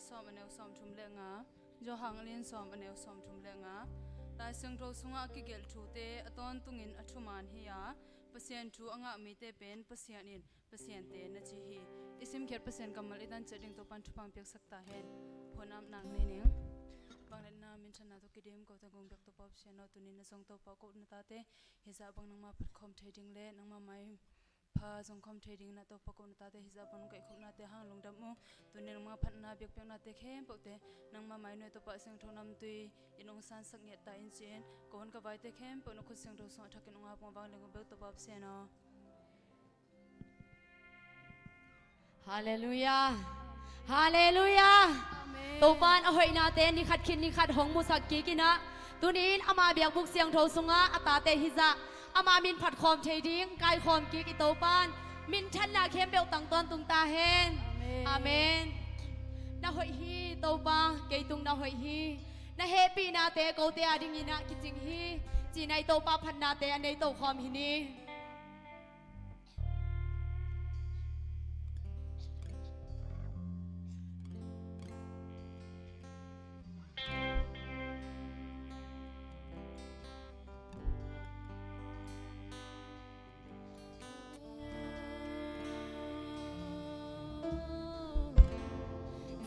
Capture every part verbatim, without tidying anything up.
Sawm a neu sawmthum le nga, Johan a lian sawm a neu sawmthum le nga. Lai Siangtho sungah a kigelh thute a tawntungin a thuman hi a, Pasian thu a ngah mite pen Pasian in Pasiante na ci hi. I simkhiat Pasian kammal i tan ciat ding Topan thupha piaksak ta hen. Phuanam nak nei ning. Vangliatna minthanna tawh kidim kote kong biak Topa Pasian aw, tuni na zong Topa ko na tate hizah bang nangma phat khawm thei ding le nangma mai pha zong khawm thei ding na Topa ko na tate hizah bang nong kaihkhopnate hang lungdam ung. Tuni nangma phatna biakpiaknate khempeuhte nangma mai nuai Topa Siangtho namtui in ong sansak ngiat ta in ci-in ko hun ka vaite khempeuh na khut siangtho sungah thakin ong ap ung. Vangliatna bel Topa Pasian aw. Halleluiah. Halleluiah. Amen. Topan a hoihnate ni khat khit ni khat hong musak kik in ah, tuni in ama biakbuk siangtho sungah a tate hizah ama min phat khawm thei ding kaikhawm kik i Topan minthanna khempeuh tang tawntung ta hen. Amen. Amen. Na hoih hi Topa, kei tung na hoih hi. Na hehpihnate kote a dingin ah kicing hi, ci-in ah i Topa phatnate a nei tokhawm hi ni.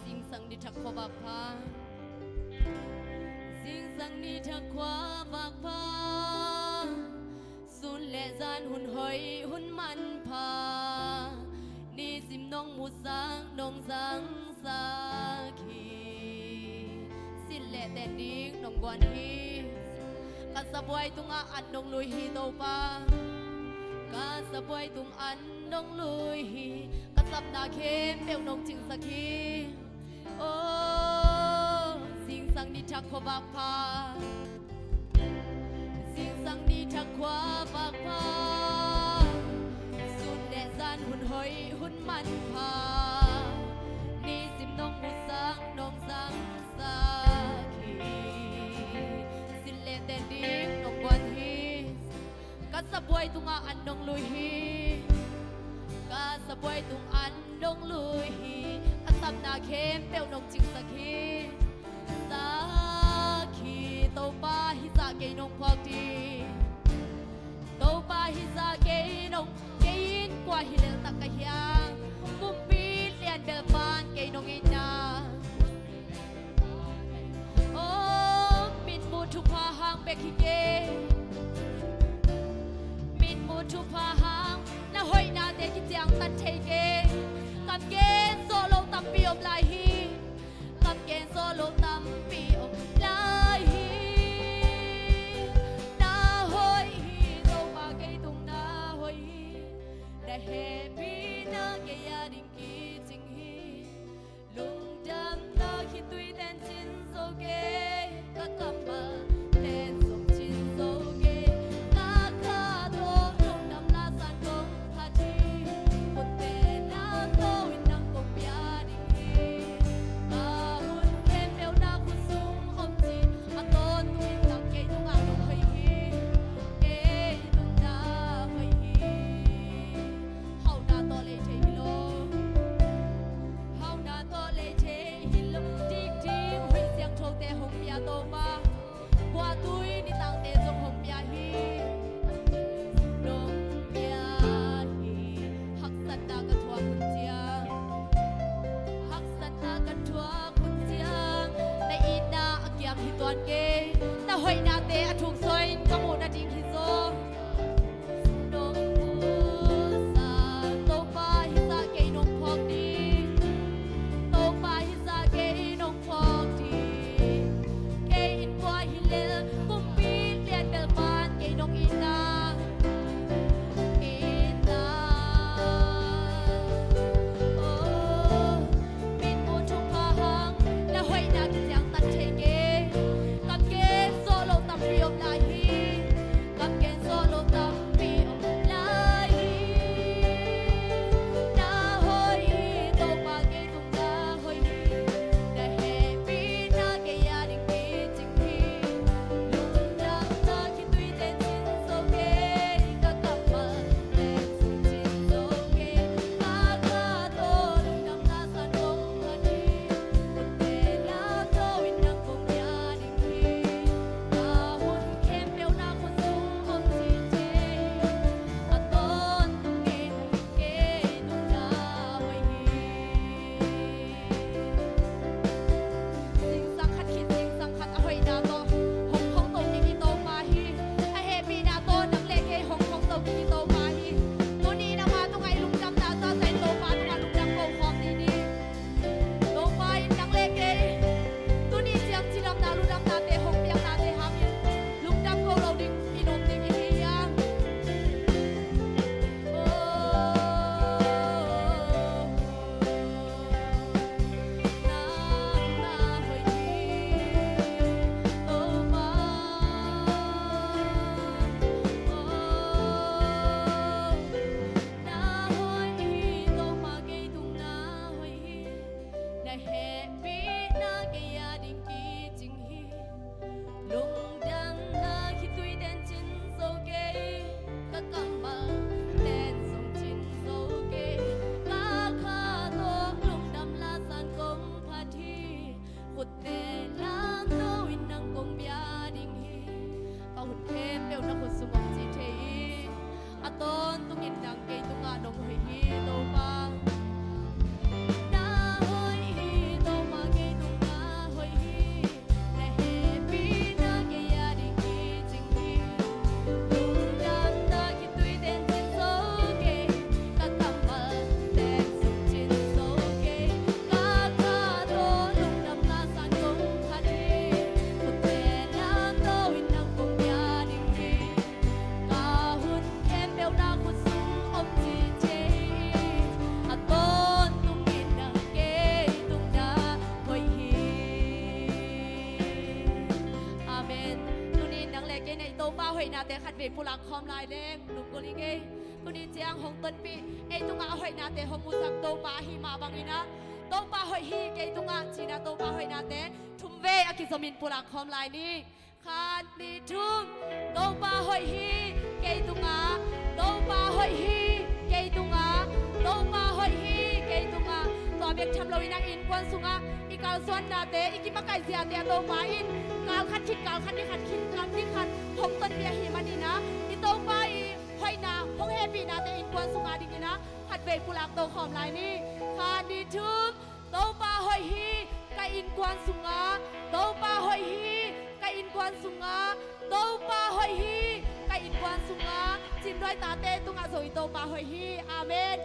Zingsang ni thak khua vak pha. Zingsang ni thak khua vak pha. Sun le zan hun hoih hun manpha. Nisim nong musak nong zangsak hi. Silh le ten ding nong guan hi. Ka sabuai tungah an nong lui hi Topa. Ka sabuai tung an nong lui hi. Ka sapna khempeuh nong cingsak hi. Aw, zingsang ni thak khua vak pha. Zingsang ni thak khua vak pha. Sun le zan hun hoih hun manpha. Nisim nong musak nong zangsak hi. Silh le ten ding nong guan hi. Ka sabuai tungah an nong lui hi. Ka sabuai tung an nong lui hi. Ka sapna khempeuh nong cingsak hi. Sakhi Topa hizah kei nong phuak ding. Topa hizah kei nong, kei in kua hi lel tak ka hiam. Kumpi lian bel pan kei nong itna. Aw, mitmuh thupha hang bek hi kei. Mitmuh thupha hang na hoihnate kiciangtan thei kei. Kam gen zawh lo tampi om lai hi. Kam gen zawh lo tampi om lai hi. Na hoih hi, Topa kei tung na hoih hi. Na hehpihna kei a ding kicing hi. Lungdamna khitui ten cin zo kei, ka kammal ten zong cin zo kei. Ka kha tawh lungdamna san kong phat hi, khut tena tawh in nang kong pia ding hi. Ka hun khempeuh na khut sung om cin, a tawntung in nang kei tungah nong hoih hi, kei tung na hoih hi. Hauhna tawh lei thei hi lo. Hauhna tawh lei thei hi lo. Dikdik hoih siangthote hong pia Topa. Kua tui nitangte zong hong pia hi. Nong pia hi. Haksatna ka thuak hun ciang. Haksatna ka thuak hun ciang. Na itna a kiam hi tuan kei. Na hoihnate a thuk sawi in ka muh nading hi zaw. Nong musak Topa hizah kei nong phawk ding. Topa hizah kei nong phawk ding. Kei in kua hi lel kumpi lian bel pan kei nong itna. Itna. Oh. Mitmuh thupha hang na hoihna kiciangtan thei kei. Kam gen zawh lo tampi om lai hi. Kam gen zawh lo tampi om lai hi. Na hoih hi, Topa kei tung na hoih hi. Na hehpihna kei a ding kicing hi. Lungdamna khitui ten cin zo kei. Ka kammal ten zong cin zo kei. Ka kha tawh lungdamna san kong phat hi. Topa hoihnate khatvei pulak khawm lai leng lunggulh ing ei. Tuni ciang hong tonpih, ei tungah a hoihnate hong musak Topa ahi mah bangin ah, Topa hoih hi kei tungah ci-in ah Topa hoihnate thumvei a kizomin pulak khawm lai ni. Khat, nih, thum. Topa hoih hi kei tungah, Topa hoih hi kei tungah, Topa hoih hi kei tungah. Tua bek tham loin ah innkuan sungah i kalsuannate, i kimakaih ziate ah Topa in kal khat khit kal khat, ni khat khit kal ni khat hong tonpih ahih manin ah, i Topa i hoihna, hong hehpihnate innkuan sungah dingin ah khatvei pulak to khawm lai ni. Khat, nih, thum. Topa hoih hi ka innkuan sungah, Topa hoih hi ka innkuan sungah, Topa hoih hi ka innkuan sungah. Cimnuai tate tungah zong i Topa hoih hi. Amen.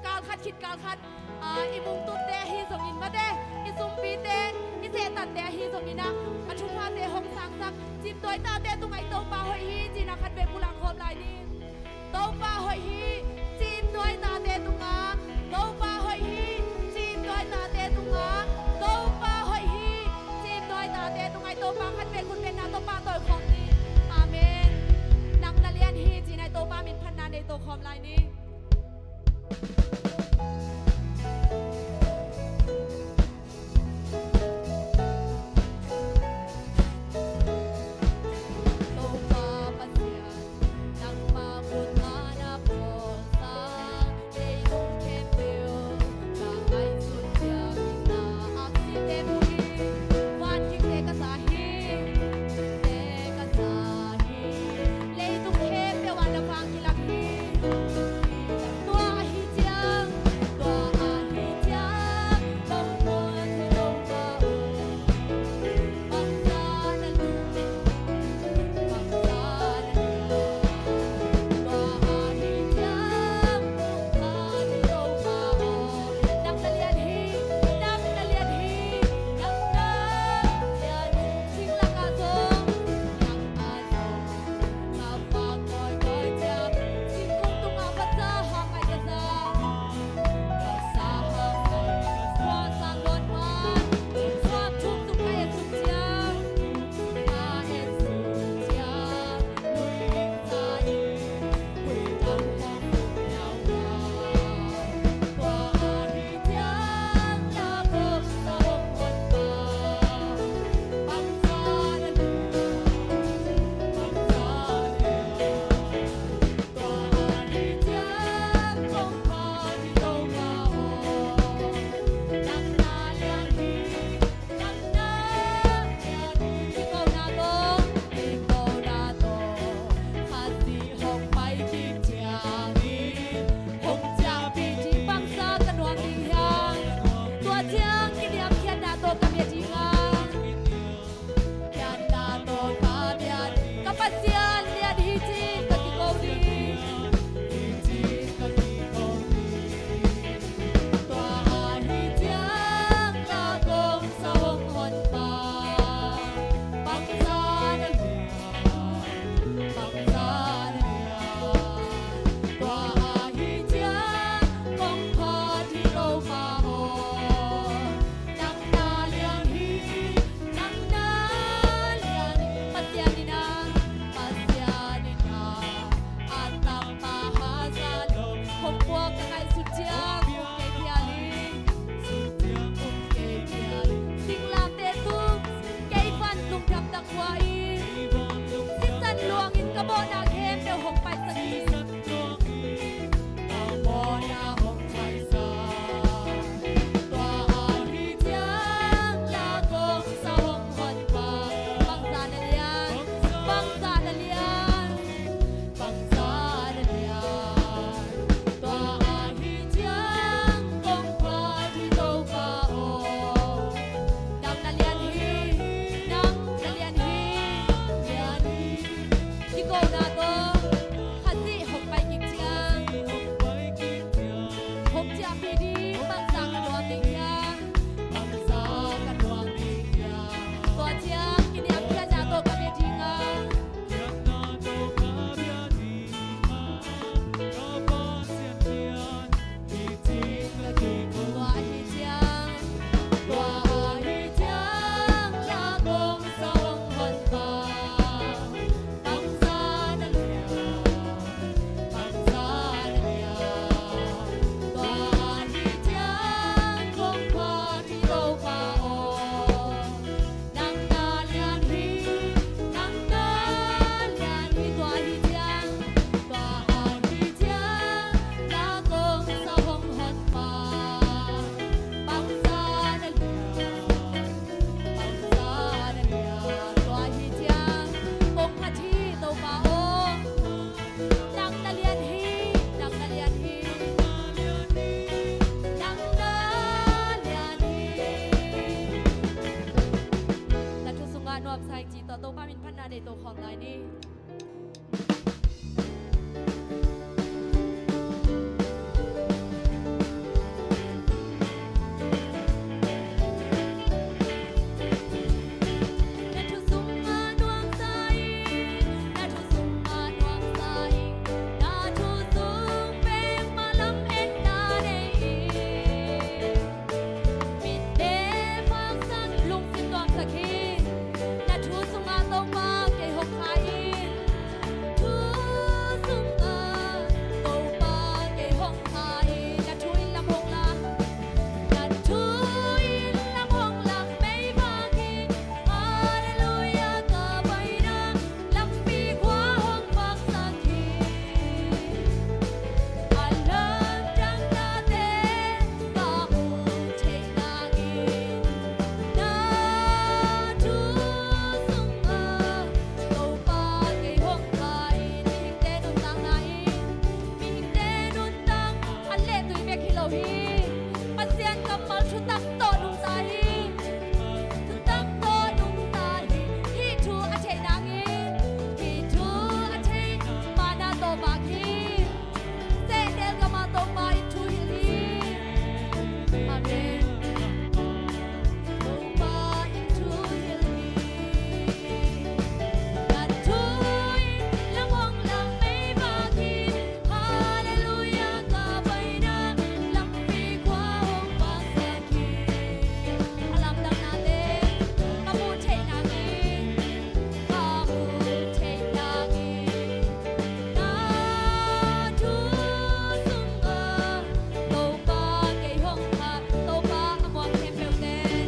Kal khat khit kal khat, ah, i mungtutte ahi zongin mate, i sumpite, i sehtante ahi zongin ah, a thuphate hong sangsak Cimnuai tate tungah i Topa hoih hi ci-in ah khatvei pulak khawm lai ni. Topa hoih hi, Cimnuai tate tungah. Topa hoih hi, Cimnuai tate tungah. Topa hoih hi, Cimnuai tate tungah. I Topa khatvei khut bengna tawh pahtawi khawm ni. Amen. Nang na lian hi ci-in ah i Topa min phatna nei to khawm lai ni. Topa Pasian, nangma khut man a pawlsa. Nei to khawm lai ni. Na thu sungah nuamsa ing, na thu sungah nuamsa ing, na thu sung bek mah lametna nei ing. Mitte phaksak, lungsim nuamsak hi. Na thu sungah Topa kei hong kha in. Thu sungah Topa kei hong kha in. Na thu in lam hong la. Na thu in lam hong la, meivak hi. Halleluiah, ka paina lampi khua hong phaksak hi. A lamdang nate ka mu thei nangin, na thu sungah Topa kei hong kha in. Mihingte nuntakna in, mihingte nuntak an le tui bek hi lo hi. Pasian kammal thutak tawh nungta hi. Thutak tawh nungta hi. Hih thu a theih nangin, hih thu a theih mana tawh vak hi. Sehnel gam ah Topa in thu hilh hi. Amen. Topa in thu hilh hi. Na thu in lam hong la, meivak hi. Halleluiah, ka paina lampi khua hong phaksak hi. A lamdang nate ka mu thei nangin, ka mu thei nangin, na thu sungah Topa kei hong kha. Topa a muang khempeuh ten,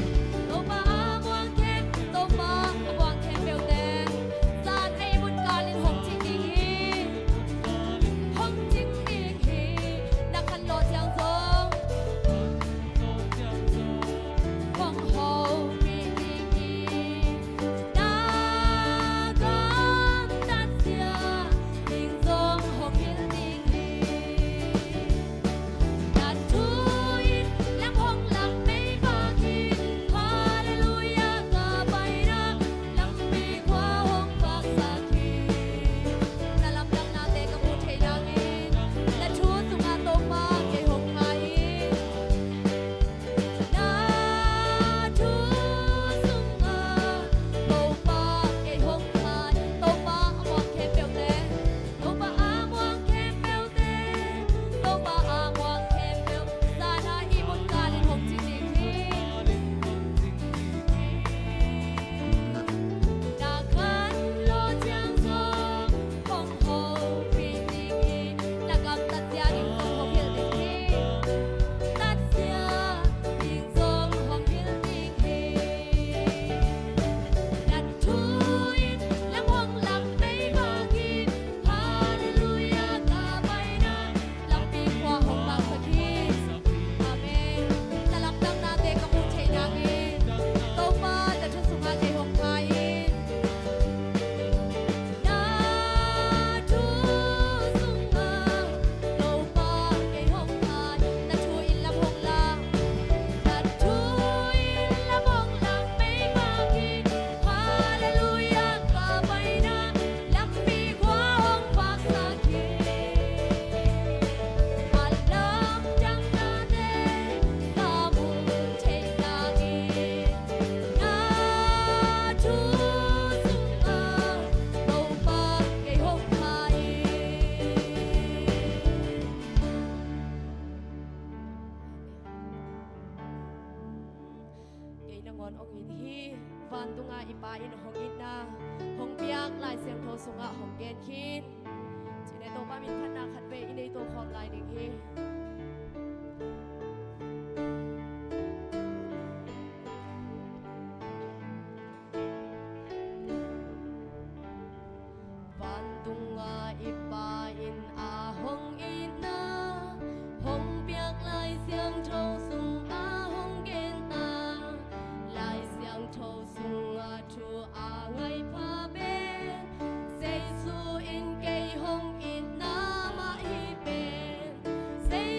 Topa a muang khem, Topa a muang khempeuh ten, zan ei mun kalin hong cing ding hi. Hong cing ding hi. Na khanlawh ciang zong hong hopih ding hi. Na gamtat siam ding zong hong hilh ding hi. Na thu in lam hong la, meivak hi. Halleluiah, ka paina lampi khua hong phaksak hi. Na lamdang nate ka mu thei nangin, na thu sungah Topa kei hong kha in. Na thu sungah Topa kei hong kha in. Topa a muang khempeuh ten, Topa a muang khempeuh ten, Topa a muang khempeuh, zan a i mun kalin hong cing ding hi. Na khanlawh ciang zong hong hopih ding hi. Na gamtat sia ding zong hong hilh ding hi. Tat sia ding zong hong hilh ding hi. Na thu in lam hong la, meivak hi. Halleluiah, ka paina lampi khua hong phaksak hi. Amen. Na lamdang nate ka mu thei nangin, Topa na thu sungah kei hong kha in. Na thu sungah Topa kei hong kha in. Na thu in lam hong la. Na thu in lam hong la, meivak hi. Halleluiah, ka paina lampi khua hong phaksak hi. A lamdang nate ka mu thei nangin, na thu sungah Topa kei hong kha in. Kei nangawn hong it hi. Vantunga i Pa in hong itna hong piak Lai Siangtho sungah hong gen khin. Cih leh Topa min phatna khatvei i nei to khawm lai ding hi. Vantunga i Pa in a hong itna hong piak Lai Siangtho sungah hong gen ta. Lai Siangtho sungah thu a ngai pha pen, Jesu in kei hong itna mah hi pen, Jesu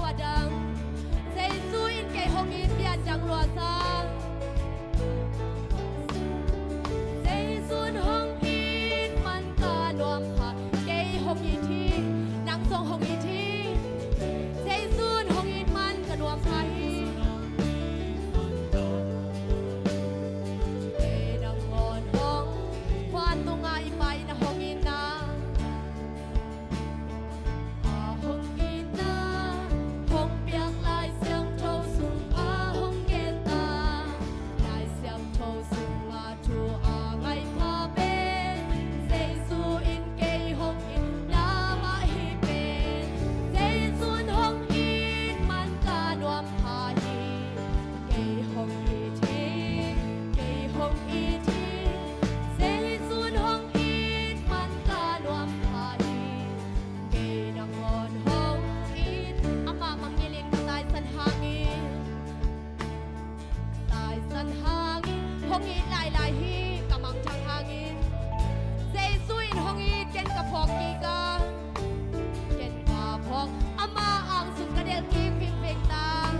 Adang, Jesu in kei hong it, pian dang lua sa. Jesu in hong it man ka nuam pha, kei hong it hi, nang zong hong it hi. Jesu in hong it man ka nuam pha hi. Kei nangawn hong, khua tungah i Pa in a hong itna, a hong itna, hong piak Lai Siangtho sung a hong genta, Lai Siangtho sung a thu a ngaih pha pen Jesu in kei hong itna mah hi pen. Jesu in hong it man ka nuam pha hi. Kei hong it hi, kei hong it hi. Jesu in hong it man ka nuam pha hi. Kei nangawn hong it. Amah mangngilh in ka taisan hangin, taisan hangin, hong it lailai hi, ka mangthang hangin. Jesu in hong it, ken ka phawk kik a, ken ka phawk, ama ang sung ka delh kik pingping ta,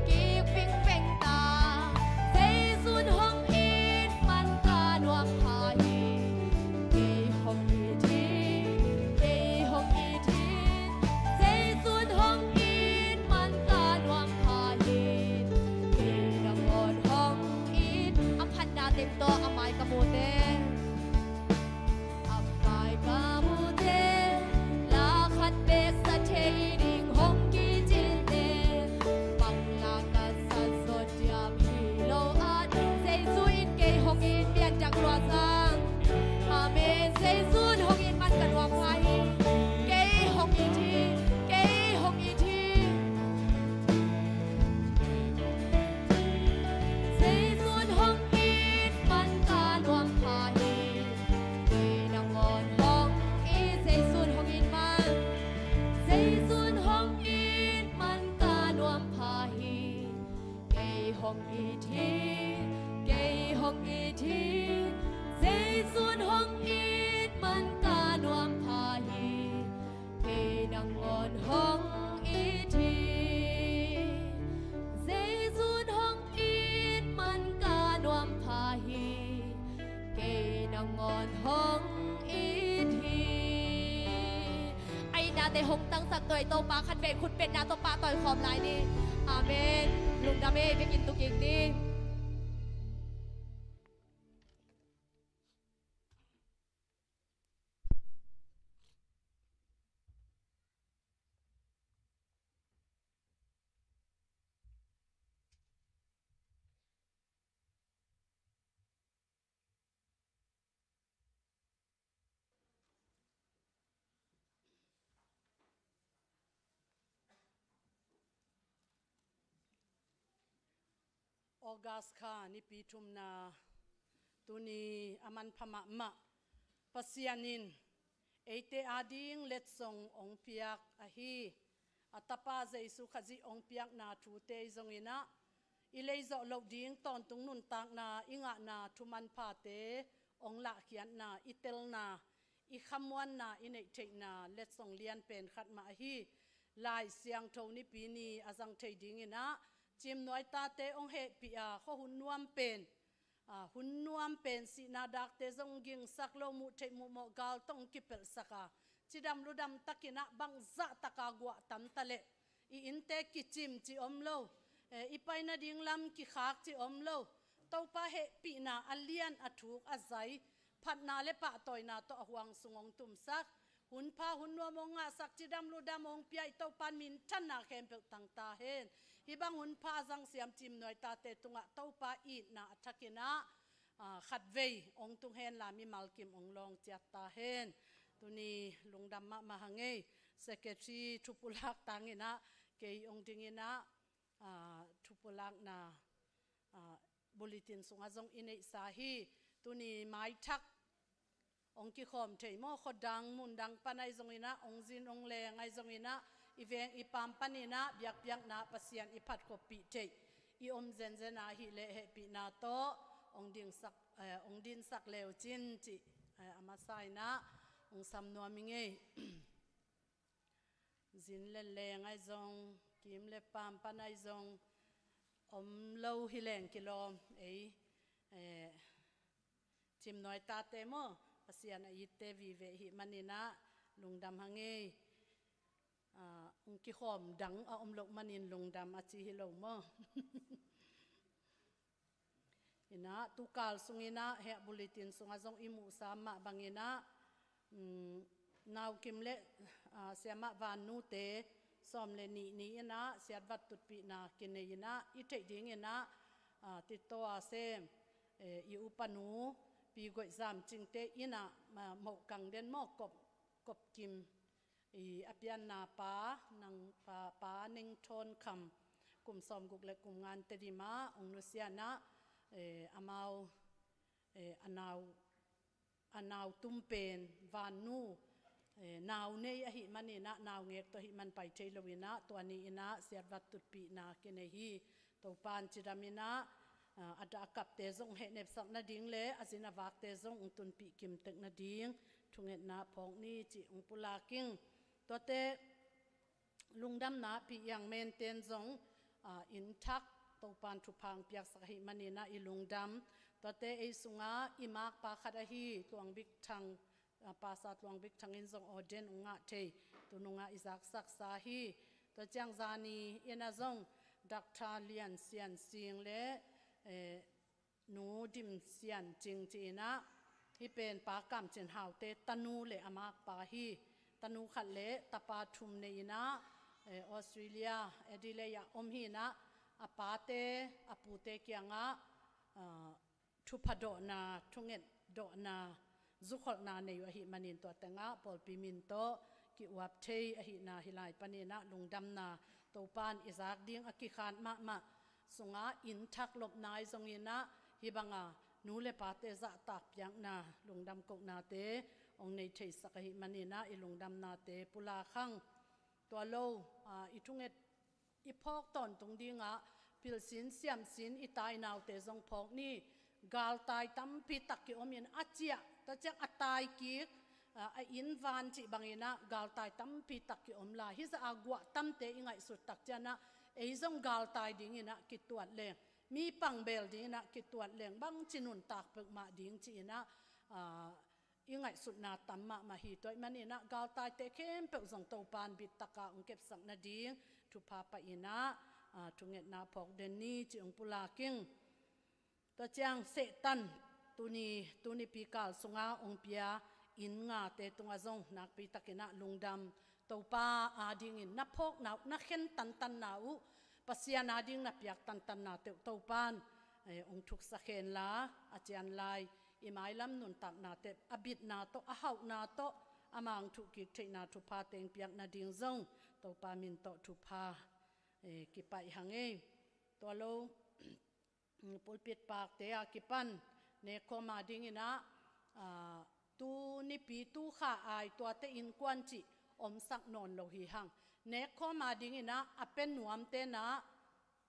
kik pingping ta. Jesu in hong it man ka nuam pha hi. Kei hong it hi, kei hong it hi. Jesu in hong it man ka nuam pha hi. Kei nangawn hong it. A phatna teng tawh a mai ka mute, a mai ka mute, la khat bek sa thei ding hong kici le, bang la ka sa zaw diam hi lo a. Jesu in kei hong it, pian dang lua sa. Amen. Jesu in hong it man ka nuam pha hi. Kei hong it hi, kei hong it hi. Jesu in hong it man ka nuam pha hi. Kei nangawn hong it, Jesu in hong it man. Jesu in hong it man ka nuam pha hi. Kei hong it hi, kei hong it hi. Jesu in hong it man ka nuam pha hi. Kei nangawn hong it hi. Jesu in hong it man ka nuam pha hi. Kei nangawn hong it hi. A itnate hong tangsak tawh ei Topa khatvei khut betna tawh pahtawi khawm lai ni. Amen. Lungdam ei, vekin tu kik ni. August kha nipi thumna, tuni a manpha mahmah. Pasian in eite ading letsong hong piak ahi. A Tapa Jesu Khazih hong piakna thute i zong in ah, i lei zawh loh ding tawntung nuntakna i ngahna thu manphate hong lahkhiatna, i telna, i khamuanna, i neih theihna letsong lianpen khat mah ahi. Lai Siangtho nipi ni a zang thei ding in ah, Cimnuai tate hong hehpih a, khua hun nuam pen, a, hun nuam pen, sihna dakte zong gingsak lo, muh theih muh mawh gal tawh hong kipelhsak a, cidam ludam takin ah bangzah taka guah tam ta leh, i innte kicim cih om lo, eh, i pai nading lam kikhak cih om lo. Topa hehpihna a lian, a thuk, a zai, phatna le pahtawina tawh a huang sung hong tumsak, hun pha hun nuam hong ngahsak, cidam ludam hong pia i Topa in minthanna khempeuh tang ta hen. Hih bang hun pha a zang siam Cimnuai tate tungah Topa itna a thakin ah, ah, khatvei hong tung hen la, mimal kim hong lawng ciat ta hen. Tuni lungdam mahmah hang ei. Secretary thupulak tang in ah, kei hong ding in ah, ah, thupulakna, ah, bulletin sungah zong i neihsa hi. Tuni maithak hong kikhawm thei maw, khuadang mundang pan ahi zong in ah, hong zin hong leng ahi zong in ah, i veng i paam pan in ah biakpiakna Pasian i phatkhopih theih i om zenzen ahih leh hehpihna tawh hong dingsak, eh, hong dinsak le uh cin cih, eh, a masa in ah hong sam nuam ing ei. Zin le leng ahi zong, kim le pam pan ahi zong, om lo hi leng kilawm ei, eh, Cimnuai tate maw, Pasian a itte vive hi maninah lungdam hang ei. Ah, ung kikhawm dang a om loh manin lungdam a ci hi lo maw? Inah tukal sunginah heh bulletin sungah zong i muhsa mah banginah, um, Nau Kim le, ah, Siamah Vannute sawm le nih ni inah siatvat tutpihna kinei inah i theih dinginah, ah, Titoa sem, eh, i upanu Pi Goih Zam Cingte inah, ah, mohkang den maw, kop, kop kim i a pianna pa, nang pa, pa Neng Thawn Kham, kum sawmguk le kum nga Tedim ah ung nusianah, eh, amau, eh, a nau, a nau tum pen Vannu, eh, nau nei ahi maninah nau ngek tawh ahi man pai thei loinah tua ni inah siatvat tutpihna kinei hi. Topan cidam inah, ah, a dah a kapte zong hehnepsak nading le a zin a vakte zong ung tunpih kimtek nading thungetna phawk ni cih ung pulak ing. Tuate lungdamna Pi Iang Menten zong, ah, inn thak Topan thupha ung piaksak ahi maninah i lungdam. Tuate ei sungah i makpa khat ahi Tluang Bik Thang, ah, Pastor Tluang Bik Thang in zong ordain ung ngah thei, tu nungah i zaksaksa hi. Tua ciang zani inah zong Doctor Lian Sian Sing le, eh, Nu Dim Sian Cing ci inah, hih pen Pa Kam Cin Haute tanu le a makpa hi. Tanu khat le tapa thum nei inah, eh, Australia Adelaide ah om hi inah, a pate a pute kiangah, ah, thupha dawhna, thunget dawhna, zukholhna nei uh ahi manin tua tengah pawlpi min tawh ki-uap thei ahihna hih lai paninah lungdamna Topan i zak ding a kikhat mahmah sungah inn thak lopna ahi zonginah hih banga nu le pate zahtak piakna lungdam kohnate ong nei theisak ahi maninah i lungdamnate pulak hang. Tua lo, ah, i thunget i phawk tawntung dingah pilsin siamsin i tai naute zong phawk ni. Galtai tampi tak ki-om in a ciah, tua ciang a tai kik, ah, a inn van cih banginah galtai tampi tak ki-om lai. Hih zah a guah tamte i ngaihsut tak cianah ei zong galtai dinginah kituat leng, mi pangbel dinginah kituat leng, bangci nuntak peuhmah ding ci inah, ah, i ngaihsutna tam mahmah hi. Tua ahih maninah galtaite khempeuh zong Topan bittaka ung kepsak nading thupha pah inah, ah, thungetna phawk den ni cih ung pulak ing. Tua ciang Satan tuni, tunipi kal sunga ung pia inn ngate tungah zong nakpi takinah lungdam. Topa adingin na phawkna uh, na khen tantanna uh, Pasian ading na piak tantanna teuh Topan, eh, ung thuksak henla, a cian lai i mailam nuntaknate a bitna tawh, a hauhna tawh, a mang thuhkik theihna thupha teng piak nading zong Topa min tawh thupha, eh, kipaih hang ei. Tua lo, pulpit pakte a kipan nekkhawm adinginah, ah, tu nipi tu kha ai tuate innkuan cih omsak nawn lo hi hang. Nekkhawm adinginah a pe nuam tenah,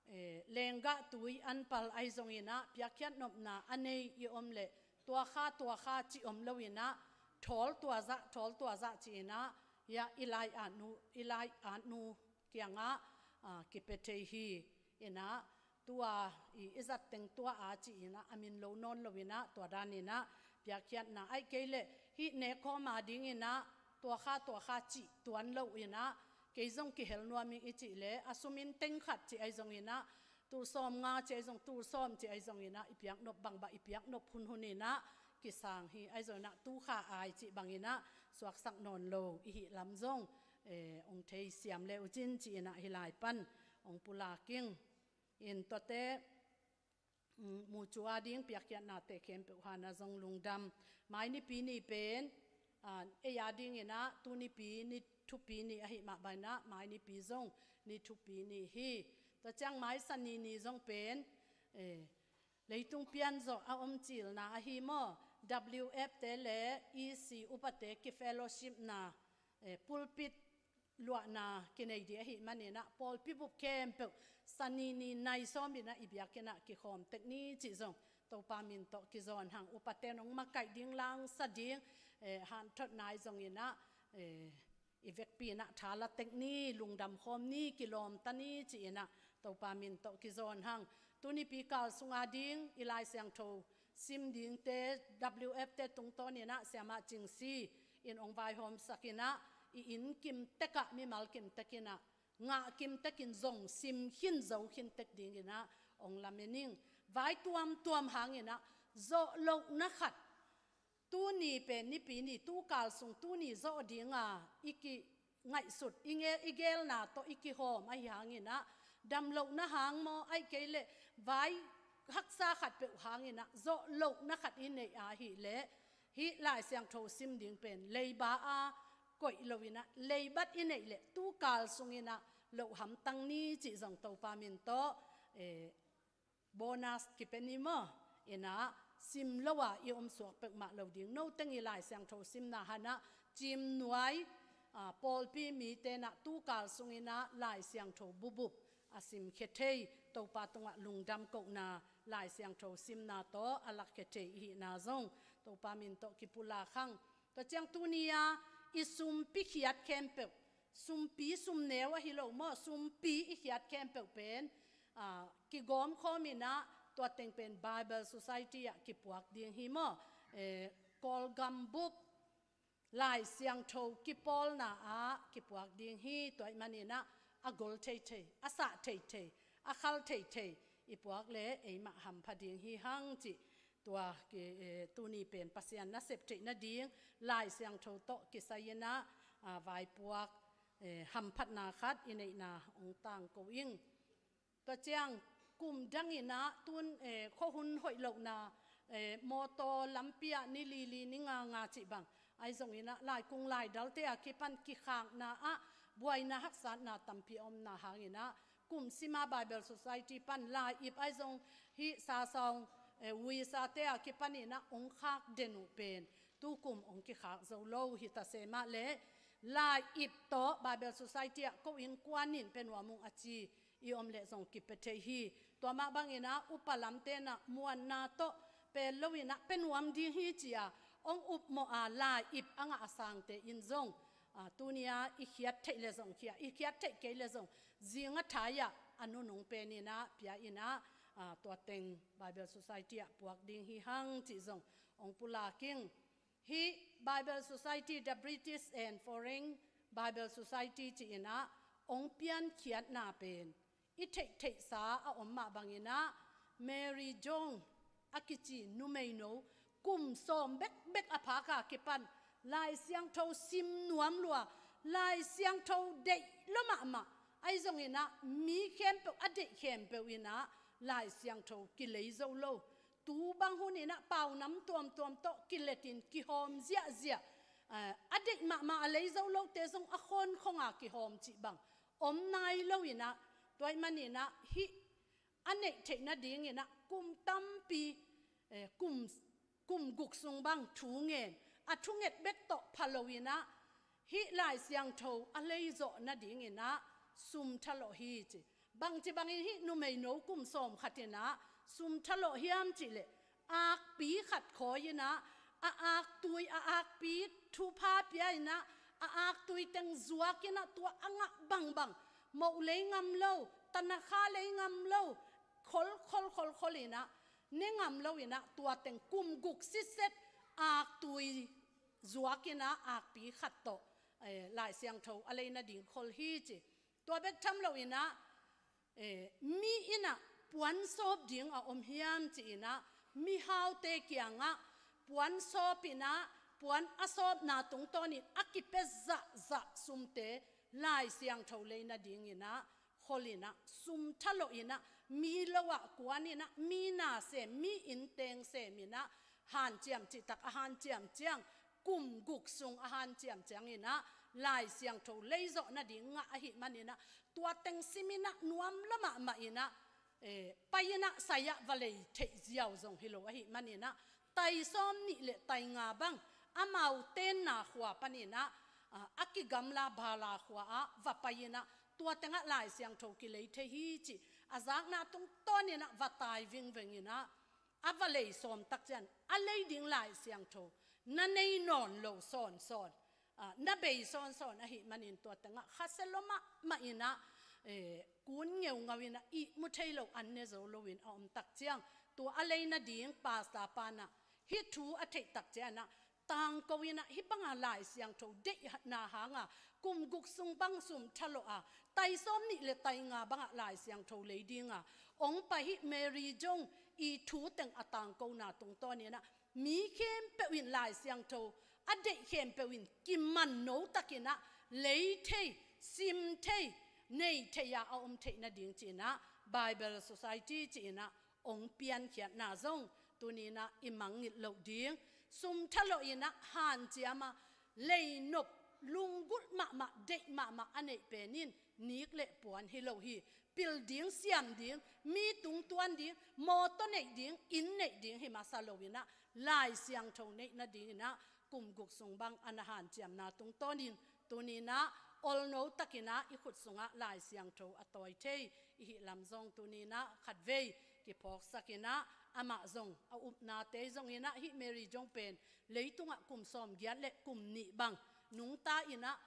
eh, lenggah tui anpal ahi zonginah piakkhiat nopna a nei i om leh tua kha tua kha cih om loinah thawl tua zah, thawl tua zah ci inah, ya, i lai-at nu, i lai-at nu kiangah, ah, kipe thei hi. Inah tua i, i zat teng tua a ci inah a min lo nawn loinah tua daninah piakkhiatna aih kei leh hih nekkhawm adinginah tua kha tua kha cih tuan loinah kei zong kihel nuam ing i cih leh a sum in teng khat cih ahi zonginah tul sawm nga cih ahi zong, tul sawm cih ahi zonginah i piaknop bangbang i piaknop hunhuninah kisang hi. Ahi zonginah tu kha ai cih banginah suaksak nawn lo i hih lam zong, eh, ong thei siam le uh cin ci inah hih lai pan ong pulak ing. In tuate, mm, mucu ading piakkhiatnate khempeuh hanah zong lungdam. Mai nipi ni pen, ah, ei adinginah tu nipi ni thupi ni ahi mah banginah mai nipi zong ni thupi ni hi. Tua ciang mai Sani ni zong pen, eh, leitung pianzawh a om cilna ahi maw, W F te le E C upate kifellowshipna, eh, pulpit luahna kinei ding ahi maninah pawlpi bup khempeuh Sani ni nai sawm inah i biakinnah kikhawm tek ni cih zong Topa min tawh kizawn hang. Upate nong makaih ding, langsa ding, eh, hanthotna ahi zonginah, eh, i vekpi in ah tha la tek ni, lungdam khawm ni, kilawmta ni ci-in ah Topa min tawh kizawn hang. Tunipi kal sunga ding i Lai Siangtho sim dingte, W F te tungtawn in ah Siamah Cing Si in hong vaihawmsak in ah, i inn kim tek ah, mimal kim tek in ah, ngah kim tek in zong sim khin, zo khin tek ding in ah hong lamen ing. Vai tuamtuam hang in ah zawh lohna khat, tuni pen Nipi ni, tu kal sung tuni zawh ding a i kingaihsut, i nge-, i geelna tawh i kihawm ahi hang in ah, dam lohna hang maw, ahih kei leh vai haksa khat peuh hang in ah zawh lohna khat i neih ahih leh, hih Lai Siangtho sim ding pen leiba a koih lo in ah, leibat i neih leh tu kal sung in ah loh hamtang ni cih zong Topa min tawh, eh, bonus kipia ni maw. In ah sim lo a i om suak peuhmah lo ding. No teng i Lai Siangtho simna han ah, Ciimnuai, ah, pawlpi mite in ah tu kal sung in ah Lai Siangtho bubup a simkhia thei, Topa tungah lungdam kohna Lai Siangtho simna tawh a lakkhia thei i hihna zong Topa min tawh kipulak hang. Tua ciang tuni a i sumpi khiat khempeuh, sumpi sumneu ahi lo maw, sumpi i khiat khempeuh pen, ah, kigawm khawm in ah tua teng pen Bible Society ah kipuak ding hi maw. Eh, Kawlgam bup Lai Siangtho kipawlna ah kipuak ding hi. Tua ahih man in ah a gol theithei, a sah theithei, a khal theithei i puak leh eimah hampha ding hi hang cih tua ki, eh, tuni pen Pasian nasep theih nading Lai Siangtho tawh kisai in ah, ah, vaipuak, eh, hamphatna khat i neihna hong tangko ing. Tua ciang kum dang in ah tun, eh, khuahun hoih lohna, eh, mawtaw lampi ah ni li li, ni nga nga cih bang, ahi zong in ah laikung laidalte a kipan kikhakna ah buaina haksatna tampi a omna hang in ah, kum sima Bible Society pan lai-ip ahi zong, hih sasawng, eh, uisate a kipan in ah hong khak den uh pen tu kum hong kikhak zo lo hi ta se mah leh, lai-ip tawh Bible Society ah ko innkuan in pia nuam ung a ci i om leh zong kipia thei hi. Tua mah bang in ah upa lamte in ah muanna tawh pel lo in ah pia nuam ding hi ci a hong upmawh a lai-ip a ngah a sangte in zong, ah, tuni a i khiat theih leh zong khia, i khiat theih kei leh zong zing a thai ah a nunung pen in ah pia in ah, ah, tua teng Bible Society ah puak ding hi hang cih zong hong pulak ing. Hih Bible Society, the British and Foreign Bible Society ci in ah hong piankhiatna pen i theihtheihsa a om mah bang in ah, Mary Jones a kici numeino kum sawm bekbek a phak a kipan Lai Siangtho sim nuam lua, Lai Siangtho deih lua mahmah, ahi zong in ah mi khempeuh a deih khempeuh in ah Lai Siangtho kilei zo lo. Tu bang hun in ah paunam tuamtuam tawh kilet in kihawm ziahziah, eh, a deih mahmah a lei zo lote zong a khawnkhong a kihawm cih bang om nai lo in ah, tua ahih man in ah hih a neih theih nading in ah kum tampi, eh, kum, kum guk sung bang thu ngen, a thunget bek tawh pha lo in ah hih Lai Siangtho a lei zawh nading in ah sum thalawh hi ci. Bangci bangin hih numeino kum sawm khat in ah sum thalawh hiam cih leh, akpi khat khawi in ah, a aktui, a akpi thupha pia in ah, a aktui teng zuak in ah tua a ngah bangbang, moh lei ngam lo, tanakha lei ngam lo, khol, khol, khol, khol in ah, ne ngam lo in ah tua teng kum guk sitset aktui zuak in ah akpi khat tawh, eh, Lai Siangtho a lei nading khol hi ci. Tua bek tham lo in ah, eh, mi in ah puan sawp ding a om hiam ci in ah, mihaute kiangah puan sawp in ah, puan a sawpna tungtawn in a kipia zahzah sumte Lai Siangtho lei nading in ah khol in ah, sum thalawh in ah, mi lo ah kuan in ah, mi na sem, mi innteng sem in ah, hanciam cihtak a hanciam ciang, kum guk sung a hanciam ciang in ah Lai Siangtho lei zawh nading ngah ahih man in ah, tua teng sim in ah nuam lua mahmah in ah, eh, pai in ah sai ah va lei theih ziau zong hi lo ahih man in ah, tai sawm nih leh tai nga bang amau tenna khua pan in ah, ah, a kigamla Bala khua ah va pai in ah, tua teng ah Lai Siangtho kilei thei hi cih a zakna tungtawn in ah va tai vingveng in ah, a va lei sawm tak ciang a lei ding Lai Siangtho na nei nawn lo sawnsawn, ah, na bei sawnsawn ahih manin tua tengah khasia lua mahmah in ah, eh, kun ngeungau in ah ihmu thei lo, an ne zo loin a om tak ciang, tua a lei nading pastor pa in ah hih thu a theih tak ciang in ah, tangko in ah hih banga Lai Siangtho deihna hanga kum guk sung bang sum thalawh a, tai sawmnih le tai nga bangah Lai Siangtho lei dinga ong pai hih Mary Jong i thu teng a tangkona tungtawn in ah, mi khempeuh in Lai Siangtho a deih khempeuh in kimanno takin ah lei thei, sim thei, nei thei a a om theih nading ci in ah Bible Society ci in ah ong piankhiatna zong tuni in ah i mangngilh loh ding. Sum thalawh in ah hanciam a, leinop lunggulh mahmah, deih mahmah a neih pen in nik le puan hi lo hi. Pil ding, siam ding, mi tungtuan ding, mawtaw neih ding, inn neih ding hi masa lo in ah, Lai Siangtho neih nading in ah kum guk sung bang a na hanciamna tungtawn in, tuni in ah olno takin ah i khut sungah Lai Siangtho a tawi thei i hih lam zong tuni in ah khatvei kiphawksak in ah, amah zong a upnate zong in ah hih Mary Jong pen leitungah kum sawmgiat le kum nih bang nungta in ah,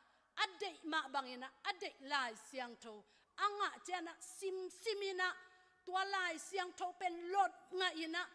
a deih mah bang in ah a deih Lai Siangtho a ngah ciang ah simsim in ah, tua Lai Siangtho pen lot ngah in ah,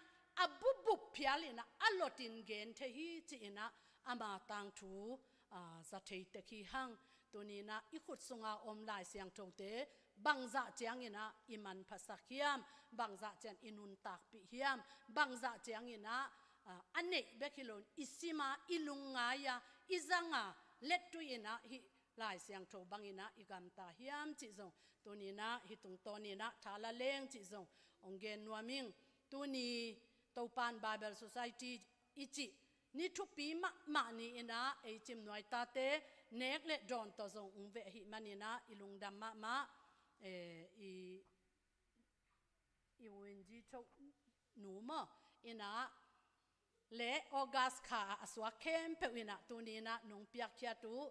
a bupbup phial in ah a lotin gen thei hi ci in ah ama tangthu, ah, za thei tek hi hang. Tuni in ah i khut sunga om Lai Siangthote bangzah ciangin ah i manphasak hiam, bangzah ciang i nuntakpih hiam, bangzah ciangin ah, ah, a neih bek hi loin i sim a, i lungngai a, i zang a, lettui in ah hih Lai Siangtho bangin ah i gamta hiam cih zong tuni in ah hih tungtawn in ah thala leng cih zong ong gen nuam ing. Tuni Topan Bible Society i cih ni thupi mahmah ni in ah ei Cimnuai tate nek le dawn tawh zong ung veh ahih manin ah i lungdam mahmah. Eh, i, i Winji Cho nu maw in ah le August kha ah a suak khempeuh in ah tuni in ah nong piakkhiat uh,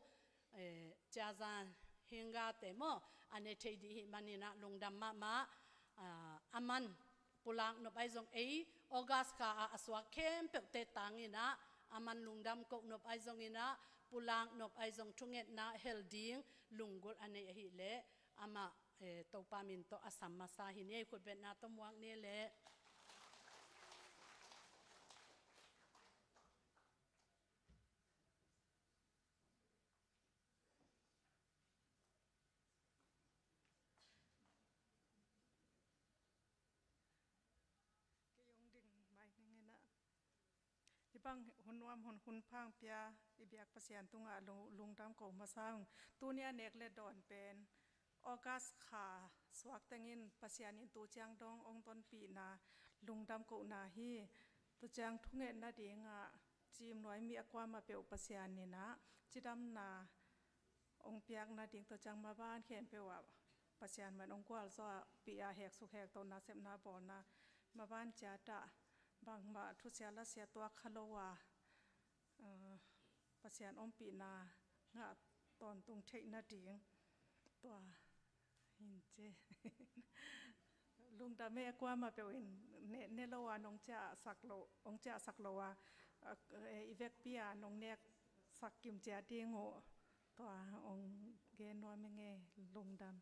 eh, Cia Zan Hinga te maw, a ne thei dih ahih manin ah lungdam mahmah. Ah, a man pulak nop ahi zong ei August kha ah a suak khempeuhte tangin ah a man lungdam koh nop ahi zongin ah pulak nop ahi zong thungetna hel ding lunggulh a nei ahih leh amah, eh, Topa min tawh a sam masa hi ni. Ei khutbetna tawh muak ni leh. Kei ong ding mai ning in ah. Hih bang hun nuam hun hun phang pia i biak Pasian tungah lung, lungdam ko masa ung. Tuni a nek le dawn pen August kha suak tengin Pasian in tu ciang dong ong tonpihna lungdam kohna hi. Tu ciang thungetna dingah Cimnuai mi a kuamah peuh Pasian in ah cidamna ong piakna ding, tu ciang maban khempeuh ah Pasian man ong gualzawhpih a, heksuk hektohna, sepna bawlna, maban ciat ah bangmah thusia lasia tuak kha lo a, ah, Pasian ompihna ngah tawntung theihna ding. Tua in ci. Lungdam e, a kuamah peuh in ne, ne lo a nong ciahsak lo, ong ciahsak lo a, a, e, i vekpi a nong neksak kim ciat ding uh. Tua ong gen nuam ing e, lungdam.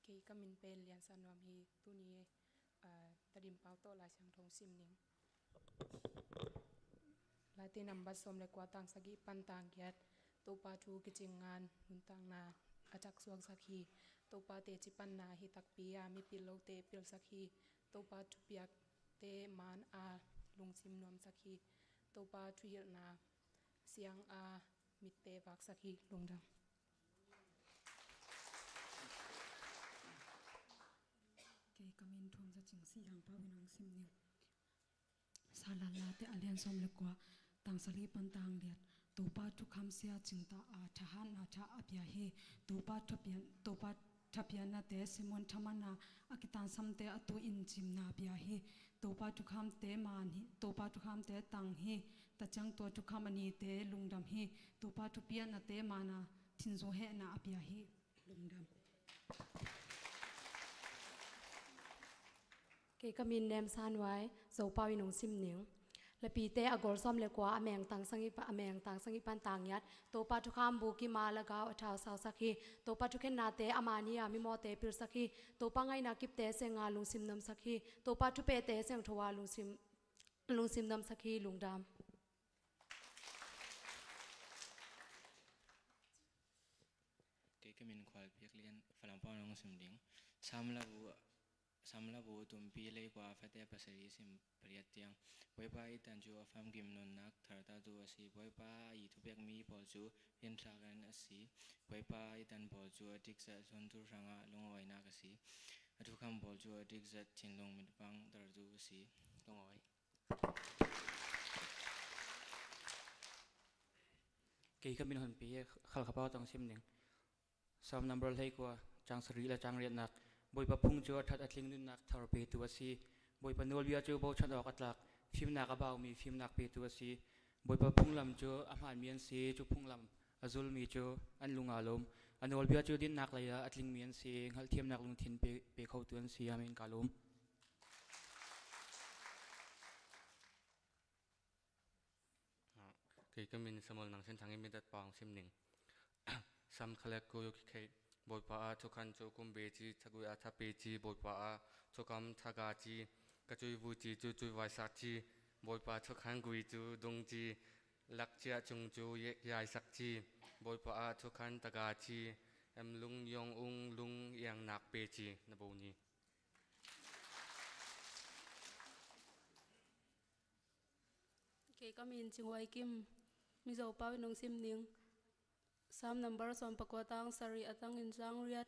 Kei ka min pen Lian Sa Nuam hi. Tuni, ah, Tedim pau tawh Lai Siangtho sim ning. Late number sawm le kua, tang sagih pan tang giat. Topa thu kicing ngan nuntakna a thaksuaksak hi. Topa teci panna hi takpi a mipil lote pilsak hi. Topa thupiakte man a lungsim nuamsak hi. Topa thuhilhna siang a mitte vaksak hi. Lungdam. Kei ka min Thuam Za Cing si, Hang Pau in hong sim ning. Salan Late a lian sawm le kua, tang sali pan tang liat. Topa thukham sia cingta a thahatna tha a pia hi. Topa thapian, Topa thapiannate simun thamana a kitansamte a tu in cimna a pia hi. Topa thukhamte man hi. Topa thukhamte tang hi. Taciang tua thukham a nite lungdam hi. Topa thupiaknate mana thinzu hehna a pia hi. Lungdam. Kei ka min Nem San Wai, Zopau in hong sim ning. Lapite a gol sawm le kua, a meng tang sangih pa, a meng tang sangih pan tang ngiat. Topa thukham bu kima lagau a thau sausak hi. Topa thukhennate a man hi a mimawhte pilsak hi. Topa ngaihna kipte senga lungsim nuamsak hi. Topa thupehte siangthoa lungsim, lungsim nuamsak hi. Lungdam. Kei ka min Khual Piak Lian, Falam Pau in hong sim ding. Sam labu, Sam labu tumpi leikua, Fate pasari sim pariat tiang. Bawipa i tan cu a famkim nunnak thartatu a si. Bawipa i thupiak mi pawl cu rianthak an a si. Bawipa i tan pawl cu a dikzat suntur hrangah lungawinak a si. A thukham pawl cu a dikzat thinlung mitpang tartu a si. Lungawi. Kei ka min Honpi, Khalkha Pau tong sim ning. Sam number hleikua, cang sarih le cang riatnak. Bawipa phung cu a that a tling nunnak thar petu a si. Bawipa nawlbia cu bochan awk a tlak, fimnak a baumi fimnak petu a si. Bawipa phunglam cu a hmaanmi an si, cu phunglam a zulmi cu an lung a lawm. A nawlbia cu dinnak lei ah a tlingmi an si, hngalhthiamnak lungthin pe, pe khotu an si. Amen ka lawm. Kei ka min Samuel Nang Sin Thang in Midat Pau hong sim ning. Sam khalek ku kikheih. Bawipa ah thukhan cu kum be ci, thagui ah thape ci, Bawipa ah thukam thaga ci, ka cui vui ci cu cui vaisak ci, Bawipa thukhan gui cu dung ci, lak ciah cung cu ye-, yaisak ci, Bawipa ah thukhan taga ci, em lung yong ung lung iangnak pe ci, na bo ni. Kei ka min Cing Huai Kim, Mizo Pau in hong sim ning. Sam number sawm pakua, tang sarih a tang in cang riat.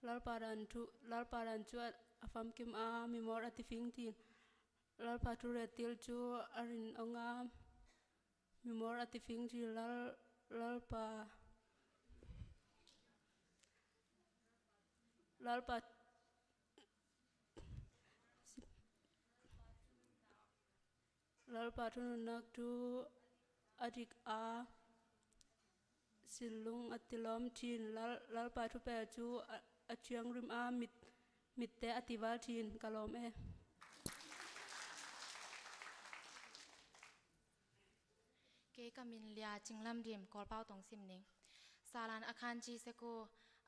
Lalpa dan thu, Lalpa dan cu a, a famkim a, mimawr a tifing tin. Lalpa thu rettil cu a rin ong a, mimawr a tifing tin. Lal, Lalpa, Lalpa, Lalpa thu nunnak tu a dik a, sinlung a tilawm thin. Lal, Lalpa thu pek cu a, a thiang rim a, mit, mitte a tival thin. Ka lawm e. Kei ka min Lia Cing Lam Dim, Kawl Pau tong sim ning. Salan a khan ci se ku,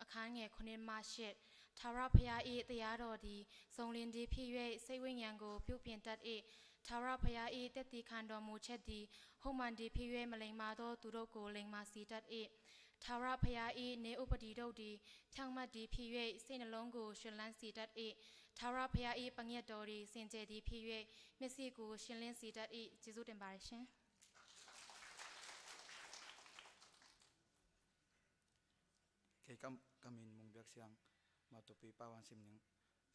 a khan nge khonit ma shet. ထာဝရဘုရား၏ တရားတော်သည် စုံလင်သည်ဖြစ်၍ စိတ်ဝိညာဉ်ကို ပြုပြင်တတ်၏။ ထာဝရဘုရား၏ သက်သေခံတော်မူချက်သည် ဟုတ်မှန်သည်ဖြစ်၍ မလိမ္မာသောသူတို့ကို လိမ္မာစေတတ်၏။ ထာဝရဘုရား၏ နည်းဥပဒေတို့သည် ဖြောင့်မတ်သည်ဖြစ်၍ စိတ်နှလုံးကို ရွှင်လန်းစေတတ်၏။ ထာဝရဘုရား၏ ပညတ်တော်သည် စင်ကြယ်သည်ဖြစ်၍ မျက်စိကို ရှင်းလင်းစေတတ်၏။ ကျေးဇူးတင်ပါတယ်ရှင်။ Kei ka, ka min Mung Biak Siang, Matupi Pau in sim ning.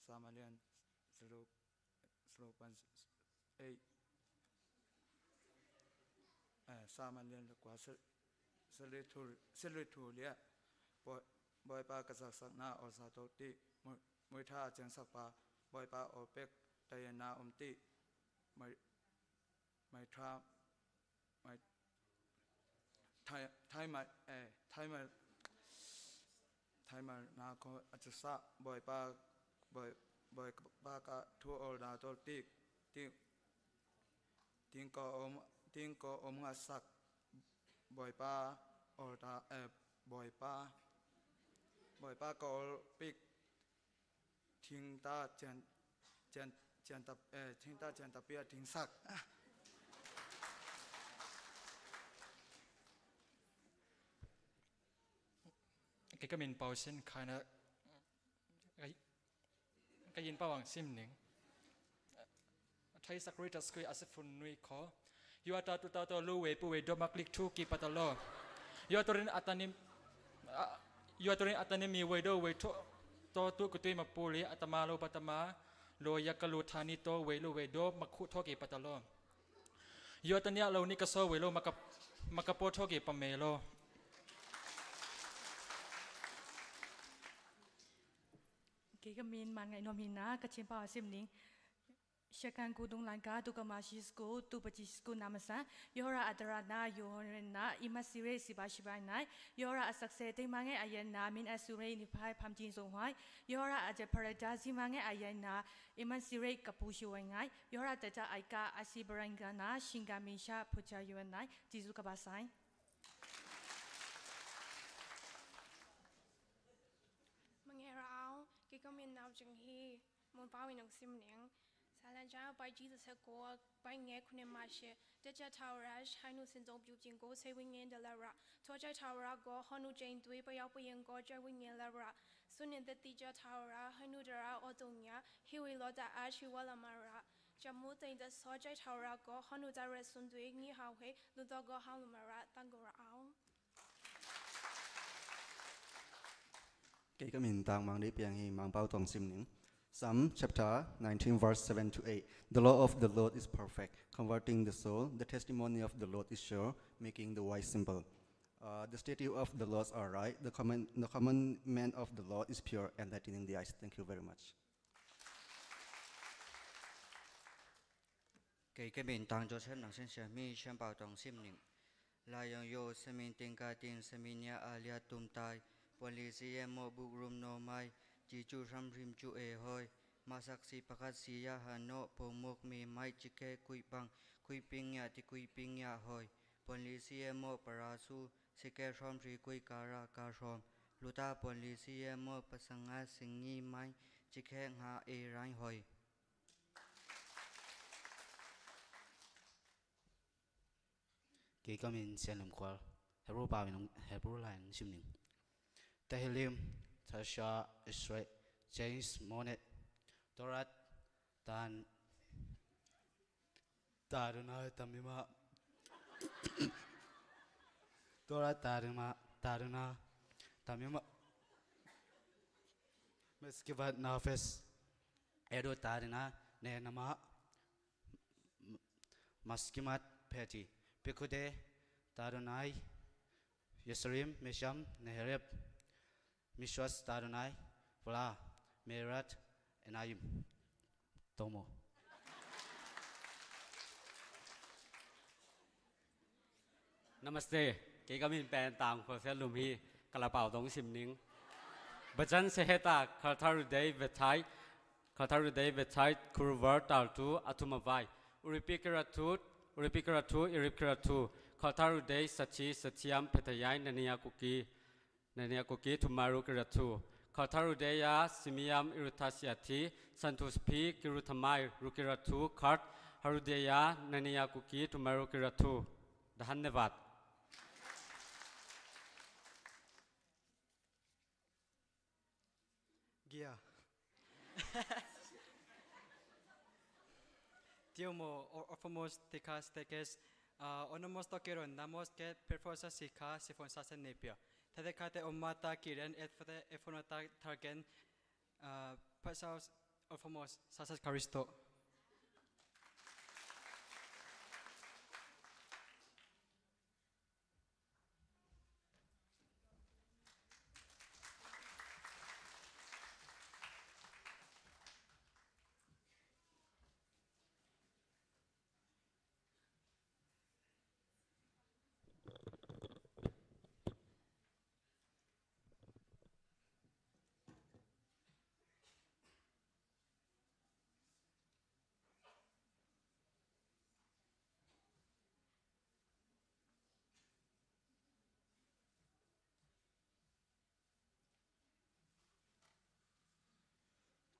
Sam a lian, slu, slu pan, ei, eh, Sam a lian le kua, sli, sli thu, sli thu lia. Bawi, Bawipa ka zaksakna awlsa to ti, mui, mui tha a ciangsak pa, Bawipa awlpek, tayena um ti, mui, Mai tha, mai, thai, thai mai, eh, thai mai, thai mai na ko a cisa, Bawipa, Bawi, Bawipa ka thu awlna tawh tik, tik, tingko om, tingko om ngasak, Bawipa awlta, eh, Bawipa, Bawipa ka awlpik, thingta cian, cian, cian tap, eh, thingta cian tapi a thingsak. Ah. Ka min Pau Sin Khai na, ka, ka yin Pau ang sim ning. Thai Sacred School a si fun nui kho. Yua ta tu ta to lu wei pu wei do mak lik thu ki pata lo. Yua to rin atani, a, yua to rin atani mi wei do wei tho, to tu ku tui ma pu li atama lo patama lo ya ka lu thani to wei lu wei do mak khu tho ki pata lo. Yua tania lo ni ka so wei lo maka, maka po tho ki pa me lo. Kei ka min Man Ngai Nuam hi na, ka chin Pau a sim ning. Shakan ku dung lan ka tu ka ma shi sku, tu pa chi sku na ma sa. Yohora a dara na, yohora na, ima sire si ba shi ba nai. Yohora a sakse te ma ngai a yan na, min a sure ni phai pham chin zong huai. Yohora a je parada si ma ngai a yan na, ima sire ka pu shi wai ngai. Yohora tata ai ka a si barang ka na, shinga min sha pucha yuan nai. Jisu ka ba sai. Mangera au, kei ka min Nau Jing hi, Mun Pau in ong sim ning. Salan ja bai Jesus he ko, bai nge kune ma she, te ja thau ra, shai nu sin zong biu jing ko, se wing ngen da la ra. To ja thau ra go, hon nu jeng tui, bai yau bai yeng go, ja wing ngen la ra. Sun in te ti ja thau ra, hai nu da ra, o tong ya, hi wi lo da a, shi wa la ma ra. Ja mu te in da so ja thau ra go, hon nu da re sun tui, ngi hau he, lu do go hau lu ma ra, tang go ra au. Kei ka min Tang Mang Dei Piang hi, Mang Pau tong sim ning. Psalm chapter nineteen, verse seven to eight. The law of the Lord is perfect, converting the soul. The testimony of the Lord is sure, making the wise simple. Uh, the statutes of the Lord are right. The command, the commandment of the Lord is pure, enlightening the eyes. Thank you very much. Kei ka min Tang Joseph Nang Sen Siam hi, Siam Pau tong sim ning. Lai yong yo, samin ting ka ting, samin ya a lia tum tai. Puan li si ye mo buk rum no mai, ci cu hram hrim cu e hoi. Masak si pakat si ya ha no, po mok mi mai ci khe kui pang, kui ping ya ti kui ping ya hoi. Puan li si ye mo para su, si khe hrom hri kui ka ra ka hrom. Luta puan li si ye mo pasanga singi mai, ci khe nga e rai hoi. Kei ka min Sian Lim Khual, Hebrew pau in, Hebrew lai in sim ning. Tehillim, Tasha, Israel, James, Monet, Torat, Tan, Taruna, Tamima, Torat, Taruna, Taruna, Tamima, Meskivat, Nafes, Edo, Taruna, Nenama, Maskimat, Peti, Pikude, Taronai, Yesrim, Mesham, Nehereb, Mishwas, Taronai, Vla, Merat, Enaim. Tomo. Namaste. Kei ka min pen Tang Khual Sian Lum hi, ka la pau dong sim ning. Bajan Seheta, Khaltharu Dei Vethai, Khaltharu Dei Vethai, Kuruvar Taltu, Athuma Vai, Uripi Kirathu, Uripi Kirathu, Irip Kirathu, Khaltharu Dei Sachi, Sathiam Phetayai, Nania Kuki, Nania Kuki, Thumaru Kirathu, Khaltharu Dei a, Simiam Irutha Siathi, Santus Pi, Kiruthamai, Rukirathu, Khat, Haru Dei a, Nania Kuki, Thumaru Kirathu. Dahan Nevat. Gia. Tiomo, o-, Orphomos, Tikas, Tekes, ah, Onomos, Tokeron, Namos, Ket, Perfosa, Sika, Sifon, Sasen, Nepia. Tadekate, Omata, Kiren, Etfate, Efonata, Targen, ah, Pasaus, Orphomos, Sasas, Karisto.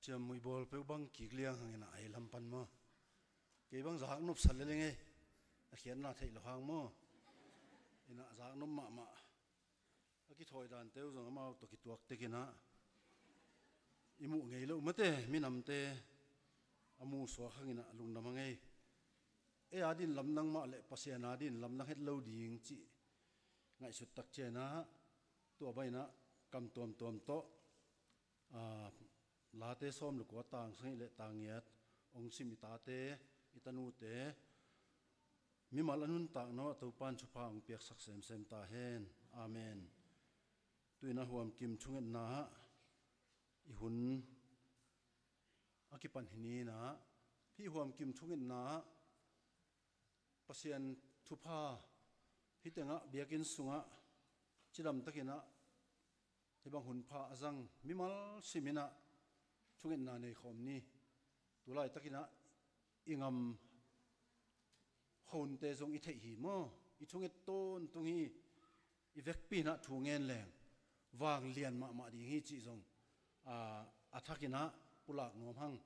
Ciammui bawl peuh bang kik liang hang inah ei lam pan maw? Kei bang zahak nop sat leleng ei. A khiatna theih lo hang maw? Inah zahak nop mahmah. A kithawi dante uh zong amau tawh kituak tekinah i muh ngei loh mate, minamte a musuak hanginah lungdam a ngei. Ei a din lamdang mah le Pasian a din lamdang het lo ding cih ngaihsut tak cianah tua bainah kam tuamtuam tawh, aa, Late sawm le kua, tang sagih le tang giat hong sim i tate, i tanute, mimal a nuntakna ah Topan thupha hong piaksak semsem ta hen. Amen. Tuinah huamkim thungetna ah i hun a kipan hi ninah, hih huamkim thungetna ah Pasian thupha hih tengah biakinn sungah cidamtakinah hih bang hunpha a zang mimal siminah thungetna nei khawm ni. Tulaitakinah i gam hunte zong i theih hi maw? I thunget tawntung hi. I vekpi inah thu ngen leng vanglian mahmah ding hi cih zong, aa, a thakinah pulak nuam hang.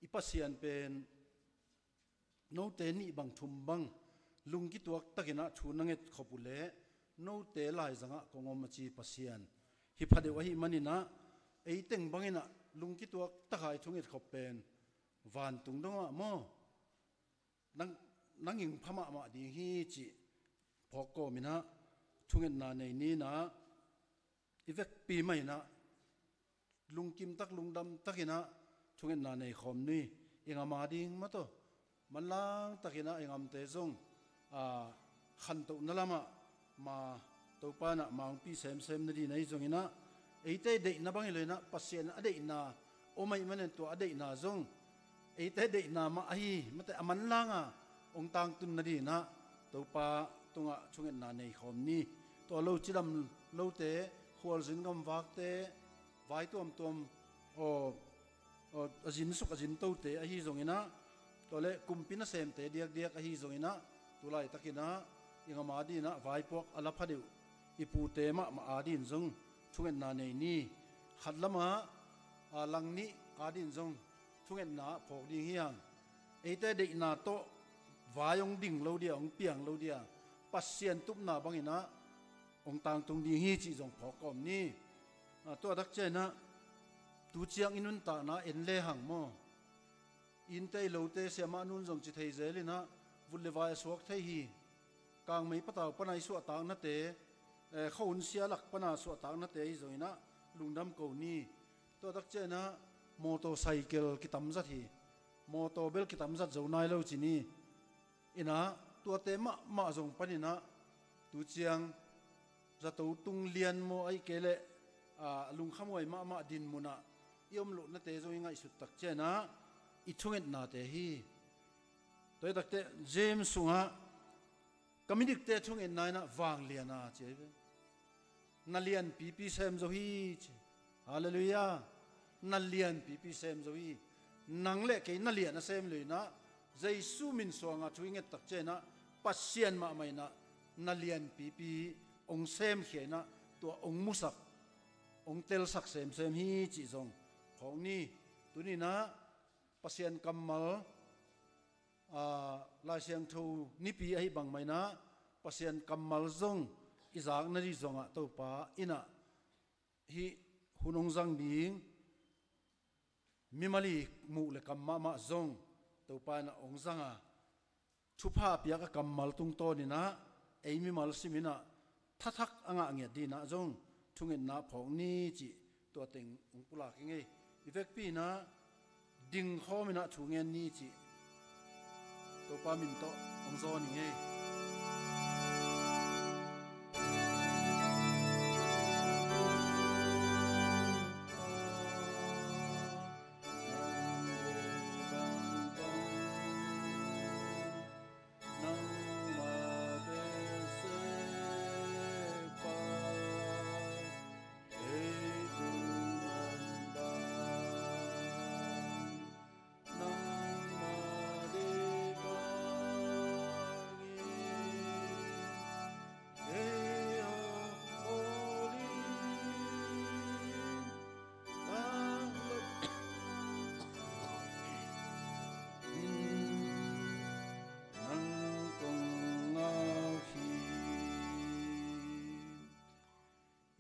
I Pasian pen note nih bang thum bang lungkituak takinah thu na nget khop uh leh note laizangah kong om a ci Pasian hi pha deuh ahih maninah, eiteng banginah lungkituak taka i thunget khop pen vantung dongah maw, nang, nang in pha mahmah ding hi cih phawk kawminah thungetna nei ninah, i vekpi mah inah lungkim tak lungdam takinah thungetna nei khawm ni. I gam a ding mah tawh manlang takinah i gamte zong, aa, khantohna lamah ma Topa inah ma hong pi semsem nadin ahi zonginah, eite deihna bang hi lo inah Pasian a deihna om ahih manin tua a deihna zong eite deihna mah ahi mate a manlanga hong tangtun nadinah Topa tungah thungetna nei khawm ni. Tua lo cidam lote, khualzin gamvakte, vai tuamtuam, aw, aw, a zinsuk a zintote ahi zonginah, tua le kumpi nasemte diakdiak ahi zonginah, tulaitakinah i gam a dinah vaipuak a la pha deuh i pute mahmah a din zong thungetna nei ni. Khat lamah, aa, lang nih a din zong thungetna phawk ding hi hang. Eite deihna tawh vai hong ding lo dia, hong piang lo dia, Pasian tupna banginah hong tangtung ding hi cih zong phawk kawm ni. Aa, tua tak cianah tu ciang i nuntakna en lehang maw, innte i lote siamah nun zong ci thei zel inah vut le vai a suak thei hi. Kangmei patau pana i suahtaknate, eh, khuahun sia lak pana suahtaknate ahi zonginah lungdam ko ni. Tua tak cianah motorcycle kitamzat hi. Motor bel kitamzat zo nai lo ci ni. Inah tuate mahmah zong paninah tu ciang zato tung lian maw, ahih kei leh, aa, lungkhamhuai mahmah din munah i om lohnate zong i ngaihsut tak cianah i thungetnate hi. Tua hi takteh James sungah ka midikte thungetna inah vanglian a ci ahi ve. Na lianpipi sem zo hi ci. Halleluiah. Na lianpipi sem zo hi. Nang le kei na lian a sem lo inah Jesu min suanga thu i nget tak cianah Pasian mahmah inah na lianpipi hong semkhia inah tua hong musak, hong telsak semsem hi cih zong phawk ni. Tuninah Pasian kammal, aa, Lai Siangtho nipi ahi bangmah inah Pasian kammal zong i zak nading zongah Topa inah hih hun hong zang ding, mimal i muh le kam mahmah zong Topa inah hong zanga, thupha a piak a kammal tungtawninah ei mimal siminah thathak a ngah ngiat dinah zong thungetna phawk ni cih tua teng hong pulak i ngei. I vekpi inah dingkhawm inah thu ngen ni cih Topa min tawh hong zawn i ngei.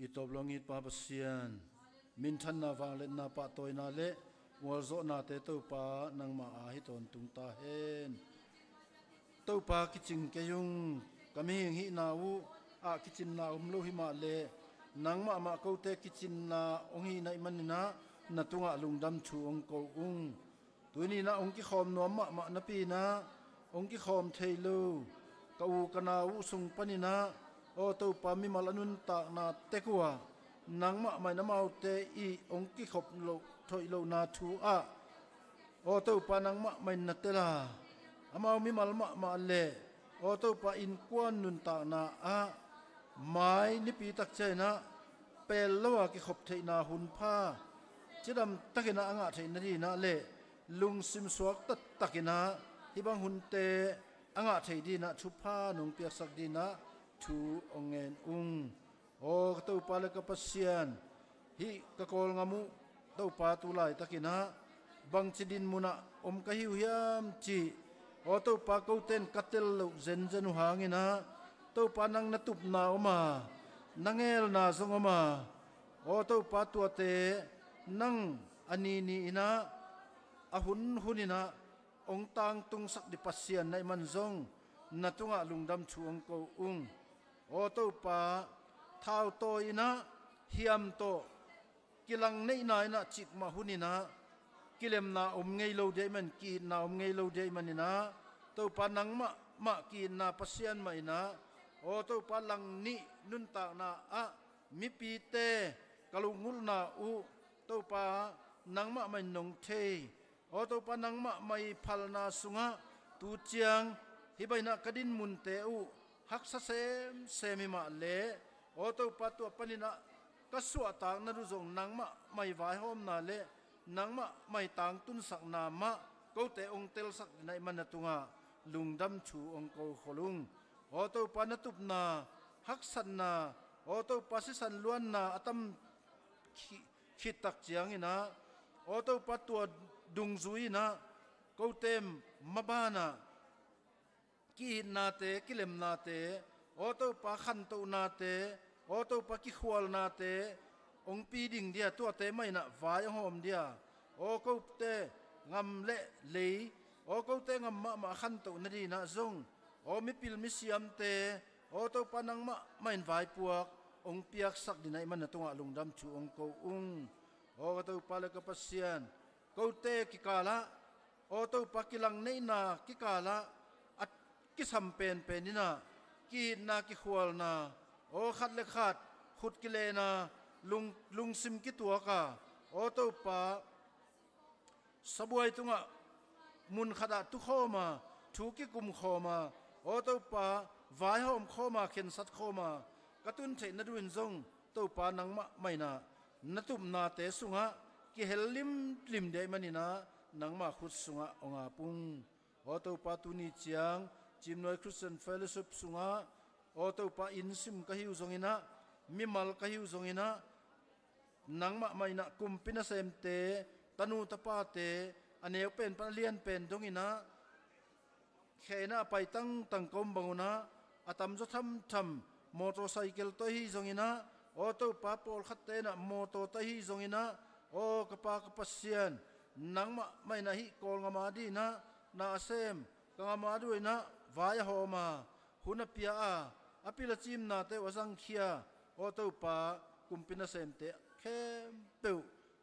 Tawp lawng it Pa Pasian, minthanna, vangliatna, pahtawina le gualzawhnate Topa nangmah a hi tawntung ta hen. Topa, kicing kei ung. Ka mihing hihna uh ah kicinna om lo hi mah leh, nangmah mah kote kicinna hong hih na hih maninah na tungah lungdam thu hong ko ung. Tuni inah hong kikhawm nuam mahmah napi inah hong kikhawm thei lo ka u ka nau uh sung paninah, aw Topa, mimal a nuntakna tek uhah nangmah mah in amaute ih hong kikhop loh, thoih lohna thu ah, aw Topa, nangmah mah in na tel a, amau mimal mahmah leh, aw Topa, innkuan nuntakna ah mai nipi tak ciang inah pel lo a kikhop theihna hun pha cidam takinah a ngah theih nadinah le lungsim suak taktakinah hih bang hunte a ngah theih dinah thupha nong piaksak dinah thu hong ngen ung. Aw ka Topa le ka Pasian, hih ka Kawlgam uh Topa, tu laitakinah bangci dinmunah om ka hi uh hiam cih, aw Topa, kote in ka tel loh zenzen uh hanginah, Topa, nang na tupna om a, na ngelna zong om a, aw Topa, tuate nang a ni ni inah, a hun hun inah hong tangtungsak ding Pasian na hih man zong na tungah lungdam thu hong ko ung. Aw Topa, thautawi inah hiam tawh kilang neihna inah cikmah hun inah kilemna om ngei lo ding ahih man, ki-itna om ngei lo ding ahih maninah, Topa, nangmah mah ki-itna Pasian mah inah, aw Topa, lang nih nuntakna ah mipite ka lunggulhna uh, Topa, nangmah mah in nong thei. Aw Topa, nangmah mah ih phalna sungah tu ciang hih bang inah ka dinmunte uh haksa semsem hi mah leh, aw Topa, tua paninah ka suahtakna uh zong nangmah mah ih vaihawmna le nangmah mah ih tangtunsakna mah kote hong telsak ding na hih man na tungah lungdam thu hong ko khol ung. Aw Topa, na tupna, haksatna, aw Topa, sisan luanna a tam khit, khit tak cianginah, aw Topa, tua dungzui inah kote mabanah ki-itnate, kilemnate, aw Topa, khantohnate, aw Topa, kikhualnate hong pi ding dia, tuate mah inah vai hong hawm dia, aw kote gam le lei, aw kote gam mahmah a khantoh nadinah zong, aw mipil misiamte, aw Topa, nangmah mah in vaipuak hong piaksak ding na hih man na tungah lungdam thu hong ko ung. Aw ka Topa le ka Pasian, kote kikalah, aw Topa, kilang neihna kikalah a kisam penpen inah ki-itna, kikhualna, aw khat le khat khut kilena, lung, lungsim kituak a, aw Topa, sabuai tungah mun khatah tukhawm a, thu kikum khawm a, aw Topa, vaihawm khawm a, khensat khawm a ka tun theih nading zong, Topa, nangmah mah inah na tupnate sungah kihel limlim ding ahih maninah nangmah khut sungah hong ap ung. Aw Topa, tuni ciang Cimnuai Christian Fellowship sungah, aw Topa, inn sim ka hi uh zonginah, mimal ka hi uh zonginah, nangmah mah inah kumpi nasemte, tanu tapate, a neu pen pan a lian pen donginah khe inah a pai tangtang ka om bang unah, a tamzaw thamtham motorcycle tawh ahi zonginah, aw Topa, pawlkhatte inah motor tawh ahi zonginah, aw ka Pa ka Pasian, nangmah mah inah hih Kawlgam a dinah na a sem, ka gam a dinah vai a hawm a, hun a pia a, a pil a cimnate uh a zangkhia, aw Topa, kumpi nasemte khempeuh,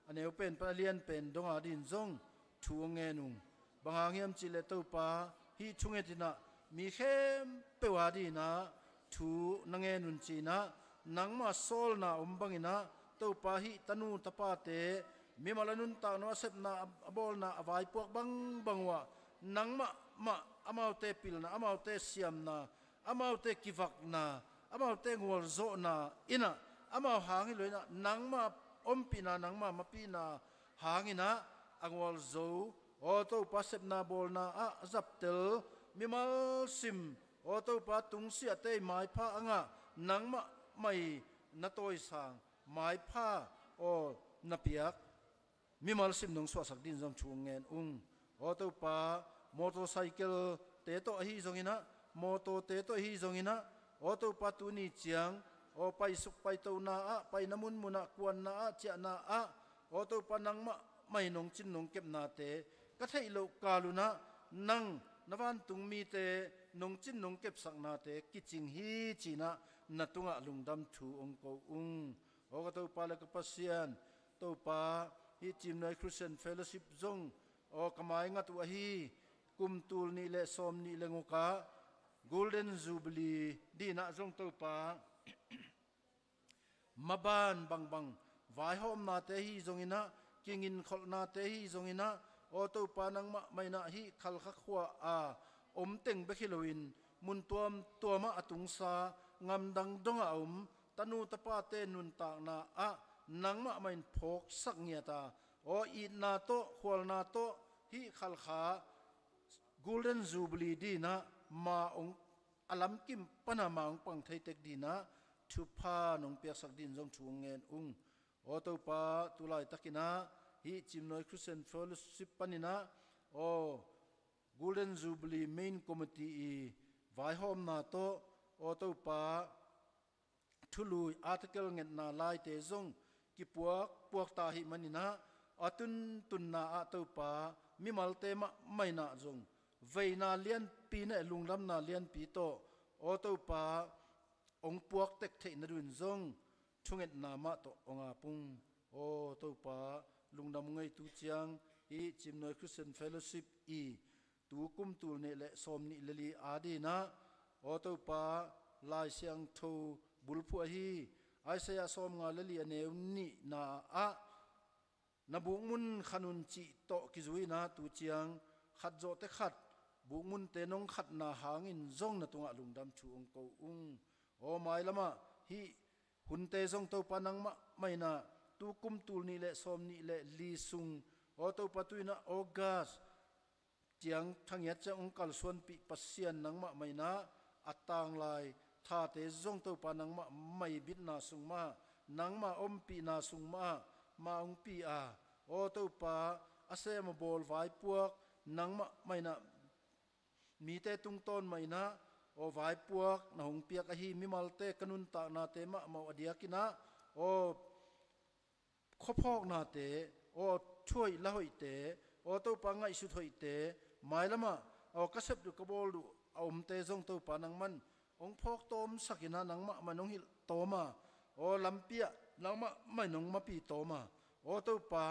a neu pen pan a lian pen dong a din zong thu hong ngen ung. Bang hang hiam cihleh Topa, hih thunget inah mi khempeuh a dinah thu na ngen un ci-inah, nangmah sawlna om banginah, Topa, hih tanu tapate, mimal a nuntakna a sepna, a, a bawlna, a vaipuak bangbang uhah nangmah mah amaute pilna, amaute siamna, amaute kivakna, amaute gualzawhna inah, amau hang hi lo inah, nangmah ompihna, nangmah mapihna hanginah a gualzo, aw Topa, sepna bawlna ah a zaptel mimal sim, aw Topa, tungsiahte ih maipha a ngah, nangmah mah ih na tawisang maipha aw na piak mimal sim nong suahsak din zong thu hong ngen ung. Aw Topa, motorcycle te tawh ahi zonginah, motorte tawh ahi zonginah, aw Topa, tuni ciang aw paisuk paitona ah, paina munmun ah, kuanna ah, ciahna ah, aw Topa nangmah mah in nong cin nong kepnate ka theih loh kal un ah nang na vantung mite nong cin nong kepsaknate kicing hi ci-in ah na tungah lungdam thu hong ko ung. Aw ka Topa le ka Pasian, Topa, hih Cimnuai Christian Fellowship zong aw ka maingat uh ahi, kum tul nih le sawm nih le nguk ah Golden Jubilee ding in ah zong Topa, maban bangbang vaihawmnate hi zongin ah, kinginkholhnate hi zongin ah, aw Topa nangmah mah in ah hih Khalkha khua a om teng bek hi loin mun tuamtuam ah a tungsa, ngamdang dong ah a om tanu tapate nuntakna ah nangmah mah in phawksak ngiat a, aw itna tawh khualna tawh hih Khalkha Golden Jubilee ding in ah ma hong, a lamkim pan a ma hong pang thei tek ding in ah thupha nong piaksak dingin zong thu hong ngen ung. Aw Topa, tu laitakin ah hih Cimnuai Christian Fellowship panin ah aw Golden Jubilee Main Committee i vaihawmna tawh, aw Topa, thului article ngetna laite zong kipuak puak ta ahih manin ah, a tuntunna ah Topa, mimalte mahmah in ah zong veina lianpi le lungdamna lianpi tawh, aw Topa, hong puak tek theih nadingin zong thungetna mah tawh hong ap ung. Aw Topa, lungdam ung ei, tu ciang hih Cimnuai Christian Fellowship i tu kum tul nih le sawm nih le li a ding in ah, aw Topa, Lai Siangtho bulphuh ahi Isaiah sawmnga le li a neu nihna ah na bukmun khan un cih tawh kizui in ah tu ciang khat zawhte khat bukmunte nong khatna hangin zong na tungah lungdam thu hong ko ung. Aw mailam ah hih hunte zong Topa nangmah mah in ah tu kum tul nih le sawm nih le li sung, aw Topa, tu in ah August ciang thangiat ciang hong kalsuanpih Pasian nangmah mah in ah a tanglai thate zong Topa nangmah mah i bitna sung mah, nangmah ompihna sung mah ah ma hong pi a, aw Topa, a sem a bawl vaipuak nangmah mah in ah mite tungtawn mah in ah aw vaipuak na hong piak ahi, mimalte ka nuntaknate mahmah uh a diakin ah aw khuaphawknate, aw thuhoih lahoihte, aw Topa, ngaihsut hoihte, mailam ah aw ka sep duh ka bawl duh a omte zong Topa nangman hong phawk tawmsak in ah nangmah mah in hong hilh tawm a, aw lampi ah nangmah mah in hong mapi tawm a, aw Topa,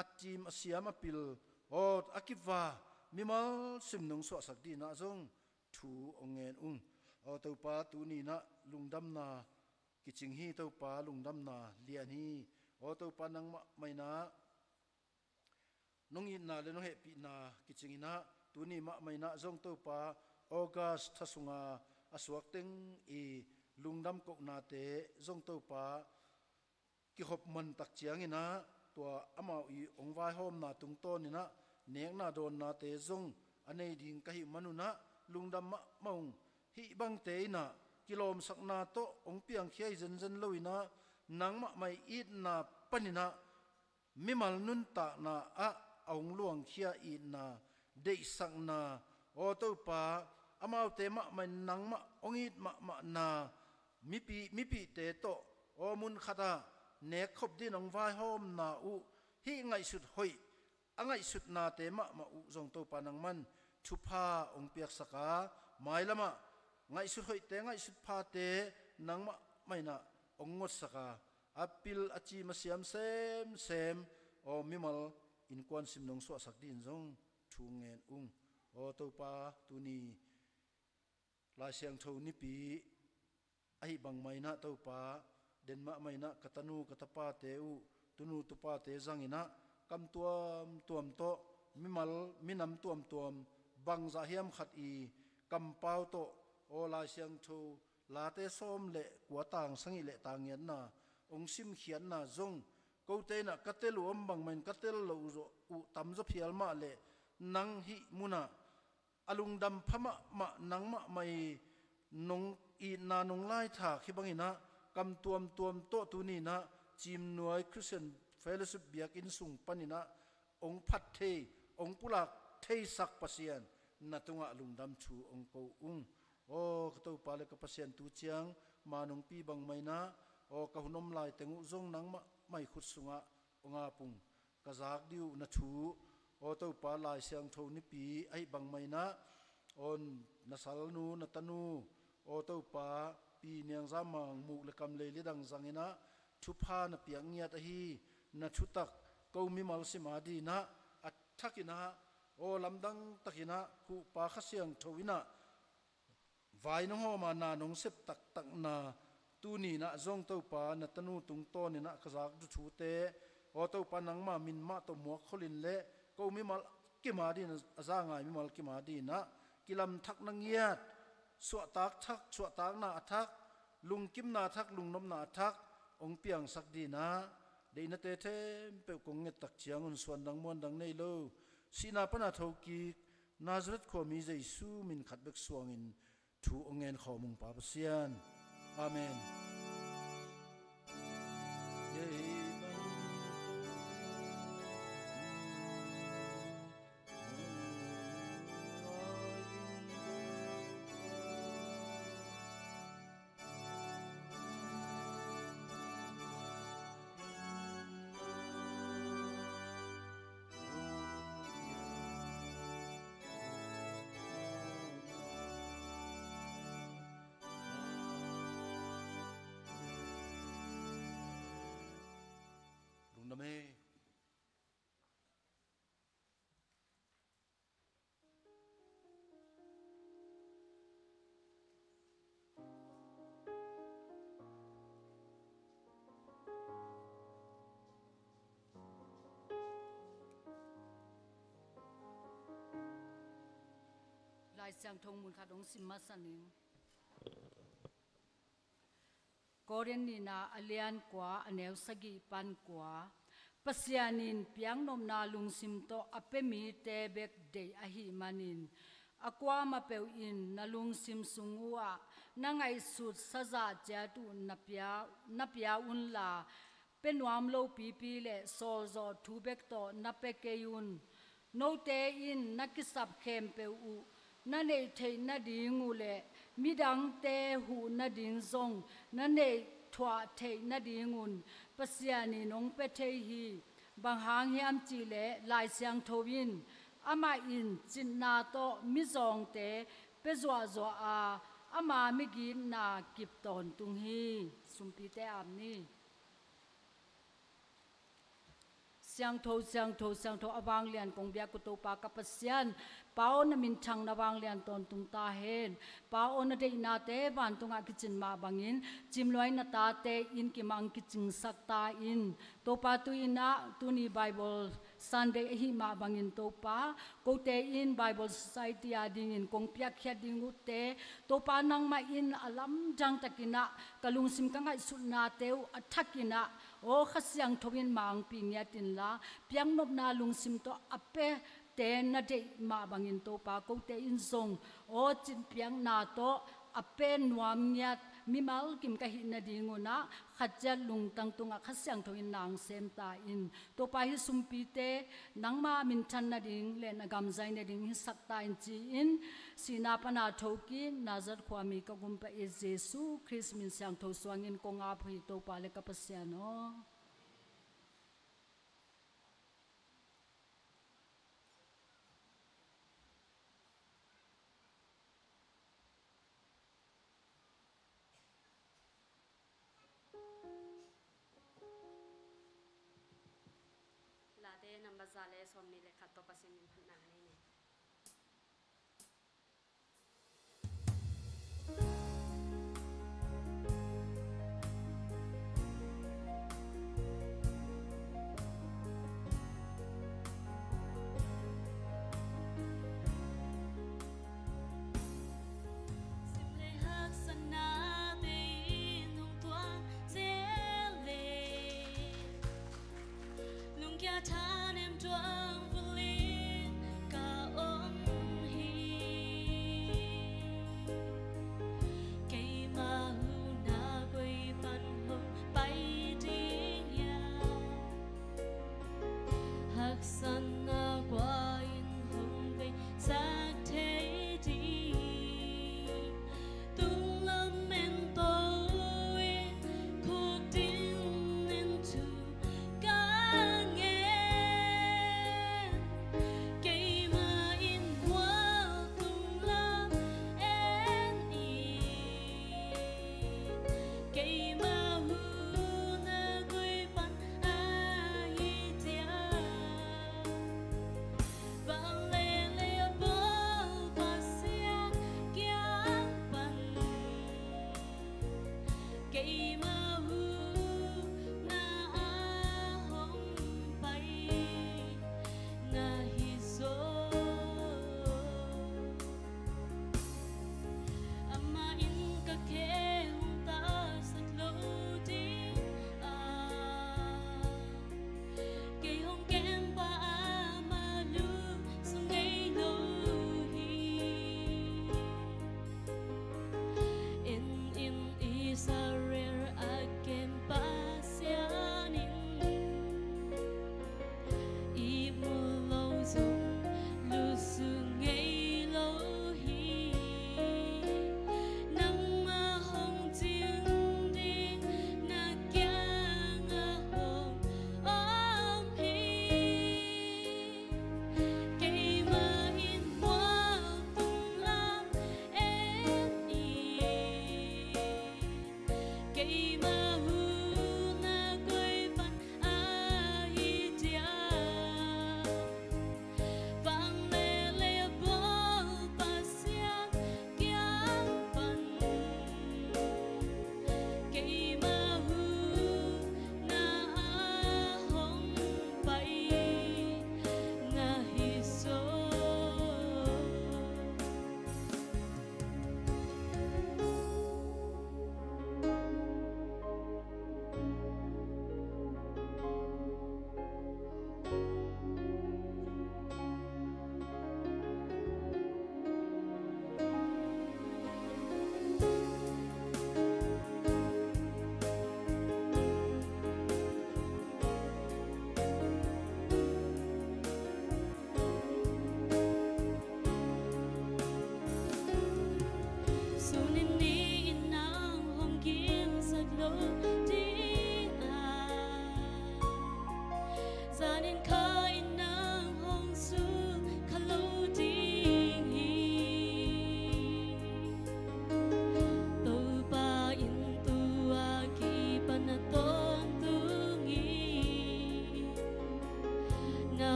a cim a siam a pil, aw a kiva mimal sim nong suahsak ding in ah zong thu hong ngen ung. Aw Topa, tuni in ah lungdamna kicing hi Topa, lungdamna lian hi. Aw Topa, nangmah mah in ah nong itna le nong hehpihna kicing in ah tuni mahmah in ah zong Topa, August tha sunga a suak teng i lungdam kohnate zong Topa, kikhop man tak ciangin ah tua amau i hong vaihawmna tungtawn in ah nekna dawnnate zong a nei ding ka hih man un ah lungdam mahmah ung. Hih bangte in ah kilawmsakna tawh hong piangkhia hi zenzen lo in ah nangmah mah i itna panin ah mimal nuntakna ah a hong luangkhia itna, deihsakna, aw Topa, amaute mahmah in nangmah hong it mahmahna, mipi, mipihte tawh aw mun khat ah nekkhop dingin hong vaihawmna uh, hih ngaihsut hoih a ngaihsutnate mahmah uh zong Topa nangman thupha hong piaksak a, mailam ah ngaihsut hoihte, ngaihsut phate nangmah mah in ah hong ngotsak a, a pil a cim a siam semsem aw mimal innkuan sim nong suahsak dingin zong thu ngen ung. Aw Topa, tuni Lai Siangtho nipi ahih bangmah in ah Topa, den mahmah in ah ka tanu ka tapate uh, tunu tupate zang in ah kam tuamtuam tawh, mimal minam tuamtuam bangzah hiam khat i kampau tawh, aw Lai Siangtho Late sawm le kua tang sagih le tang giatna hong simkhiatna zong, kote in ah ka tel uh om bangmah in ka tel loh uh, uh tamzaw phial mah leh nang hih mun ah a lungdam pha mahmah nangmah mah i nong itna nong laithak hi bangin ah kam tuamtuam tawh tuni in ah Cimnuai Christian Fellowship biakinn sung panin ah hong phat thei, hong pulak theisak Pasian, na tungah lungdam thu hong ko ung. Aw ka Topa le ka Pasian, tu ciang ma nungpi bangmah in ah, aw ka hun om lai teng uh zong nangmah mai khut sungah aw ngap ung. Ka zak dih uh na thu, aw Topa, Lai Siangtho nipi ahih bangmah in ah, aw na salnu, na tanu, aw Topa, Pi Niang Za Mang Muk le Kam Lei Li dang zang in ah, thupha na piak ngiat ahi, na thutak ko mimal sim a ding in ah, a thak in ah, aw lamdang tak in ah, huhpa Kha Siangtho in ah, vai nong hawm a, na nong sep taktakna, tuni in ah zong Topa, na tanu tungtawn in ah ka zak dih thute, aw Topa, nangma min mah tawh muak khol in le, ko mimal kim a ding in ah, a za ngai mimal kim a ding in ah, kilamthakna ngiat, suahtak thak, suahtakna a thak, lungkimna thak, lungnopna a thak hong piangsak ding in ah, deihnate khempeuh kong nget tak ciangun suandang muandang nei lo, sihna pan a thokik Nazareth khuami Jesu min khat bek suangin thu hong ngen khawm ung, Pa Pasian. Amen. Lungdam ei. Lai Siangtho mun khat hong sim masa ning. Korin nihna a lian kua, a neu sagih pan kua. Pasian in piaknopna lungsim tawh a pia mite bek deih ahih manin, a kuamah peuh in na lungsim sung uhah na ngaihsut sazah ciat uh na pia, na pia unla, pia nuam lopipi le sawlzawh thu bek tawh na pia kei un. Note in na kisap khempeuh uh na neih theih nading uh le midangte huh nading zong na neih thuah theih nadingun Pasian in hong pia thei hi. Bang hang hiam cihleh Lai Siangtho in, amah in cinna tawh mizawngte pia zuahzuah a, ama migitna kip tawntung hi. Sumpite ap ni. Siangtho, siangtho, siangtho, a vanglian kong biak uh Topa ka Pasian, Pa aw, na minthang na vanglian tawntung ta hen. Pa aw, na deihnate vantungah kicin mah bangin, cimluai na tate inn kimang kicingsak ta in. Topa, tu-in ah tuni Bible Sunday ahih mah bangin Topa, kote in Bible Society a dingin kong piakkhiat ding uhte, Topa, nangmah in a lamdang takin ah ka lungsim ka ngaihsutnate uh a thakin ah, aw Kha Siangtho in mangpih ngiat inla, piaknopna lungsim tawh a piate na deih mah bangin Topa, kote in zong aw cinpiakna tawh a pia nuam ngiat mimal kim ka hih nadingun ah, khat ciat lungtang tungah Kha Siangtho in na hong sem ta in. Topa, hih sumpite nangma minthan nading le na gam zai nading hisak ta in ci-in, sihna pana thokik Nazareth khuami ka gumpa i Jesu Khrist min siangtho suangin kong ap uh hi Topa le ka Pasian aw. Late nambat za le sawmnih le khat tawh Pasian min phatna nei ni. Sim le haksatnate in hong tuang zel le, lungkia thanem tuang vul in ka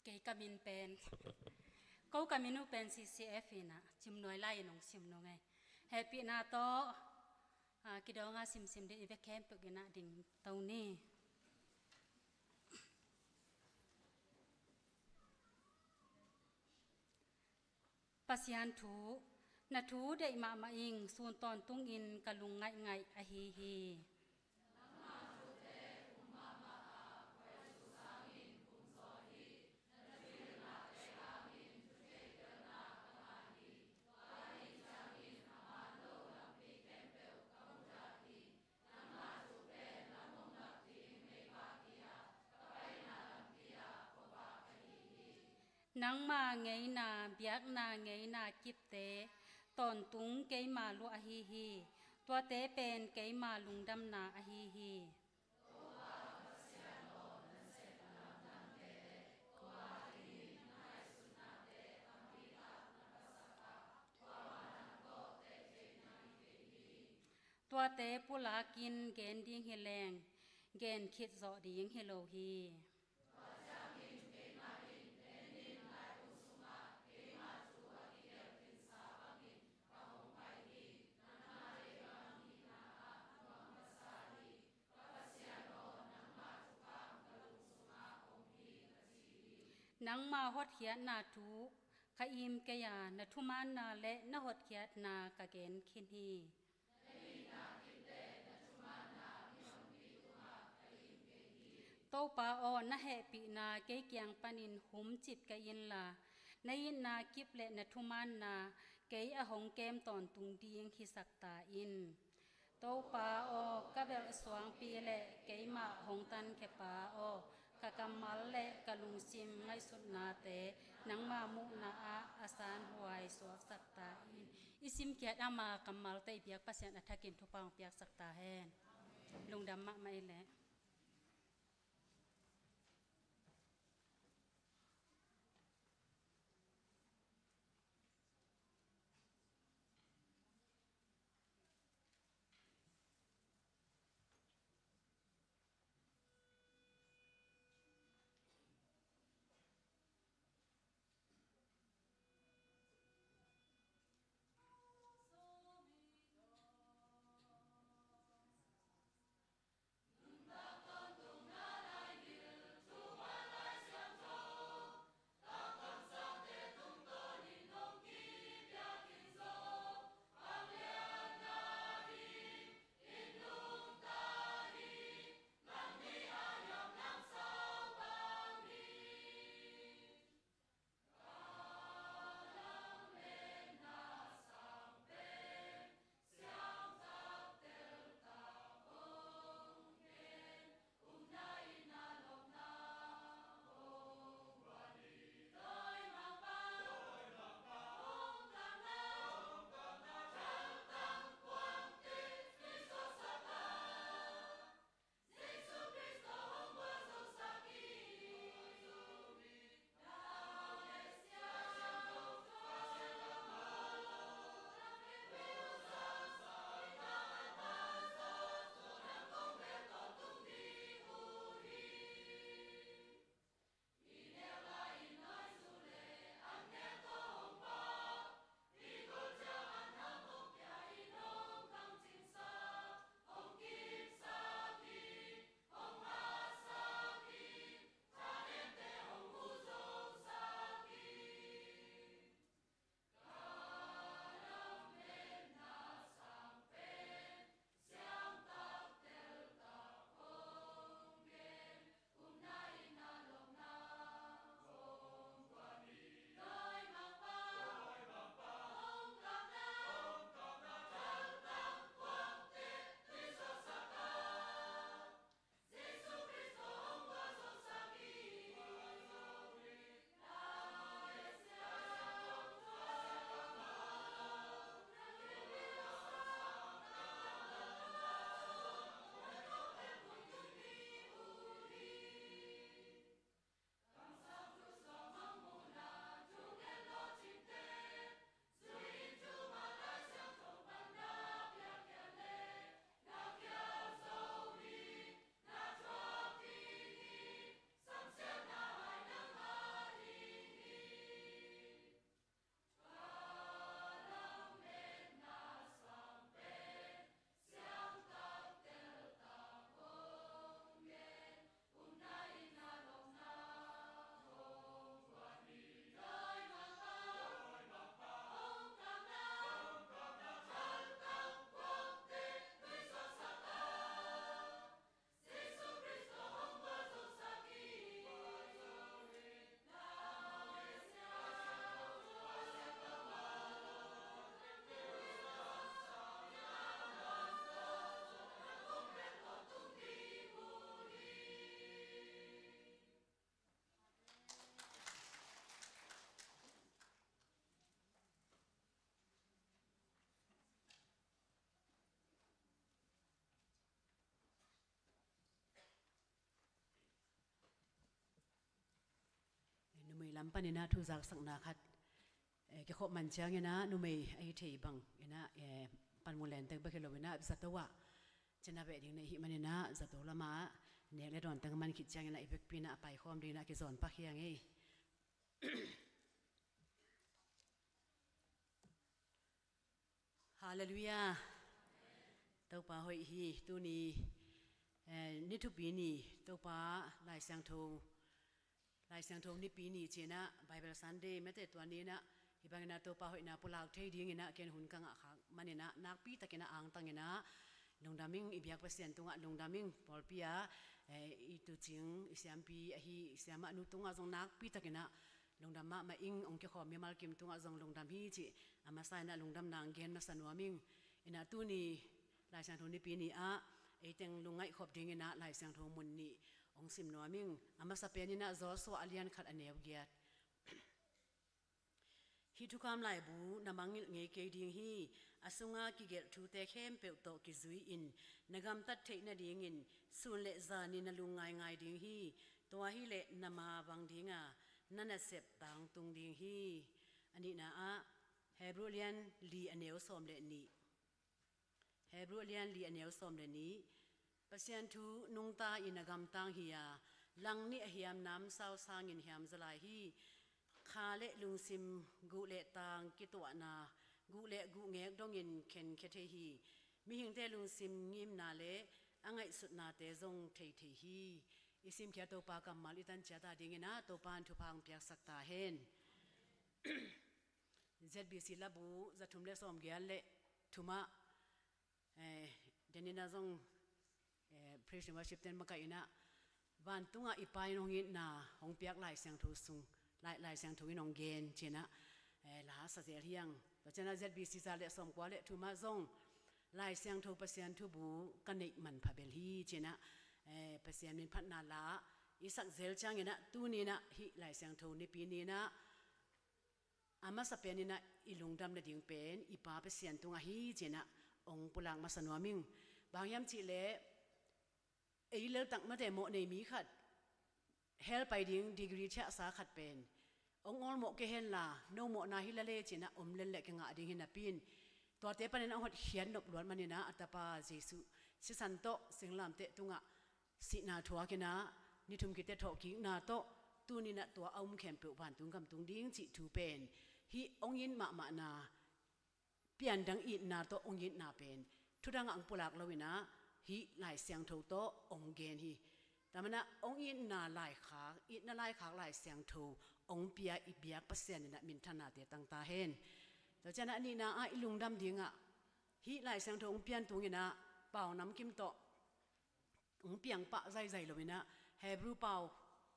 Kei ka min pen, ko ka min uh pen C C F hi-in ah, Cimnuai lai-in hong sim nung ei. Hehpihna tawh, ah, kidawng a simsim ding i vek khempeuh in ah ding to ni. Pasian thu, na thu deih mahmah ing, sun tawntungin ka lung ngaihngaih ahi hi. Nangma ngeina, biakna ngeina kipte tawntung keima luah ahi hi. Tuate pen keima lungdamna ahi hi. Tuate pulakin gen ding hi leng, gen khit zawh ding hi lo hi. Nangma hotkhiatna thu ka im kei a, na thumaanna le na hotkhiatna ka gen khin hi. Topa aw, na hehpihna kei kiang panin humcip kei inla, na itna kip le na thumaanna kei a hong kem tawntung ding hisak ta in. Topa aw, ka belh suangpi le keimah hong tankhia pa aw, ka kammal le ka lungsim ngaihsutnate nangma muhna ah a sanhuai suaksak ta in. I simkhiat ama kammalte i biak Pasian a thakin thupha hong piaksak ta hen. Lungdam mahmah i leh. Lam panin ah thu zaksakna khat, eh, kikhop man ciangin ah numei ahi thei bangin ah, eh, panmun lenteng bek hi loin ah zato ah cina veh ding na hih manin ah zato lamah nek le dawn teng man khit ciangin ah i vekpi in ah a paikhawm dingin ah kizawn pak hi ing ei. Halleluiah. Topa hoih hi. Tuni, eh, ni thupi ni, Topa Lai Siangtho, Lai Siangtho nipi ni ci-in ah Bible Sunday mate tua ni-in ah hih bangin ah Topa hoihna pulak thei dingin ah ken hun ka ngah khak manin ah nakpi takin ah angtangin ah lungdam ing. I biak Pasian tungah lungdam ing. Pawlpi ah, eh, i tuucing, i siampi ahi, i siamahnu tungah zong nakpi takin ah lungdam mahmah ing. Hong kikhawm mimal kim tungah zong lungdam hi cih a masa in ah lungdamna hong gen masa nuam ing. In ah tuni Lai Siangtho nipi ni ah ei teng lungngaih khop dingin ah Lai Siangtho mun nih hong sim nuam ing. A masa pen in ah Joshua a lian khat a neu giat. Hih thukham laibu na mangngilh ngei kei ding hi. A sunga kigelh thute khempeuh tawh kizui-in na gamtat theih nadingin sun le zan in na lungngaingai ding hi. Tua hileh na mavang ding a, na nasep tangtung ding hi. A nihna ah Hebrew lian li a neu sawm le nih. Hebrew lian li a neu sawm le nih. Pasian thu nungta-in a gamtang hi a, langnih a hiam namsau sangin hiam zaw lai hi. Kha le lungsim, guh le tang kituahna, guh le guhngek dongin khenkhia thei hi. Mihingte lungsim ngimna le a ngaihsutnate zong thei thei hi. I simkhia Topa kammal i tan ciat a dingin ah Topa in thupha hong piaksak ta hen. Z B C labu za thum le sawm giat le thum ah, eh, Denina zong, eh, praise and worship ten makaih in ah vantungah i Pa in hong itna hong piak Lai Siangtho sung, Lai, Lai Siangtho in hong gen ci-in ah, eh, la sa zel hi ing. Tua ciangin ah Z B C za le sawm kua le thum ah zong Lai Siangtho Pasian thubu ka neih manpha bel hi ci-in ah, eh, Pasian min phatna la i sak zel ciangin ah tuni-in ah hih Lai Siangtho nipi ni-in ah a masa pen in ah i lungdam nading pen i Pa Pasian tungah hi ci-in ah hong pulak masa nuam ing. Bang hiam cih leh ei leltak mate mawh nei mi khat, hell pai ding degree thiahsa khat pen hong awlmawh kei hen la, no mawhna hi la le ci-in ah om lel leh kingah ding hi napi-in, tuate panin a hotkhiat nop luat manin ah a Tapa Jesuh sisan tawh singlamteh tungah sihna thuakin ah ni thum kitek thawhkikna tawh tuni-in ah tua a um khempeuh vantung gam tung ding cih thu pen hih hong it mahmahna, piandang itna tawh hong itna pen thudang ah hong pulak loin ah hih Lai Siangtho tawh hong gen hi. Tua manin ah hong itna laikhak, itna laikhak Lai Siangtho hong pia i biak Pasian in ah minthannate tang ta hen. Tua ciangin ah a nihna ah i lungdam dingah hih Lai Siangtho hong pian tungin ah Pau Nam Kim tawh hong piang pah zaizai loin ah Hebrew pau,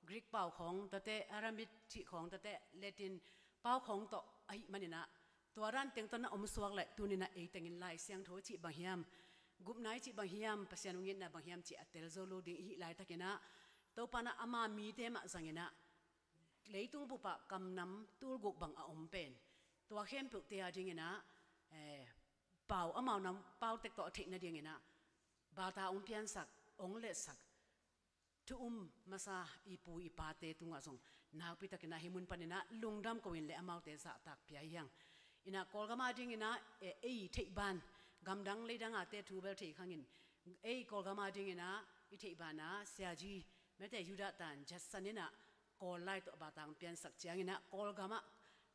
Greek pau khawng tate, Aramaic thih khawng tate, Latin pau khawng tawh ahih manin ah tua dan teng tawh na om suak leh tuni-in ah ei tengin Lai Siangtho cih bang hiam, gupna i cih bang hiam, Pasian hong itna bang hiam cih a tel zo lo ding i hih laitakin ah Topa in ah ama mite mah zangin ah leitung bup ah kamnam tulguk bang a om pen tua khempeuhte a dingin ah, eh, pau, amau nam pau tek tawh a theih nadingin ah bata hong piansak, hong letsak thu um masa i pu i pate tungah zong nakpi takin ah hih mun panin ah lungdam ko in le amaute zahtak pia hi ing. In ah Kawlgam a dingin ah, eh, ei theih ban, gamdang leidang ate thu bel thei khang in, ei Kawlgam a dingin ah i theih ban ah Sia G mate Judah Tan Judson in ah Kawl lai tawh bata hong piansak ciangin ah Kawlgam ah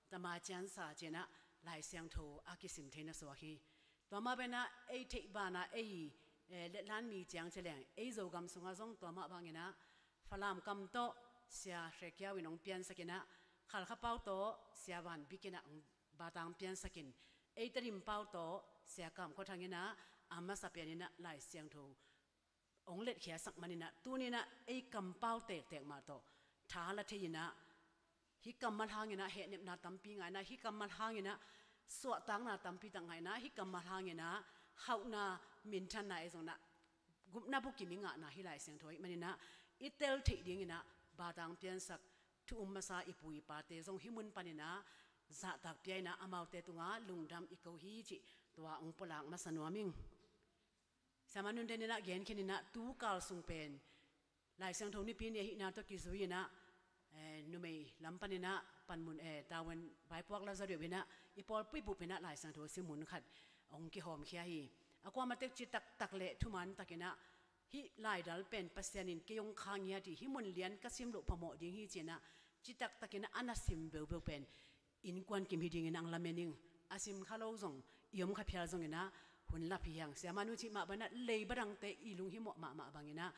tama ciansa ci-in ah Lai Siangtho a kisim thei na suak hi. Tua mah bangin ah ei theih ban ah ei, eh, Letlan mi ciang ci leng ei Zogam sungah zong tua mah bangin ah Falam kam tawh Sia Hre Kiau in hong piansak in ah Khalkha pau tawh Sia Van Bik in ah hong bata hong piansak in, ei Tedim pau tawh Sia Kam Khua Thang in ah a masa pen in ah Lai Siangtho hong letkhiasak manin ah tuni-in ah ei kampau tektek mah tawh tha la thei in ah hih kammal hangin ah hehnepna tampi ngah in ah, hih kammal hangin ah suahtakna tampi tak ngah in ah, hih kammal hangin ah hauhna, minthanna, ei zong in ah gupna bukim i ngahna hih Lai Siangtho ahih manin ah i tel theih dingin ah bata hong piansak thu um masa i pu i pate zong hih mun panin ah zahtak pia in ah amaute tungah lungdam i ko hi cih tua hong pulak masa nuam ing. Siamah Nun Den in ah gen khin in ah tu kal sung pen Lai Siangtho nipi ni ahihna tawh kizui in ah, eh, numei lam paninah panmun, eh, tavuan vaipuak la zaw deuh inah i pawlpih bup inah Lai Siangtho sim mun khat hong kihawmkhia hi. A kuamah tek ci taktak le thuman takinah hih laidal pen Pasian in kei hong kha ngiat hi, hih mun lian ka sim loh phamawh ding hi cinah ci taktakinah a na sim veuveu pen innkuan kim hi dingin ang lamen ing. A sim kha lo zong i om kha phial zonginah hun lap hi hang. Siamah nu cih mah banah leiba dangte i lunghimawh mahmah banginah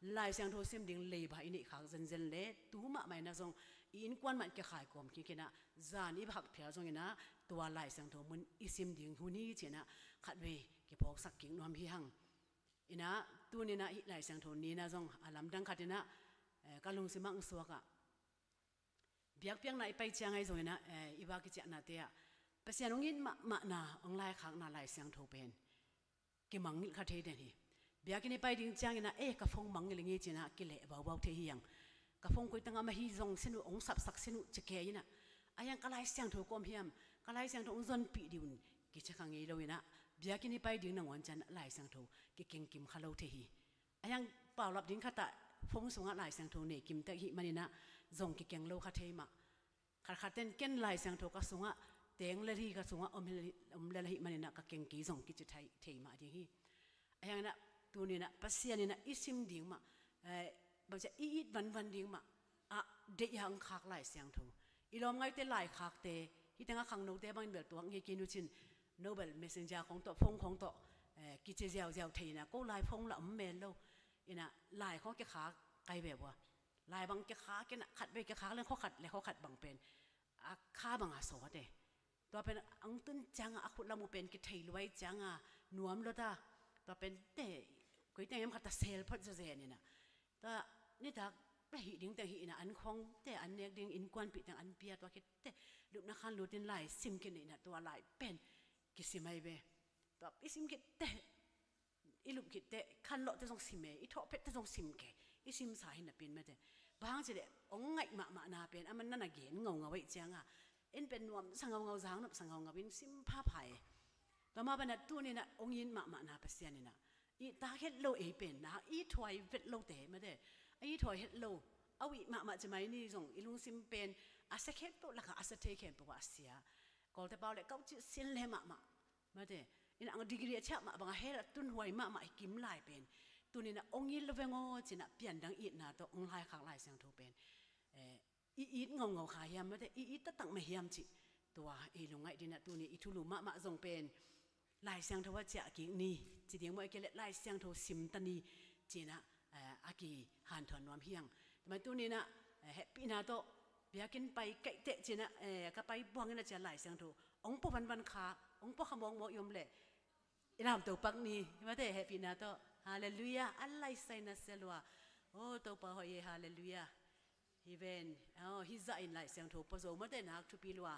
Lai Siangtho sim ding leiba i neih khak zenzen le tu mahmah inah zong i innkuan mah kikhai kawm kikinah zan i va hak phial zonginah tua Lai Siangtho mun i sim ding hun hi cinah khatvei kiphawksak kik nuam hi hang. Inah tuninah hih Lai Siangtho ninah zong a lamdang khatinah, eh, ka lungsim ah hong suakah biakpiakna i pai ciang ahi zonginah, eh, i va kiciahnate ah Pasian hong it mahmahna hong laikhakna Lai Siangtho pen kimangngilh kha thei den hi. Biakinn i pai ding cianginah, eh, ka phone mangngilh ing hi cinah kileh vauvau thei hi hang. Ka phone koi tangah mah hi zong sin uh, hong sapsak sin uh ci kei inah, a hiang ka Lai Siangtho kawm hiam, ka Lai Siangtho hong zonpih dih un kici kha ngei lo inah biakinn i pai ding nangawn cianah Lai Siangtho kikeng kim kha lo thei hi. A hiang paulap ding khatah phone sungah Lai Siangtho nei kimtek hih maninah zong kikeng lo kha thei mah. Khatkhat ten ken Lai Siangtho ka sungah teng lel hi, ka sungah om lel hi, om lel ahih maninah ka keng kei zong kici thei, thei mah ding hi. A hianginah tuninah Pasian inah i sim ding mah, eh, bangcia i it vanvan ding mah a deih a hong khak Lai Siangtho. I lawm ngaite laikhakte hih tengah khangnote bangin bel tuak ngei kei nu cin, no bel messenger khong tawh phone khong tawh, eh, kici ziauziau thei inah ko lai phone lah om mel lo. Inah lai khong kikhak kai ve bua. Lai bang kikhak inah khatvei kikhak leng khuakhat le khuakhat bang pen a kha banga sawt e. Tua pen ang tun cianga a khut lam uh pen kithei luai cianga nuam lota. Tua pen te koi teng em khat a sel phot zazen inah, tua nitak la hih ding teng hih inah an khong te an nek ding innkuanpih teng an pia, tua khit te lupna khan lutin lai sim khin inah tua lai pen kisim ai ve. Tua i sim khit te i lup khit teh khanlawhte zong sim e, i thawhpette zong sim ke, i simsa hi napin mate. Bang hang cileh hong ngaih mahmahna pen aman nana gen ngaungau aih cianga en pen nuamsa ngaungau, zangnopsa ngaungau in sim phapha e. Tua mah banah tuninah hong it mahmahna Pasian inah i tak het lo ei pen na i thuai vet lote mate, a i thuai het lo a uih mahmah cimai ni zong i lungsim pen a sia khempeuh lakah a sia thei khempeuh ah a sia. Kawlte pau le kaucih sin le mahmah mate, in ang degree a ciah mah bang a hell a tunhuai mahmah i kim lai pen tuninah hong it lo veng aw cinah piandang itna tawh hong laikhak Lai Siangtho pen, eh, i it ngaungau kha hiam mate, i it taktak mah hiam cih tua i lungngaih dinah tuni i thulu mahmah zong pen Lai Siangtho a ciah kik ni ci ding maw, i kei le Lai Siangtho simta ni cinah, eh, a kihanthawn nuam hiang. Tua mah tuninah, eh, hehpihna tawh biakinn pai kaihteh cinah, eh, ka pai buangin a cia Lai Siangtho hong pua vanvan kha, hong pua kha mawkmawk i om leh i lamto pak ni mate, hehpihna tawh. Halleluiah. A laisaina sia lua. O Topa hoih e, halleluiah. Hi ven, oh, hi zahin Lai Siangtho pua zo mate nak thupi lua.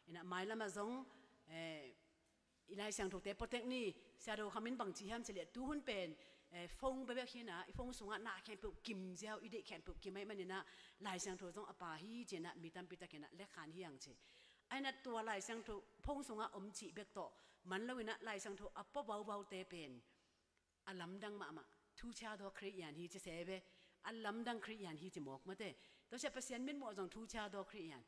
Inah mailamah zong, eh, i Lai Siangthote protect ni. Siado khamin bangci hiam cileh tuhun pen, eh, phone bebek hinah i phone sungah na khempeuh kim ziau, i deih khempeuh kim aih maninah Lai Siangtho zong a pa hi cinah mi tampi takinah lekhan hiang ci. Ainah tua Lai Siangtho phone sungah om cih bek tawh man loinah Lai Siangtho a pua vauvaute pen a lamdang mahmah. Thuciadaw Khristian hi ci se ve. A lamdang Khristian hi ci mawk mate. Tua sia Pasian mitmuh zong thuciadaw Khristian.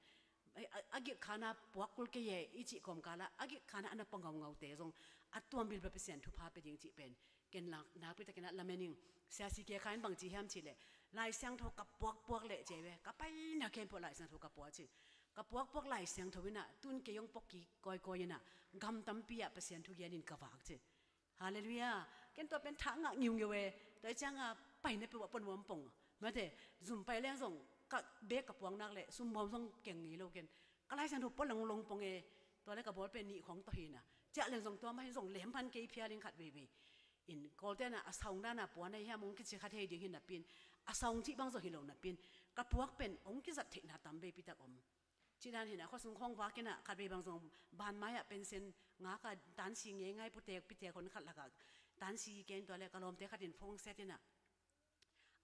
A, a, a gikkhana puak kul kei e i cih kawmkalah a gikkhana a na pua ngaungaute zong a tuambilbel Pasian thupha pia ding cih pen ken lak nakpi takinah lamen ing. Sia si ke kha in bangci hiam cihleh Lai Siangtho ka puakpuak leh ci e ve, ka paina khempeuh Lai Siangtho ka pua ci. Ka puakpuak Lai Siangtho inah tun kei hong puak kik kawikawi inah gam tampi ah Pasian thugen in ka vak ci. Halleluiah. Ken tua pen thah ngah ngiungiu e. Tua i cianga paina peuh ah pua nuam pong mate, zum pai leng zong ka bek ka puang nak le sum bawm zong keng ngei lo ken. Ka Lai Siangtho pua longlong pong e. Tua le ka bawl pen nih khong tawh hina. Ciah leng zong tua mah hin zong lem phan kei phial in khat veivei. In Kawlte na a saung dana puan ahi hiam hong kici kha thei ding hi napin, a saung cih bang zong hi lo napin, ka puak pen hong kizat theihna tam veipi tak om. Cih dan hinah khuasung khawng vakinah khatvei bang zong banmai ah pensen ngaka tansi ngeingai putek pitek hon khat lakah tansi ken tua le ka lawmte khatin phone set inah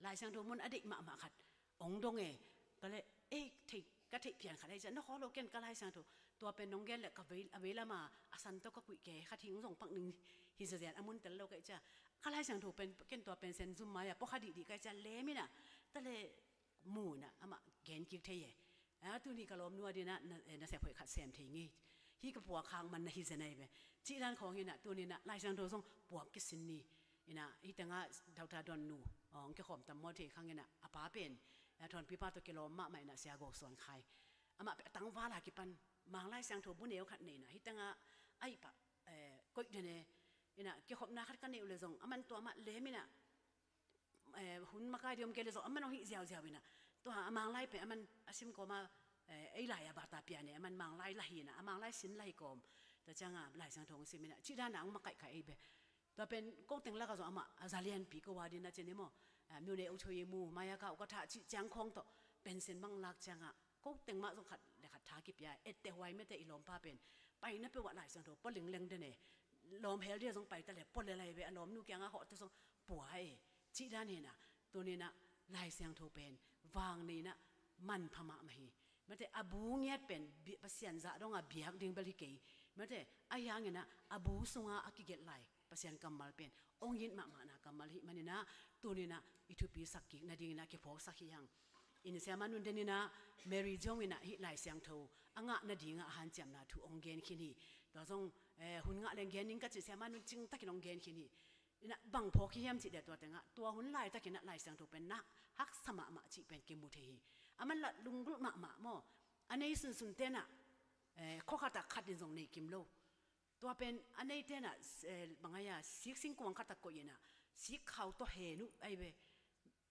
Lai Siangtho mun a deih mahmah khat hong dong e. Tua le ei theih, ka theih pian khat ahi ciah na khaw lo ken ka Lai Siangtho tua pen nong gen le ka vei, a vei lama a san tawh ka kuih ke khat hing zong pak ning hi zazian a mun tel lo ka ih ciah ka Lai Siangtho pen ken tua pensen zum mai-ah pua kha dihdih ka ih ciah lem inah ta le mu inah amah gen kik thei e. A, tuni ka lawmnu a dinah na, eh, nasep hoih khat sem thei ngei. Hih ka puak hang man na hi zen ahi ve. Cih dan khawng hinah tuninah Lai Siangtho zong puak kisin ni. Inah hih tengah Doctor Don nu hong kikhawm tam maw thei khang inah a pa pen, eh, Thawnpi pa tawh kilawm mahmah inah Sia Go Suan Khai. Amah pen a tangval a kipan Mang Lai Siangtho bu neu khat nei inah hih tengah aih pah, eh, koih den e. Inah kikhopna khat ka neih uh le zong aman tua mah lem inah, eh, hun makai ding om kei le zong aman hong hih ziauziau inah. Tua a Mang Lai pen aman a sim kawma, eh, ei lai a bata pian e, aman Mang Lai la hi inah, a Mang Lai sin la hi kawm. Tua cianga Lai Siangtho hong sim inah cih dana hong makaih kha ei be. Tua pen ko teng laka zong amah a za lianpi ko a dinah cin i maw. Eh, mu ne u cho i mu, maya ka u ka tha cih ciang khawng tawh pension bang lak cianga ko teng mah zong khat le khat tha kipia, etteh huai mete i lawmpa pen paina peuh ah Lai Siangtho pua lingleng den e. Lawm hel dia zong paita le pua le lai ve, a lawmnu kiangah hawhte zong pua e. Cih dan hinah tuninah Lai Siangtho pen vang nei inah manpha mahmah hi. Mate a bu ngiat pen bi-, Pasian zah dongah biak ding bel hi kei. Mate ahi hanginah a bu sunga a kigelh lai Pasian kammal pen hong it mahmahna kammal hi maninah tuninah i thupi sak kik nadinginah kiphawksak hi hang. In Siama Nun deninah Mary Jong inah hih Lai Siangtho a ngah nadingah a hanciamna thu hong gen khin hi. Tua zong, eh, hun ngah leng gen ning ka ci Siama Nun cingtakin hong gen khin hi. Inah bang phawk hi hiam cih deh tua tengah tua hun laitakinah Lai Siangtho pen nak haksa mahmah cih pen kimu thei hi. Aman lah lunggulh mahmah maw. A nei sunsun tenah, eh, khuakhatah khat in zong nei kim lo. Tua pen a nei tenah, eh, bang ai a, sik singkuang khatah koih inah sik khau tawh hen uh ai ve.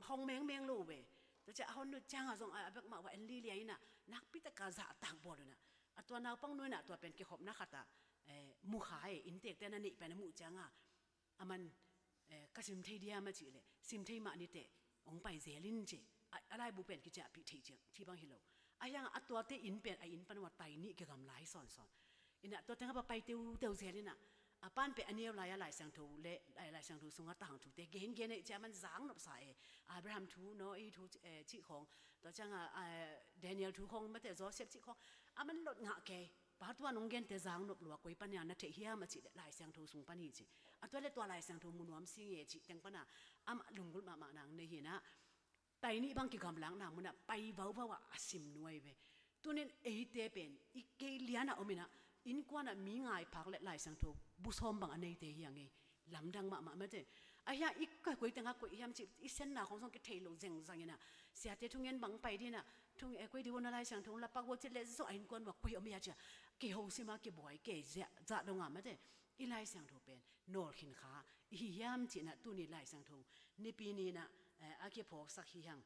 Hong mengmeng lo uh ve. Tua ciah a hon lut ciangah zong a, a bek mah uh a en lilia inah nakpi taka zahtak bawl unah a tua naupang nu inah tua pen kikhopna khatah, eh, mu kha e, inntek tenah neih pen a muh cianga aman, eh, ka sim thei diam a cih leh sim thei mah niteh hong pai zel in ci. A, a laibu pen kiciahpih thei ciang ci bang hi lo. A hiangah a tuate inn pen a inn pan uh a tai nih kigam lai sawnsawn. Inah tua tengah pa pai teuteu zel inah a pan pen a neu lai-a Lai Siangtho le, Lai, Lai Siangtho sungah tang thute gengen eh ci aman zang nopsa e. Abraham thu, Noah thu, eh, cih khawng, tua ciangah, eh, Daniel thu khawng mate Joseph cih khawng aman lot ngah kei. Pa tua nong gente zang nop lua koi pana na theih hiam a cih le Lai Siangtho sung pan hi ci. A tua le tua Lai Siangtho mu nuam si nge cih teng pana amah lunggulh mahmah nang nei hinah tai nih bang kigamlakna munah pai vauvau ah a sim nuai ve. Tunin eite pen i kei lianah om inah innkuanah mi ngai phak le Lai Siangtho bu sawm bang a neite hi a ngei. Lamdang mahmah mate. A hiang i koi koi tengah koih hiam cih i senna khong zong kithei lo zengzang inah siate thungen bang pai dinah thung e koi dih uh na Lai Siangtho la pak uh cih le zong a innkuan uh a koi om ia cia kiho sima kibuai kei zah, zah donga mate. I Lai Siangtho pen nawl khin kha i hi hiam cihnah tuni Lai Siangtho nipi ninah, eh, a kiphawksak hi hang.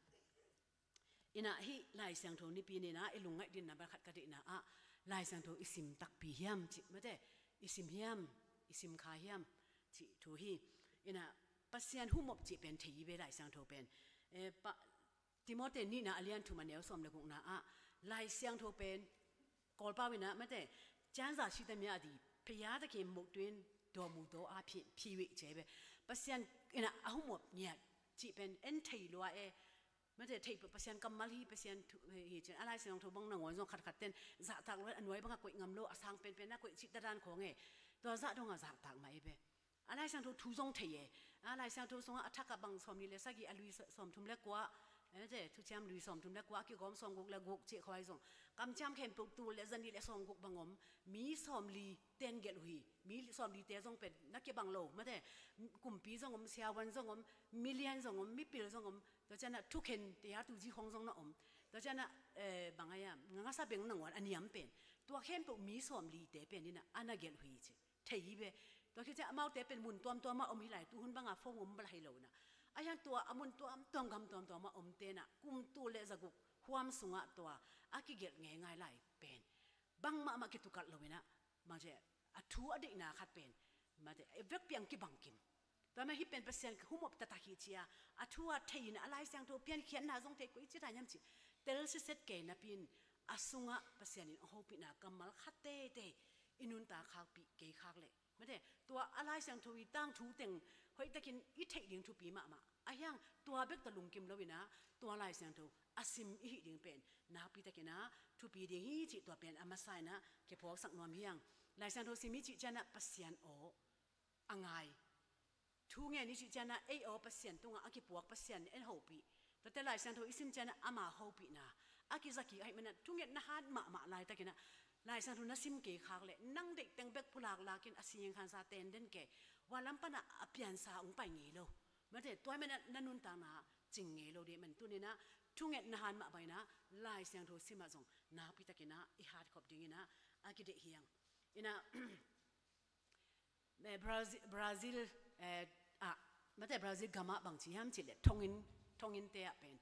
Inah hih Lai Siangtho nipi ninah i lungngaih dinna bel khat ka deihna ah Lai Siangtho i sim takpi hiam cih mate, i sim hiam, i sim kha hiam cih thu hi. Inah Pasian humop cih pen thei i ve Lai Siangtho pen. Eh, pa, Timote nihna a lian thum a neu sawm le gukna ah Lai Siangtho pen Kawlpau inah mate cianza sita mia a di pia ta ke mok tuin daw mu daw a phi, phi wei ce ve. Pasian inah a humop ngiat cih pen en thei lua e. Mate thei Pasian kammal hi, Pasian thu hi cin a Lai Siangtho bang nangawn zong khatkhat ten zahtak lua a nuai bangah koih ngam lo a sang penpen a koih cih dadan khawng e. Tua zah dongah zahtak mah e ve. A Lai Siangtho thu zong thei e. A Lai Siangtho sungah a thakah bang sawmnih le sagih a lui sa-, sawmthum le kua, eh, te, thuciam lui sawmthum le kua a kigawm sawmguk le guk cih khawng zong. Kamciam khempeuh tul le zanih le sawmguk bang om. Mi sawmli ten gelh uh hi. Mi sawmli te zong pen na kibang lo mate. Kumpi zong om, siavuan zong om, milian zong om, mipil zong om. Tua cianah thukhen te a tuzi khawng zong na om. Tua cianah, eh, bang ai a, ngasa beng nangawn a niam pen. Tua khempeuh mi sawmli te pen inah a na gelh uh hi ci. Thei hi ve. Tua khit ciah amaute pen mun tuamtuam ah om hi lai, tuhun bangah phone om bal hi lo inah. A hiang tua a mun tuamtuam gam tuamtuam ah om tenah kum tul le zaguk huam sungah tua a kigelh ngeingai lai pen bang mahmah kitukalh lo inah. Mangce a thu a deihna khat pen mate e vekpi ang kibang kim. Tua mah hih pen Pasian humop taktak hi cia a thu a thei inah a Lai Siangtho piankhiatna zong thei koi ci ta hiam ci. Tel siset kei napi in a sungah Pasian in a hopihna kammal khat teitei i nuntak khakpih kei khak leh mate, tua a Lai Siangtho i tangthu teng hoihtakin i theih ding thupi mahmah. A hiang tua bek tawh lungkim lo inah tua Lai Siangtho a sim i hih ding pen nakpi takin ah thupi ding hi cih tua pen a masa inah kiphawksak nuam hi hang. Lai Siangtho sim i cih cianah Pasian aw a ngai. Thu ngen i cih cianah ei aw Pasian tungah a kipuak Pasian en hopih. Tuate Lai Siangtho i sim ciangin ama hopihna a kiza kik ahih manin ah thungetna hat mahmah laitakin ah Lai Siangtho na sim kei khak leh nang deih teng bek pulak lakin a singkhansa tenden kei, hua lam pan ah a piansa hong pai ngei lo. Mate, tua ahih manin ah na nuntakna cing ngei lo ding ahih manin tuni-in ah thungetna hat mah bangin ah Lai Siangtho sim ah zong nakpitakin ah i hat khop dingin ah a kideih hi hang. In ah, eh, Brazil, Brazil, eh, ah, mate, Brazil gam ah bang ci hiam cih leh thonginn, thonginnte ah pen,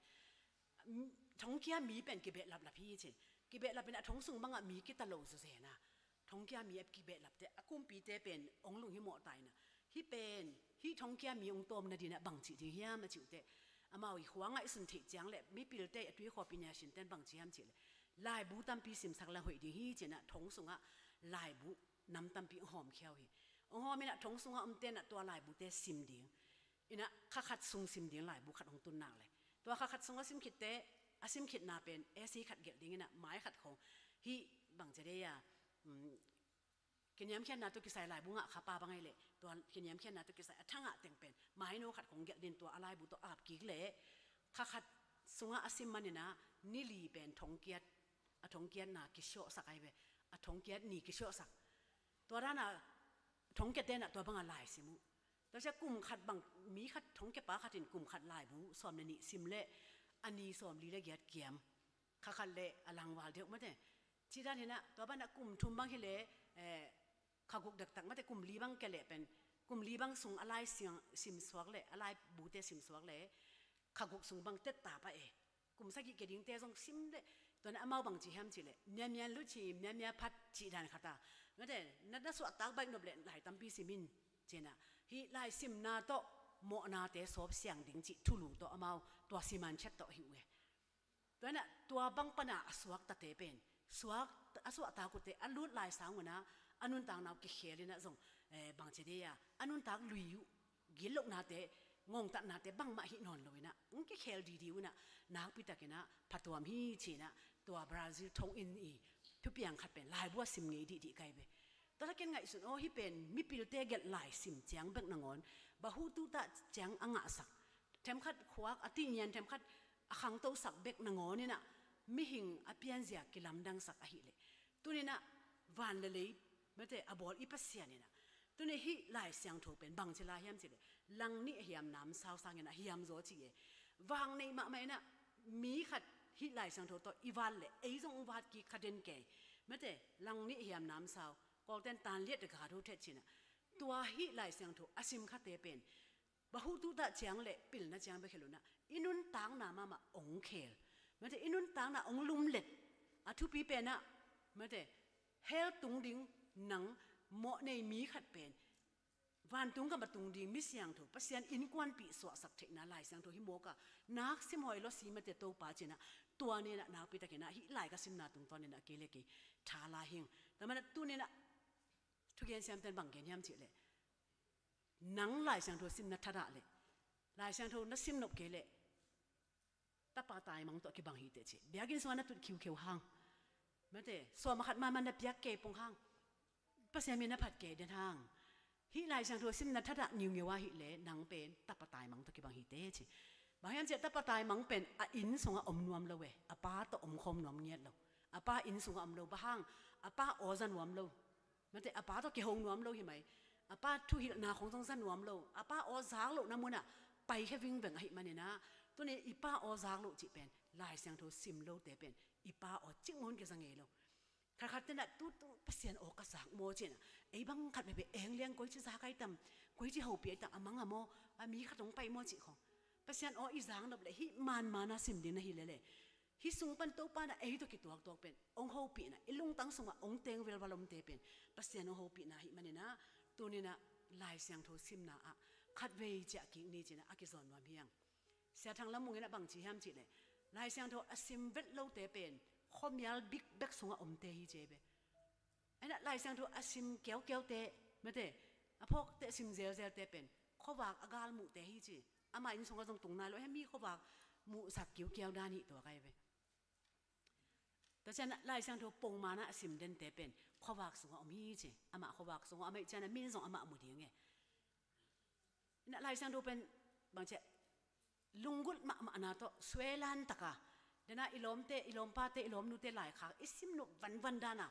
mm, thongkia mi pen kibehlap lap hi ci. Kibehlap in ah thong sung bang ah mi kita lo zuzen a, thongkia mi a kibehlapte, a kumpite pen hong lunghimawh ta in ah, hih pen, hih thongkia mi hong tawm nadingin ah bang cih ding hiam a cih uh teh, amau i khua ngaihsun theih ciang leh mipilte, a tuikhawpi nation ten bang ci hiam cih leh laibu tampi simsak leng hoih ding hi ci-in ah thong sungah laibu nam tampi hong hawmkhia uh hi. Hong hawm in ah thong sungah omte in ah tua laibute sim ding. In ah kha khat sung sim ding laibu khat hong tun nak leh. Tua kha khat sungah sim khitte, a sim khitna pen essay khat gelh ding in ah mai khat khawng, hih bang ci dei a, um, kiniamkhiatna tawh kisai laibu ngah kha pa bang ahih leh tua kiniamkhiatna tawh kisai a thangah teng pen mai no khat khawng gelh ding, tua a laibu tawh ap kik leh kha khat sungah a sim manin ah ni li pen thongkiat, a thongkiatna kisiawhsak ahi ve. A thongkiat ni kisiawhsak. Tua dan a thongkiatte in ah tua bang a lai sim uh. Tua sia kum khat bang, mi khat, thongkiapa khat in kum khat laibu sawm le nih sim leh a ni sawmli le giat kiam. Kha khat leh a langval deuh mate. Cih dan hi in ah, tua ban ah kum thum bang hi leh, eh, kha guk dektak mate, kum li bang kia leh pen, kum li bang sung a lai siang, sim suak leh, a laibute sim suak leh kha guk sung bang tet ta pah e. Kum sagih kia dingte zong sim leh, tua in ah amau bang ci hiam cih leh, miamia luci, miamia phat cih dan khat a. Mate, na, na suahtak baih nop leh lai tampi sim in ci-in ah, hih lai simna tawh mawhnate sawp siang ding cih thulu tawh amau tua siman chet tawh hi uh e. Tua in ah tua bang pan a a suaktate pen, suak, a suahtak uhte a lut lai sang un ah a nuntakna uh kikhel in ah zong, eh, bang ci dei a, a nuntak lui uh, gitlohnate, ngongtatnate bangmah hih nawn lo in ah hong kikhel didi uh in ah nakpitakin ah phatuam hi ci-in ah tua Brazil thonginn i thupiang khat pen laibu a sim ngei dihdih ka hi ve. Tua leh ken ngaihsun aw, hih pen mipilte gelh lai sim ciang bek nangawn, bahutu tah ciang a ngahsak, themkhat khuak a tinian, themkhat a khangtosak bek nangawn in ah mihing a pianzia kilamdangsak ahih leh, tuni in ah van le lei mate a bawl i Pasian in ah, tuni hih Lai Siangtho pen bang ci lai hiam cih leh, langnih a hiam namsau sangin a hiam zaw ci e. Vang nei mahmah in ah mi khat hih Lai Siangtho tawh i vat leh ei zong hong vat kik kha den kei. Mate, langnih a hiam namsau, Kawlten tan liat a ga do thet ci-in ah, tua hih Lai Siangtho a sim khate pen bahutu tah ciang leh pilna ciang bek hi lo in ah, i nuntakna mahmah hong khel. Mate, i nuntakna hong lumlet. A thupi pen ah, mate, hell tung ding nang mawh nei mi khat pen, vantung gam a tung ding mi siangtho, Pasian innkuanpih suahsak theihna Lai Siangtho hi mawk a, nak sim hoih lo si mate Topa ci-in ah, tua ni in ah nakpitakin ah hih lai ka simna tungtawn in ah kei le kei tha la hing. Tua manin ah tuni in ah thugen siamten bang gen hiam cih leh, nang Lai Siangtho sim na thadah leh, Lai Siangtho na sim nop kei leh, tapa taimang tawh kibang hi teh ci. Biakinn sungah na tut khiukheu hang, mate, sawm a khat mahmah na piak kei pong hang, Pasian min na phat kei den hang, hih Lai Siangtho sim na thadah ngiungeu ahih leh nang pen tapa taimang tawh kibang hi teh ci. Bang hiam cih leh tapa taimang pen a inn sungah om nuam lo e, a pa tawh omkhawm nuam ngiat lo. A pa inn sungah om lo, bang hang, a pa aw za nuam lo. Mate, a pa tawh kihong nuam lo hi mai. A pa thuhilhna khong zong za nuam lo. A pa aw zak lohna munah paikhia vingveng ahih manin ah, tuni i pa aw zak loh cih pen, Lai Siangtho sim lote pen i pa aw cikmah hun kiza ngei lo. Khatkhatte in ah, tu, tu Pasian aw ka zak maw ci-in ah, ei bang khat veve eng liang, koi ci zak ai tam, koi ci hopih ai tam, a mang a maw, a mi khat hong pai maw cih khong. Pasian aw i zak nop leh hih manman a sim ding na hi lel e. Hih sung pan Topa in ah ei tawh kituaktuak pen hong hopihna, i lungtang sungah hong teng velval omte pen Pasian hong hopihna ahih manin ah, tuni in ah Lai Siangtho simna ah khatvei ciah kik ni ci-in ah a kizawn nuam hi hang. Sia Thang Lam Mung in ah bang ci hiam cih leh, Lai Siangtho a sim vet lote pen khuamial bikbek sungah omte hi ci ve. Ahi in ah Lai Siangtho a sim kiaukiaute, mate, a phawkte a sim zelzelte pen khuavak a gal muhte hi ci. Amah inn sungah zong tung nai lo, hih mi khuavak muhsak kiukiau dan hi tua ka hi ve. Tua ciang ah Lai Siangtho pongman ah a sim dente pen khuavak sungah om hi ci. Amah khuavak sungah om ahih ciang ah min zong amah mu ding e. In ah Lai Siangtho pen bang ci, lunggulh mahmahna tawh suailan taka, dena i lawmte, i lawmpate, i lawmnute laikhak i sim nuam vanvan dana,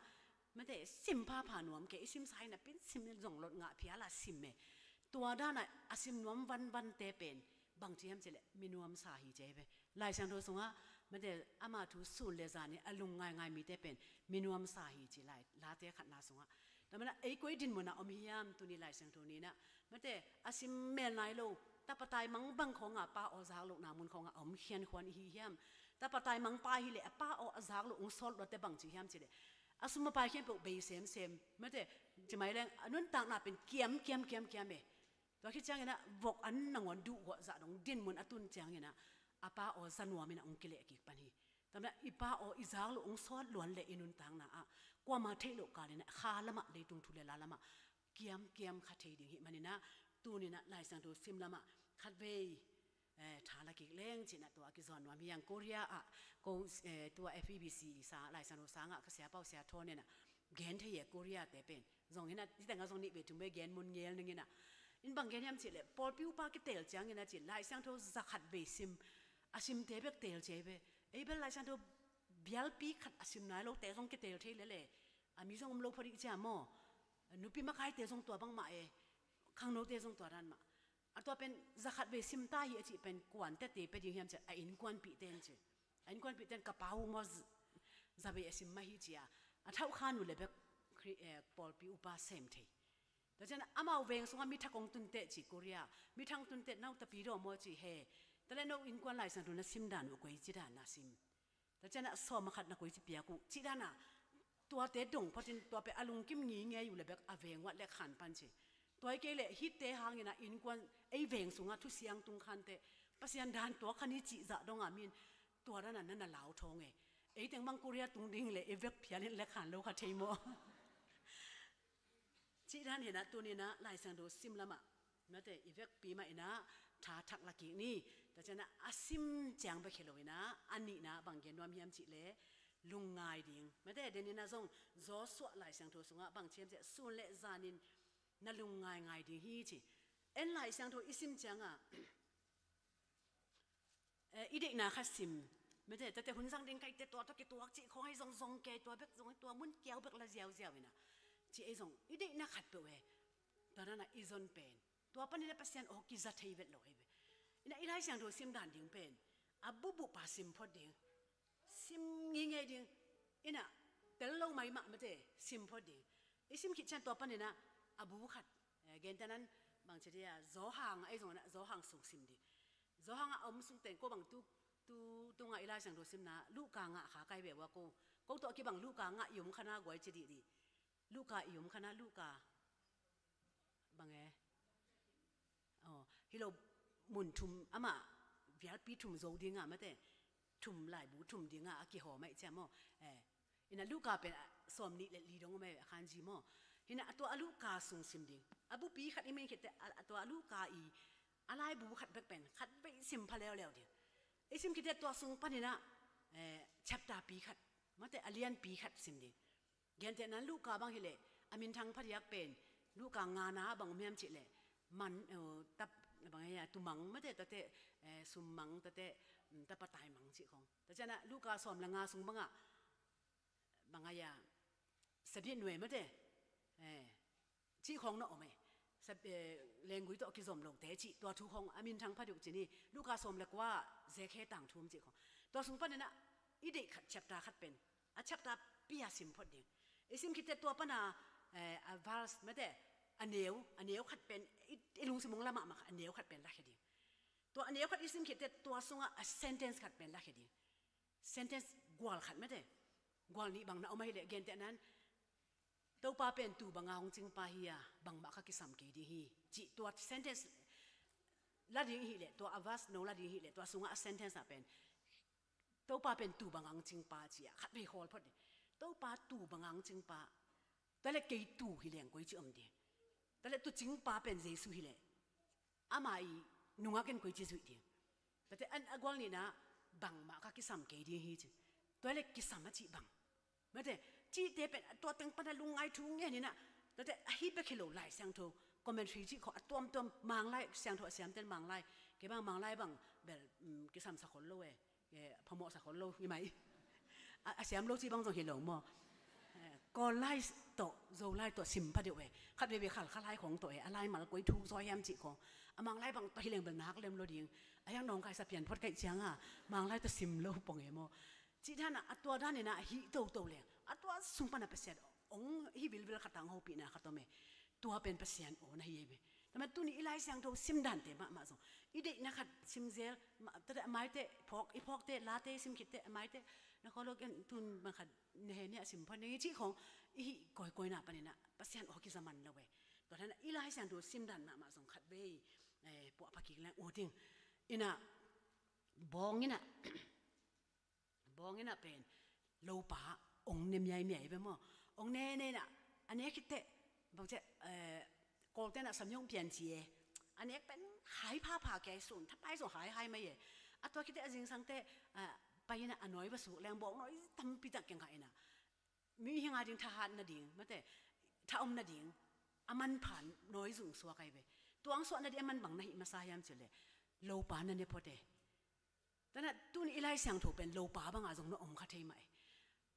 mate, sim phapha nuam kei, i simsa hi napi-in sim zong lot ngah phial a sim e. Tua dana a sim nuam vanvante pen bangci hiam cihleh minuamsa hi ci hi ve. Lai Siangtho sungah, mate, ama thu sun le zanin a lungngaingai mite pen minuamsa hi ci lai, Late khatna sungah. Tua manin ei koi dinmun ah om hiam, tuni Lai Siangtho ni-in ah, mate, a sim mel nai lo, tapa taimang bang khawngah pa aw zak lohna mun khawngah a om khiankhuan i hi hiam? Tapa taimang pa hileh a pa aw a zak loh hong sawt luatte bangci hiam cihleh a sum a pai khempeuh bei semsem, mate, ci mai leng a nuntakna pen kiam, kiam, kiam, kiam e. Tua khit ciangin ah vok an nangawn duhguah zah dong dinmun a tun ciangin ah a pa aw za nuamin ah hong kileh kik pan hi. Tua manin ah i pa aw i zak loh hong sawt luan leh i nuntakna ah kuamah theih loh kalin ah kha lamah, leitung thu le la lamah kiamkiam kha thei ding hih manin ah, tuni-in ah Lai Siangtho sim lamah khatvei, eh, tha la kik leng ci-in ah tua a kizawn nuam hi hang. Korea ah ko, eh, tua F E B C sang, Lai Siangtho sangah ka siapa uh Sia Thawn in ah gen thei e, Korea-te pen. Zong hi-in ah, hi tengah zong nih vei thum vei gen mun ngel ning in ah. In bang gen hiam cihleh, pawlpi upa kitel ciangin ah ci, Lai Siangtho za khat vei sim, a simte bek tel ci hi ve. Ei bel Lai Siangtho bialpi khat a sim nai lote zong kitel thei lel e. A mi zong om lo phot ding cia maw. Nupi makaite zong tua bangmah e. Khangnote zong tua dan mah. A tua pen za khat vei sim ta hi a cih pen kuante te pia ding hiam cihleh a innkuanpihte in ci. A innkuanpihte in ka pa uh maw z-, za vei a sim mah hi ci-a a thauhkhan uh le bek Khri-, eh, pawlpi upa sem thei. Tua ciangin amau veng sungah mi thak hong tun teh ci Korea. Mi thak hong tun teh, no tapi daw maw ci, he. Tua leh no innkuan Lai Siangtho na sim dan uh koi ci dan na sim? Tua ciangin a sawm a khat na koi ci piak uh cih dan a, tuate dong phatin tua pen a lungkim ngingei uh le bek a veng uah leh khan pan ci. Tua hi kei leh hihte hangin ah innkuan, ei veng sungah thusiang tung khante, Pasian dan tuak kha ni cih zah dong a mi in tua dan a na na lau thawng e. Ei teng bang Korea tung ding leh i vek phial in leh khan lo kha thei maw? Cih dan hi-in ah tuni-in ah Lai Siangtho sim lamah, mate, i vekpi mah in ah tha thak la kik ni. Tua ciangin ah a sim ciang bek hi lo-in ah, a nihna bang gen nuam hiam cihleh lungngai ding. Mate, den in ah zong Joshua Lai Siangtho sungah bang ci hiam cihleh sun le zanin na lungngaingai ding hi ci. En Lai Siangtho i sim ciangah, eh, i deihna khat sim. Mate, tate hun zang ding ka hi teh tua tawh kituak cih khawng hi zong zong kei, tua bek zong, tua mun kiau bek la ziauziau in ah, ci ei zong i deihna khat peuh e. Tua dan a i zon pen tua panin ah Pasian aw kiza thei vet lo hi ve. In ah i Lai Siangtho sim dan ding pen a bubuh pa sim phot ding. Sim ngingei ding. In ah tel lo mai mah, mate, sim phot ding. I sim khit ciang tua panin ah a bu khat, eh, gentehna-in bang ci ding a, Johan, ei zong in ah Johan sung sim ding. Johan a om sung teng ko bang tu, tu, tu ngah i Lai Siangtho simna, Luka ngah kha kai ve ua ko. Ko tawh kibang Luka ngah i om kha na guai ci dihdih. Luka i om kha na, Luka bang e? Aw, hi lo, mun thum, amah bialpi thum zo ding a, mate, thum laibu thum ding a a kihawm ahih ciang maw. Eh, in ah Luka pen, ah, sawm nih le li dong om e, a khanzi maw. Hi-in ah a tua a Luka sung sim ding. A bupi khat i min khit teh, a, a tua a Luka i a laibu khat bek pen khat vei sim pha leuleu ding. I sim khit teh tua sung panin ah, eh, chapter pi khat, mate, a lianpi khat sim ding. Gentehna-in Luka bang hileh a minthang phadiak pen Luka ngana bang om hiam cihleh man, eh, tap, bang hiam, tumang, mate, tate, eh, summang, tate, mm, tapa taimang cih khawng. Tua ciangin ah Luka sawm le nga sung bangah bang a hia, sabiat nuai, mate, eh, cih khawng na om e. Sab-, eh, lenggui tawh kizom lote cih tua thu khawng a minthang phadiak uh ci ni. Luka sawm le kua, Zakhe tangthu om cih khawng. Tua sung panin ah i deih khat, chapter khat pen a chapter pi a sim phot ding. I sim khit teh tua pan a, eh, a verse, mate, a neu, a neu khat pen i, i lungsim hong la mahmah kha, a neu khat pen lakhia ding. Tua a neu khat i sim khit teh tua sungah a sentence khat pen lakhia ding. Sentence gual khat, mate, gual nih bang na om ahih leh, gentehna-in, Topa pen tuu banga hong cingpa hi a, bangmah kha kisam kei ding hi, cih tua sentence la ding ahih leh, tua a verse no la ding ahih leh, tua sungah a sentence ah pen Topa pen tuu banga hong cingpa ci-a khatvei khawl phot ding. Topa tuu banga hong cingpa. Tua leh kei tuu hi leng koi ci om ding. Tua leh tuu cingpa pen Jesu hi leh, ama i nungak in koi ci zuih ding. Tate an a gual nihna, bangmah kha kisam kei ding hi ci. Tua leh kisam a cih bang, mate, cihte pen a tua teng pan a lungngai thu ngen in ah. Tate ahi bek hi lo, Lai Siangtho commentary cih khawng a tuamtuam, Manglai Siangtho a siamten Manglai Kei bang Manglai bang bel, um, kisam sakhol lo e. Kei phamawh sakhol lo hi mai. A, a siam lo ci bang zong hi lo maw. Eh, Kawl lai tawh Zo lai tawh sim pha deuh e. Khat veve khalkha lai khong tawh e, a laimal koi thuk zaw hiam cih khong. A Manglai bang tawh hi leng bel nak lem lo ding. A hiang nawngkai sa pian phot kaih cianga Manglai tawh sim lo pong e maw. Cih dana a tua daninah hih toto leng a tua sung pana Pasian ong hi vilvil khatang hopihna khat om e. Tua pen Pasian aw na hi e ve. Tama tuni i Lai Siangtho sim dante mahmah zong i deihna khat simzel, a maite phawk, i phawkte late sim khitte a maite na kholo ken tun bang khat nehe nia sim pha neng i cih khong i hih kawikawina paninah Pasian aw kizaman lo e. Tua dana i Lai Siangtho sim dan mahmah zong khat vei, eh, puah pha kik leng uh ding. Inah bawng inah bawng inah pen lopa ong ne miaimiai ve maw. Ong ne ne inah a nek khitteh bangcia, eh, Kawltenah samyong pian ci e. A nek pen hai phapha kia i sun thapai zong haihai mai e. A tua khitteh a zingsangte, ah, pai inah a nawi va suk leng bawng nawi tampi tak kiangah inah mihing a ding thahat nading mate tha om nading a manpha nawi zung suak ai ve. Tuang suah nading a man bang na hih masa hiam cih leh lopa na ne phot e. Tana tuni i Lai Siangtho pen lopa banga zong na om kha thei mah e.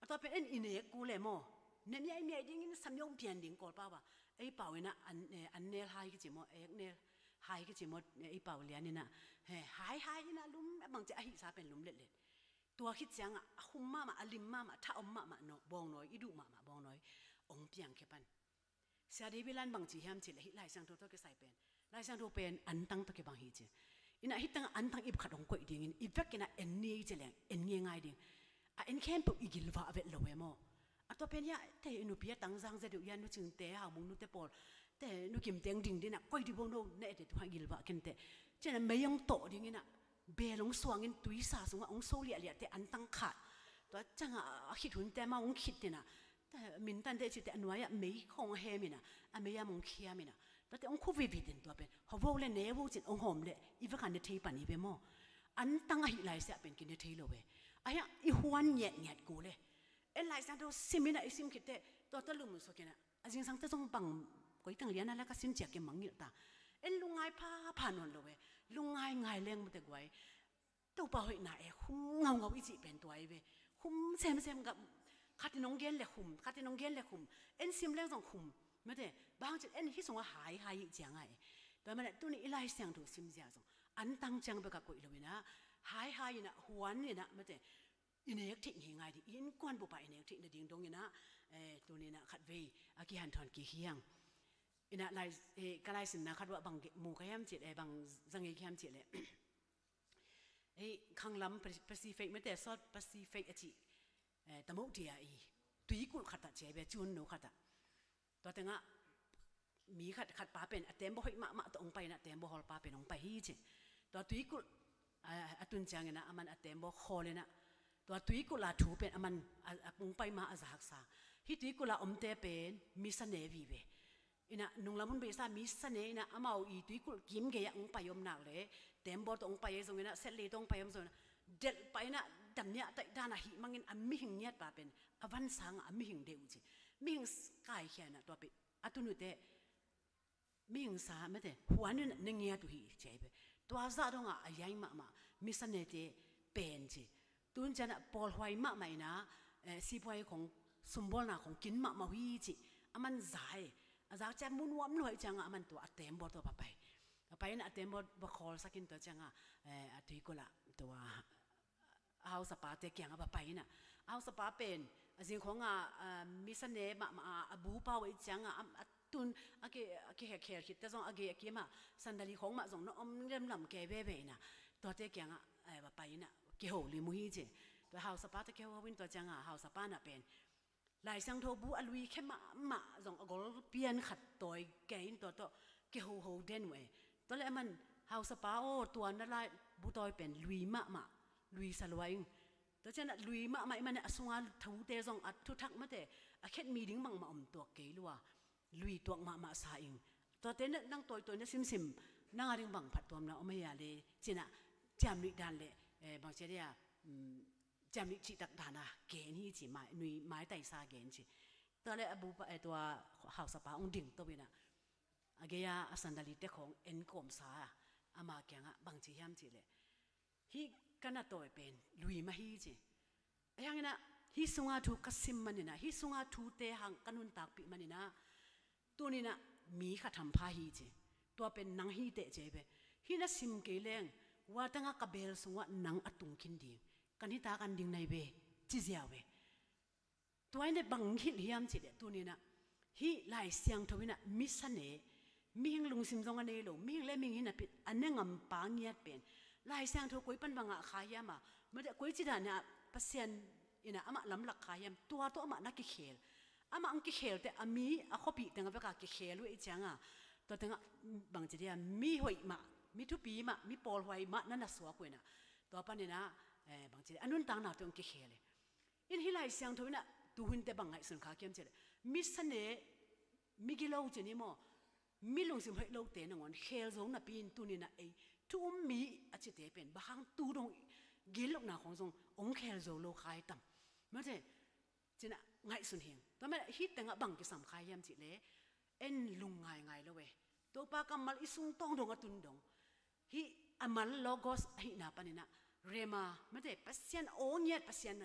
A tua pen en i nek ku le maw. Ne miaimiai dingin samyong pian ding Kawlpau a. Ei pau inah an, eh, an nel hai kici maw, ek nel hai kici maw, eh, ei pau lian inah. He, haihai inah lum a bangcia a hihsa pen lum letlet. Tua khit ciangah a khum mahmah, a lim mahmah, tha om mahmah, no, bawng nawi, i duh mahmah bawng nawi ong piang khia pan. Sia David Lan bang ci hiam cih leh hih Lai Siangtho tawh kisai pen, Lai Siangtho pen antang tawh kibang hi ci. Inah hih tangah antang ip khat hong koih dingin i vekinah en ni ci leng en ngeingai ding. A en khempeuh i gilvah vet lo e maw. A tua pen hiah te i nupi a tangzang zia deuh hiah Nu Cingte, Hau Mung nute pawl te, Nu Kimte hong ding dinah koi di bo no na ete tu hah gilvah kente. Cianah mei hong tawh dinginah bel hong suangin tuisa sungah hong so liahliahte antang khat. Tua ciangah a khit hunte amau hong khit tinah mintante cite a nuai-ah mei khawng a heminah a mei-ah mong khiaminah tuate hong khu vivit in tua pen hawvo le ne vo cin hong hawm leh i vaka ne thei pan i ve maw. Antang ahih laisiah pen kine thei lo ve. Ahiah i huan ngiatngiat kul e. En Lai Siangtho siminah i sim khitteh tua tua lum suakinah a zingsangte zong bang koi tang lianah la ka sim ciak ke mangngilh ta. En lungngai phapha nawn lo ve. Lungngai ngai leng mute guai. Topa hoihna e khum ngaungau i cih pen tua i ve. Khum semsem gam khatin hong gen le khum, khatin hong gen le khum. En sim leng zong khum. Mate bang cin en hi sungah haihai i cianga e. Tua mana tuni i Lai Siangtho simzia zong antang ciang beka koih lo inah haihai inah huan inah mate i nek theih ngeingai ding, i innkuan bupa i nek theih nading donginah, eh, tuninah khatvei a kihanthawn kik hiang. Inah lai, eh, ka laisimna khat uah bang mu ka hiam cih leh, bang zangei ka hiam cih leh. Eh, khanglam Pacific mete South Pacific a cih, eh, tamoh tia i tuikulh khatah cia i bia cun no khatah. Tua tengah mi khat khat pa pen a tembaw hoih mahmah tawh hong pai inah tembaw hawl pa pen hong pai hi ci. Tua tuikulh a, a tun cianginah aman a tembaw hawl inah tua tuikulh a thu pen aman a, a hong pai ma a zaksa. Hih tuikulh a omte pen misane vive. Inah nunglam hun beisa misane inah amau i tuikulh kim gei-ah hong pai om nak le tembaw tawh hong pai ei zonginah setlei tawh hong pai om zonginah delh pai inah damniah taih danah hih mangin a mihing ngiat pa pen a vansangah a mihing deuh ci. Mihing kaikhia inah tua pen a tunute mihingsa mete huan in na ngiat uh hi cia i pe. Tua zah dongah a yaing mahmah misanete pen ci. Tun cianah pawlhuai mahmah inah, eh, sipuai khong sumbawlna khong kin mahmah uh hi ci. Aman za e. A zak cia munuam luai ciangah aman tua a tembaw tua va pai. A pai inah a tembaw va khawlsakin tua ciangah, eh, a tuikulh ah tua a hausapate kiangah va pai inah a hausapa pen a zingkhawnga, ah, misane mahmah a, a bupa uh i ciangah a, a tun a ki, a kihekkhel khitte zong a gei a kimah sandali khawng mah zong na om lemlam kei veve inah tuate kiangah, eh, va pai inah kiho lim uh hi ci. Tua hausapate kihoho in tua ciangah hausapa nah pen Lai Siangtho bu a lui khe mahmah zong a gol pian khat tawi kei in tua tawh kihoho den uh e. Tua le aman hausapa aw tua na lai bu tawi pen lui mahmah lui sa lua ing. Tua cianah lui mahmah i manah a sunga thute zong a thuthak mate a khet mi ding mahmah om tuak kei lua. Lui tuak mahmah sa ing. Tuate nang tawitawi na simsim nang a ding bang phattuamna om hei a le cinah ciamnuih dan le, eh, bang cia dia, um, ciamnuih cihtak dana gen hi ci, mai, nui maitaisa gen ci. Tua le a bupa, eh, tua hausapa hong ding to inah a gei-a a sandalite khawng en kawmsa a, ama kiangah bang ci hiam cih leh, hih ka na tawi pen lui mah hi ci. Ahi hanginah hih sunga thu ka sim maninah, hih sunga thute hang ka nuntakpih maninah, tuninah mi khat hampha hi ci. Tua pen nang hi teh ci ei ve. Hih na sim kei leng, hua tengah ka beel sungah nang a tung khin ding, ka nitak an ding na hi ve, ci ziau ve. Tua in bang hilh hiam cih leh tuninah hih Lai Siangtho inah misa ne, mihing lungsim zong a nei lo, mihing le mihing hi napi a ne ngampa ngiat pen Lai Siangtho koi pan bang ngah kha hiam a, mate koi ci danah Pasian inah amah lamlak kha hiam, tua tawh amah na kikhel. Amah ang kikhel teh a mi a khuapih tengah veka kikhel uh ei cianga, tua tengah bang ci dia, mi hoih mah, mi thupi mah, mi pawlhuai mah na na suak uh inah, tua paninah, eh, bang ci dia, a nuntakna tawh ang kikhel e. In hih Lai Siangtho inah tuhun teh bang ngaihsun kha kiam cih leh, misa ne, migilo ci ni maw, mi lungsim hoih lote nangawn khel zo napi in tuninah ei thu um mi a cite pen bang hang tu dong gilukna khong zong ong khel zo lo kha hi tam, mate, cinah ngaihsun hing. Tua mah hih tengah bang kisam kha hiam cih leh, en lung ngaingai lo e. Topa kammal i sungtawng dong a tun dong, hih a mal Logos ahihna paninah Rhema, mate, Pasian aw ngiat, Pasian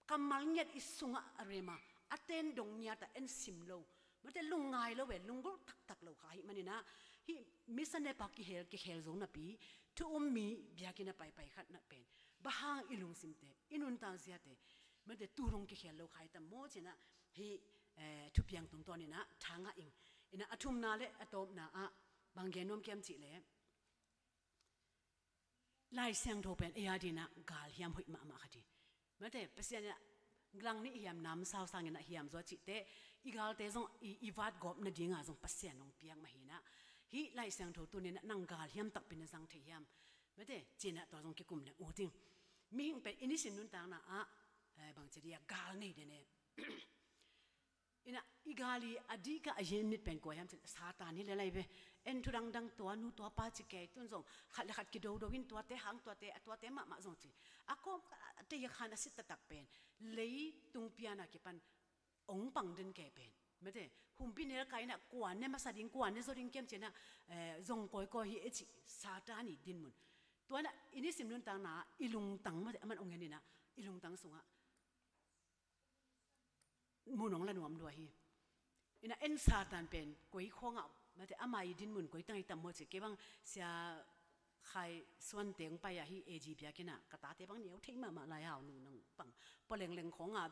kammal ngiat i sungah a Rhema a ten dong ngiatah en sim lo, mate, lung ngai lo e, lunggulh taktak lo kha ahih maninah hih misa nepa kihel, kikhel zo napi thu um mi biakinn a paipai khat na pen bang hang i lungsimte, i nuntak ziate, mate, tu dong kikhel lo kha hi tam maw cinah hih, eh, thupiang tungtawninah thangah ing. Inah a thumna le a tawpna ah bang gen nuam kiam cih leh, Lai Siangtho pen ei a dinah galhiam hoih mahmah khat hi. Mate, Pasian inah langnih hiam namsau sanginah hiam zaw cihte, i galte zong i, i vatgawp nadinga zong Pasian hong piak mah hinah, hih Lai Siangtho tuninah nang galhiam takpi na zang thei hiam, mate, cinah tua zong kikum leng ut ing. Mihing pen i nisim nuntakna ah, eh, bang ci dia, gal nei den e. Inah i gal i a dihkah a yin mit pen kua hiam cih leh Satan hi lel ahi ve. En thu dangdang, tua nu tua pa ci kei, tun zong khat le khat kidodo in, tuate hang, tuate, a tuate mahmah zong ci. A kawm a tei a khan a sit taktak pen leitung piana kipan ong pang den kei pen, mate, humpi nelkai inah kua ne masa ding, kua ne zaw ding kiam cinah, eh, zong kawikawi hi e ci Satan i dinmun. Tuanah i nisim nuntakna i lungtang, mate, aman ong en inah i lungtang sungah mun ong la nuam lua hi. Inah en Satan pen koi khawngah, mate, ama i dinmun koi tang i tam maw ci. Kei bang Sia Khai Suante ong pai a, hih A G biakinn ah ka tate bang neu thei mahmah lai, hau nu nang pang pua lengleng khawngah,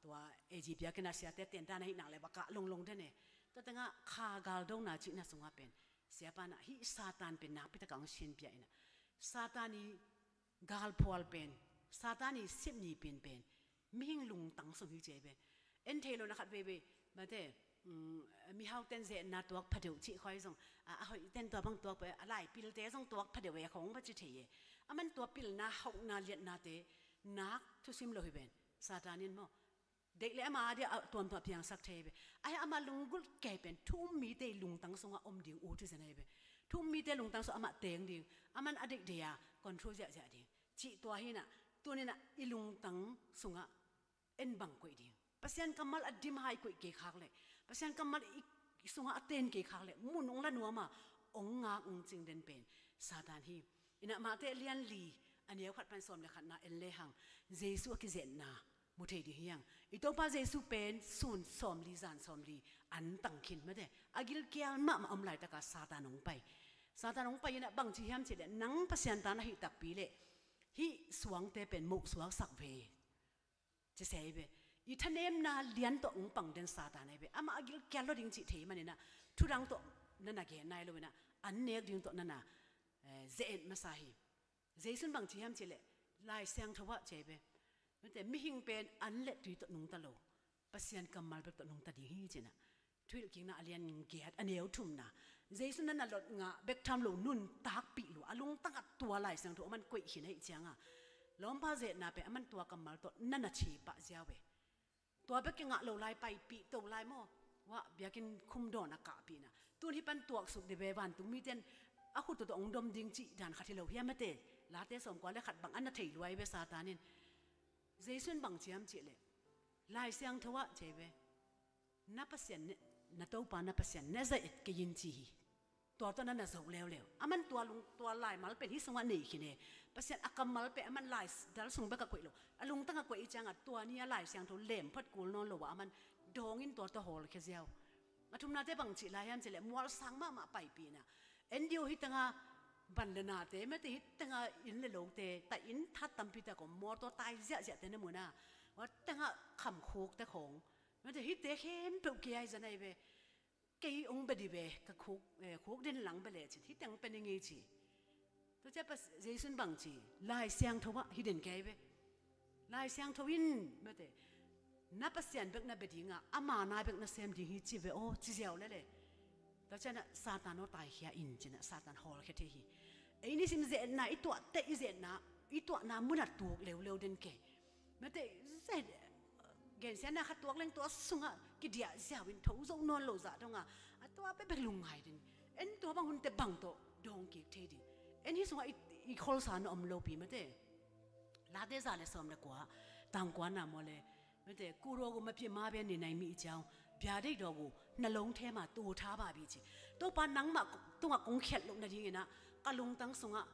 tua A G biakinn ah siate tentan ahih nak le va kah longlong den e. Tua tengah kha galdona cihna sungah pen siapa inah hih Satan pen nakpi takah ong sinpia inah, Satan i galphual pen, Satan i sipni pen pen mihing lungtang sung hi ci ei ve. En thei lo na khat veivei, mate, um, mihauten zetna tuak phadeuh cih khoi zong, a, a hoihten tua bang tuak pha, a laipilte zong tuak phadeuh e khong va ci thei e. Aman tua pilna, hauhna, liatnate nak thusim lo hi ven. Satan in maw, deih le ama a dia a tuamtuam piangsak thei ve. Ahi ama lunggulh kei pen thu um mite i lungtang sungah om ding ut hi zen ahi ve. Thu um mite lungtang sungah amah teng ding, aman a deihdeih a control ziahziah ding cih tua hinah, tuninah i lungtang sungah en bang koih ding. Pasian kammal a dimha i koih kei khak leh, Pasian kammal i sungah a ten kei khak leh, mun ong la nuam a, ong ngak ong cing den pen Satan hi. Inah Mate a lian li, a neu khat pan sawm le khatna en lehang, Jesu a kizetna mu thei ding hi hang. I Topa Jesu pen sun sawmli, zan sawmli an tang khin, mate, a gilkial mahmah om laitaka Satan ong pai. Satan ong pai inah bang ci hiam cih leh, nang Pasian ta na hih takpi leh hih suangte pen moh suaksak ve, ci se hi ve. I thanemna lian tawh ong pang den Satan ahi ve. Amah a gilkial lua ding cih thei maninah, thudang tawh na na gen nai lo inah, an nek ding tawh na na, eh, ze-et masa hi. Jesu in bang ci hiam cih leh, Lai Siangtho ah ci ei ve, mate, mihing pen an le tui tawh nungta lo, Pasian kammal bek tawh nungta ding hi cinah. Thuhilhkikna a lian giat, a neu thumna, Jesu na na lot ngah bek tham lo, nuntakpih lua, a lungtangah tua Lai Siangtho aman koih khin ahih cianga, lawmpa zetna pen aman tua kammal tawh na na cipah ziau e. Tua bek kingah lo lai, paipih to lai maw, wah, biakinn khum dawn a kahpihna. Tun hih pan tuaksuk dih ve, vantung mite in a khut tawh ong dom ding cih dan khat hi lo hiam, mate? Late sawmkua le khat bang a na thei lua hi ve Satan in. Jesu in bang ci hiam cih leh, Lai Siangtho ah ci ei ve, na Pasian ne, na Topa na Pasian na ze-et kei in ci hi. tua tawh na na zoh leuleu. Aman tua lung, tua laimal pen hih sungah nei khin e. Pasian a kammal pen aman lai dal sung bek a koih lo. A lungtang a koih i ciangah tua ni a Lai Siangtho lem phot kul nawn lo ah aman dawngin tua tawh hawlkhia ziau. A thumnate bang cih lai hiam cih leh mualsang mahmah paipihna. En dih uh hih tengah ban le nate, mate hih tengah inn le lote, ta inn that tampi tak om, mawtaw tai ziahziahte na mu na. Hua tengah khamkhukte khawng. Mate hihte khempeuh kei ai zan ai ve. Kei ong bia dih ve, ka khuk, eh, khuk den lang bia lecin, hih teng pen i ngei ci. Tua ciah Pas-, Jesu in bang ci, Lai Siangtho ah hih den kei ve. Lai Siangtho in, mate, na Pasian bek na bia ding a, ama nai bek na sem ding hi ci ve aw, ci ziau lele. Tua ciah na Satan aw taikhia in, ci na Satan hawlkhia thei hi. Ei nisim zetna, i tuahte i zetna, i tuahna munah tuk leuleu den kei. Mate, zet, gensiatna khat tuak leng tua sungah kidiah ziau in tho zo nawn lo zah dong a, a tua bekbek lungngai den. En tua bang hunte bang tawh dawng kik thei ding. En hih sungah i, i kholsa na om lopi mate. Late za le sawm le kua, tang kua na maw le. Mate, kuruak uh mapia ma bia ni nai mi i ciau. Bia dei dawk uh, na lawng them a, tua tha ba bi ci. Topa nangmah tungah kong khiat loh nadingin ah, ka lungtang sungah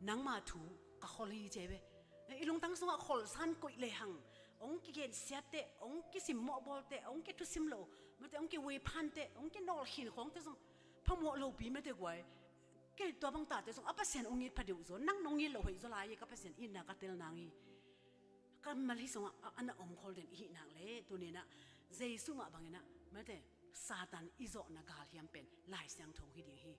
nangma thu ka khol hi ci ve. I lungtang sungah kholsa in koih lehang, ong kigensiatte, ong kisimmawh bawlte, ong kithusim lo, mate ong kiwei phante, ong kinawl khin khawngte zong phamawh lopi mate guai. Kei tua bang tate zong a Pasian ong it pha deuh zaw, nang nong it loh hoih zaw lai hi, ka Pasian itna ka tel nang hi. Kammal hih sungah a, a na om khol den i hih nak leh, tuni in ah Jesu mah bangin ah, mate, Satan i zawhna galhiam pen Lai Siangtho hi ding hi.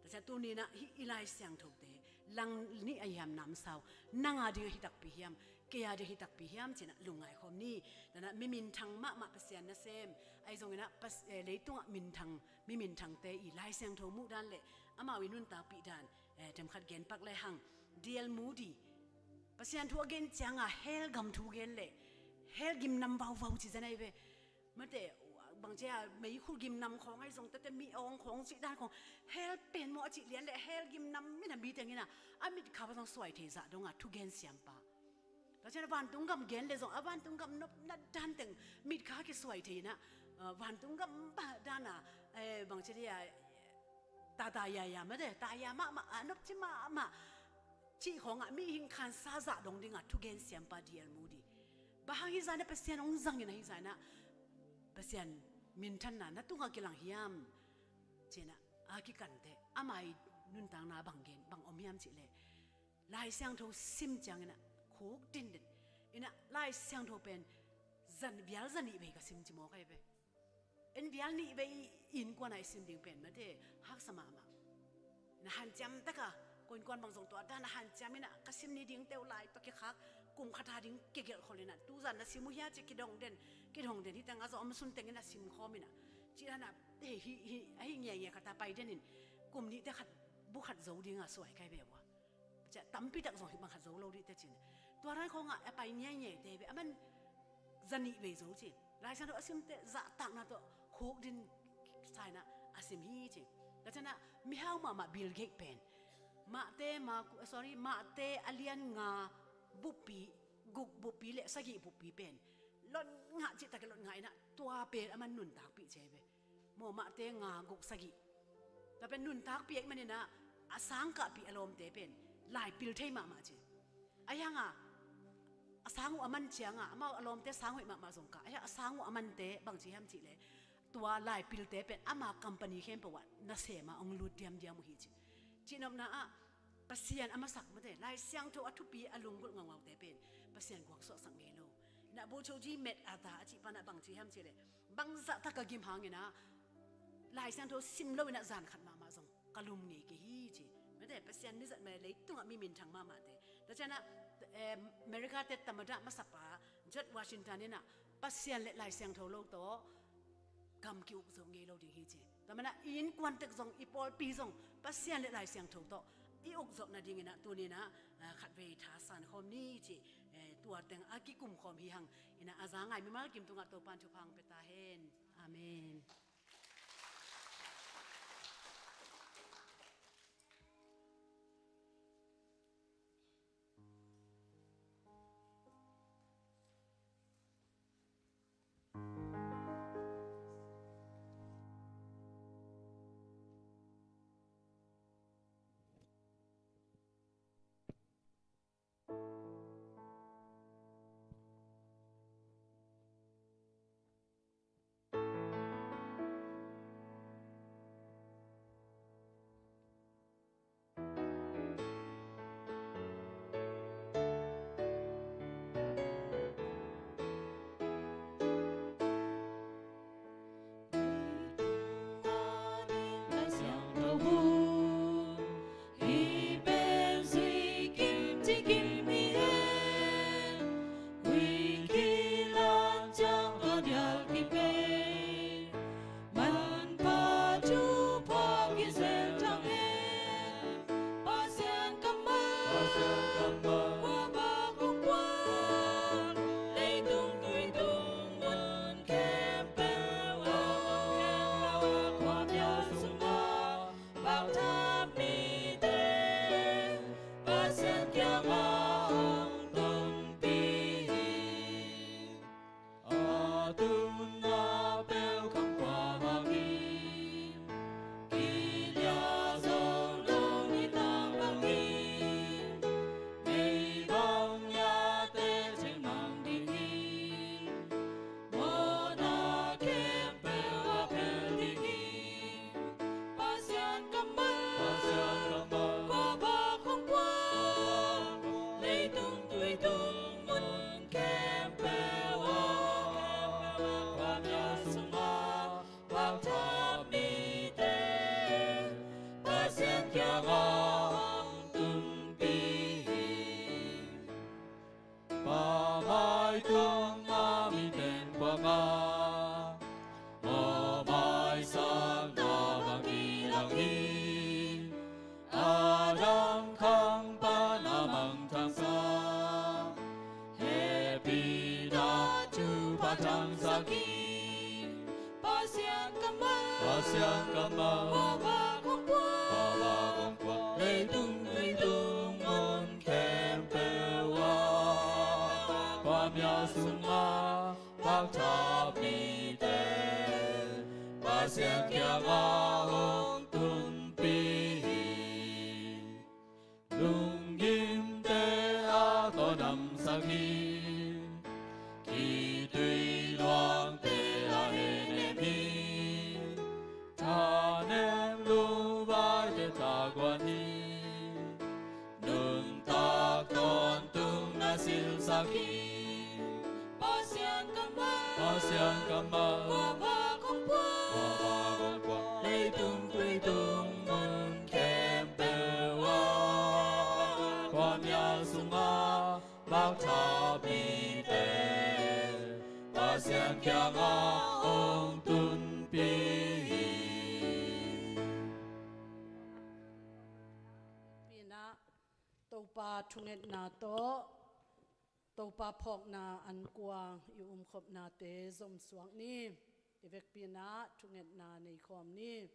Tua ciah tuni in ah hih i Lai Siangthote lang nih a hiam namsau, nang a ding a hi takpi hiam, kei a ding a hi takpi hiam ci-in ah lungngai khawm ni. Tua in ah mi minthang mahmah Pasian nasem, ahi zongin ah Pas-, eh, leitungah minthang, mi minthangte i Lai Siangtho muh dan le amau i nuntakpih dan, eh, themkhat gen pak lehang, D L Moody. Pasian thu a gen ciangah hell gam thu gen leh hell gimnam vauvau ci zen ahi ve. Mate, bang cia meikhul gimnam khawng ahi zong tete mi awng khawng cih dan khawng, hell pen maw a cih lian leh hell gimnam in a mi tengin ah a mitkha pa zong suai thei zah dongah thugen siampa. Tua cian a vantung gam gen leh zong a vantung gam nopna dan teng mitkha kisuai thei in ah, ah, vantung gam bah dan a, eh, bang cia dia, tata yaya mate, taya mahmah, a nopci mahmah cih khawngah mihing khansa zah dong dingah thugen siampa D L Moody. Bang hang hih zan ah Pasian hong zangin ah hih zan ah Pasian minthanna na tungah kilang hiam? Ci-in ah a kikante ama i nuntakna bang gen, bang om hiam cih leh Lai Siangtho sim ciangin ah khuk dindin in ah Lai Siangtho pen zan, vial zanih vei ka sim ci mawk ahi ve. En vial nih vei i innkuan ah i sim ding pen mate haksa mahmah. Na hanciam taka ko innkuan bang zong tua dan a hanciam in ah ka sim ni ding teuh lai tawh kikhak kum khat a ding kigelh khol in ah tuzan na sim uh hia ci kidong den, kidong den, hih teng a zong om sun teng in ah sim khawm in ah cih dan ah, eh, hih, hih, hih ngiangia khat a pai den in kum nihte khat bu khat zo ding a suai kai ve ua. Cia tampi tak zong hih bang khat zo lo dih te cin. Tua ran khawngah a pai ngiangiate ve, a man zanih vei zo cin. Lai Siangtho a simte zahtakna tawh khuk din sa in ah a sim hi cin. Tua cian ah mihau mahmah Bill Gates pen Mate, Marku, eh, sorry, Mate a lian nga buppi, guk buppi le sagih buppi pen lot ngah cih tak i lot ngah in ah tua pen a man nuntakpih ci ahi ve. Maw Mate nga guk sagih. Tua pen nuntakpih ahih manin ah a sangkahpih a lawmte pen laipil thei mahmah ci. Ahi hang a, a sang uh a man ciangah amau a lawmte sang hoih mahmah zong kah. Ahi hang a sang uh a mante bang ci hiam cih leh tua laipilte pen ama company khempeuh ah nasem a hong lut diamdiam uh hi ci. Cihnopna ah Pasian a masak mate, Lai Siangtho a thupi a lunggulh ngaungaute pen Pasian guak suahsak ngei lo. Na Bogyoke Zen Ata a cih pan ah bang ci hiam cih leh bangzah tak a gim hangin ah Lai Siangtho sim lo in ah zan khat mahmah zong ka lum ngei kei hi ci. Mate, Pasian mi zat mah, leitungah mi minthang mahmahte. Tua cian ah, eh, America te tamada masapa George Washington in ah Pasian le Lai Siangtho lo tawh gam ki-uk zo ngei lo ding hi ci. Tua man ah i innkuan tek zong, i pawlpi zong Pasian le Lai Siangtho tawh i uk zawh nadingin ah tuni in ah, ah, khatvei thasan khawm ni ci, eh, tua teng a kikum khawm hi hang in ah a za ngai mimal kim tungah Topa'n thupha hong pia ta hen. Amen. Kang a miten puak a, aw maisakna bang hi lang hi. Adam khang pan a mangthangsak, hehpihna Topa thangsak hi. Pasian kammal, Pasian kammal, khuavak hong puak, khuavak hong puak, leitung, leitung mun khempeuh ah. Khuamial sungah vakthap mite, Pasian kiangah hong tunpih hi. Lunggimte a tawh namsak hi. Khitui luangte a hehnem hi. Thanem lungvaite thaguan hi. Nuntak tawntungna silsak hi. Pasian kammal, Pasian kammal, khuavak hong puak, khuavak hong puak, leitung, leitung mun khempeuh ah. Khuamial sungah vakthap mite, Pasian kiangah hong tunpih hi. Pinah Topa thungetna tawh, Topa phawkna ankuang i umkhopnate zomsuak ni. I vekpi-in ah thungetna neikhawm ni.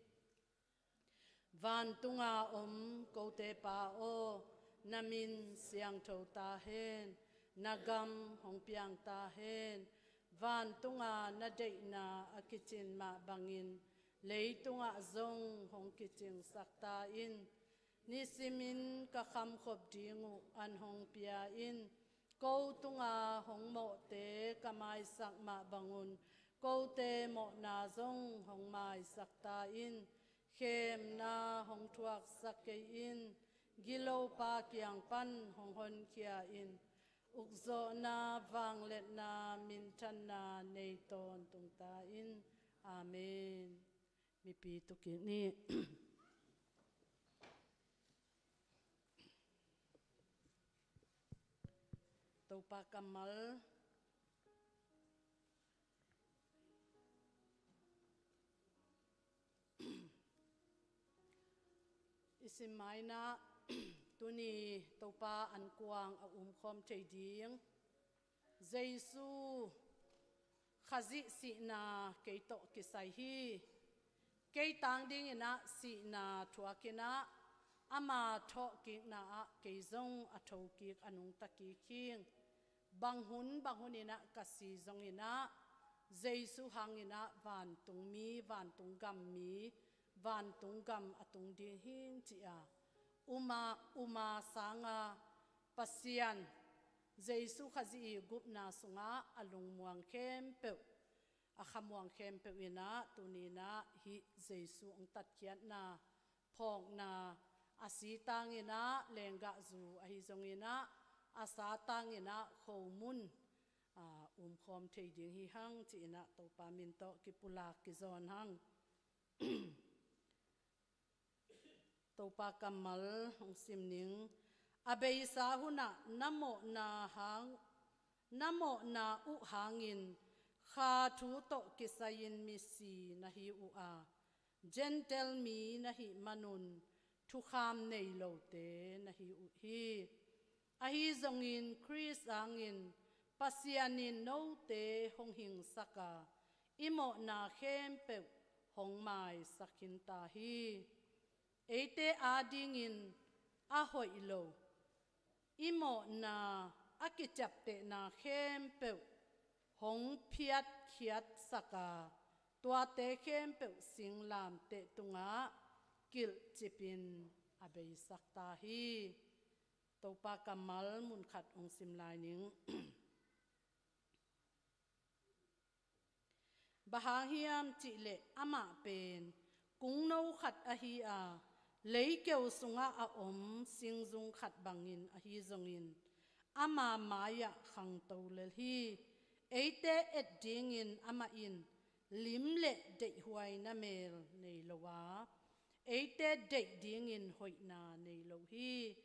Vantunga om kote Pa aw, na min siangtho ta hen, na gam hong piang ta hen, vantunga na deihna a kicin mah bangin leitungah zong hong kicingsak ta in. Nisimin ka khamkhop ding uh an hong pia in. Ko tunga hong mawhte ka maisak mah bangun, kote mawhna zong hong maisak ta in. Khemna hong thuaksak kei in. Gilopa kiang pan hong honkhia in. Ukzawhna, vangliatna, minthanna nei tawntung ta in. Amen. Mipi tukik ni. Topa kammal i sim ma-in ah, tuni Topa ankuang a umkhawm thei ding Jesu Khazih sihna kei tawh kisai hi. Kei tang dingin ah sihna thuakin ah, ama thawhkikna ah kei zong a thokik, a nungta kik hi. Bang hun bang hunin ah ka si zongin ah, Jesu hangin ah vantungmi, vantung gammi, vantung gam a tung ding hi ci-a uma, uma sanga Pasian Jesu Khazih i gupna sungah a lungmuang khempeuh, a khamuang khempeuh in ah, tuni-in ah hih Jesu hong tatkhiatna, phawkna, a si tangin ah lenggahzu ahi zongin ah, a sa tangin ah khomun, a, umkhawm thei ding hi hang ci-in ah Topa min tawh kipulak kizawn hang. Topa kammal hong sim ning. A beisa hunah na mawhna hang, na mawhna uh hangin kha thu tawh kisai-in misi na hi uh a, Gentile mi na hih manun thukham nei lote na hi uh hi. Ahi zongin Khrist hangin Pasian in note hong hingsak a, i mawhna khempeuh hong maisak khin ta hi. Eite adingin a hoih lo, i mawhna a kiciaptehna khempeuh hong phiatkhiatsak a, tuate khempeuh singlamteh tungah kilhcipin a beisak ta hi. Topa kammal mun khat hong sim lai ning. Bang hang hiam cihleh amah pen kungno khat ahi a, leikeu sungah a om singzung khat bangin ahi zongin, ama mai-ah khangto lel hi. Eite et dingin amah in lim le deihhuaina mel nei lo a, eite deih dingin hoihna nei lo hi.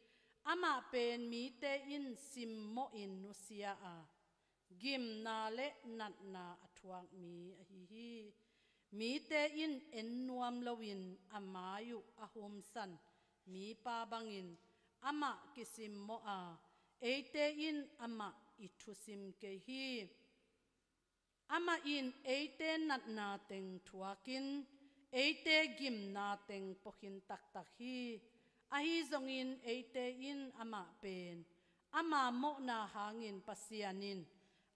Amah pen mite in simmawhin nusia a, Gimna le natna a thuak mi ahi hi. Mite in en nuam loin a mai uh a humsan mipa bangin amah kisimmawh a, eite in amah i thusim kei hi. Amah in eite natna teng thuakin eite gimna teng puakhin taktak hi. Ahi zongin eite in amah pen ama mawhna hangin Pasian in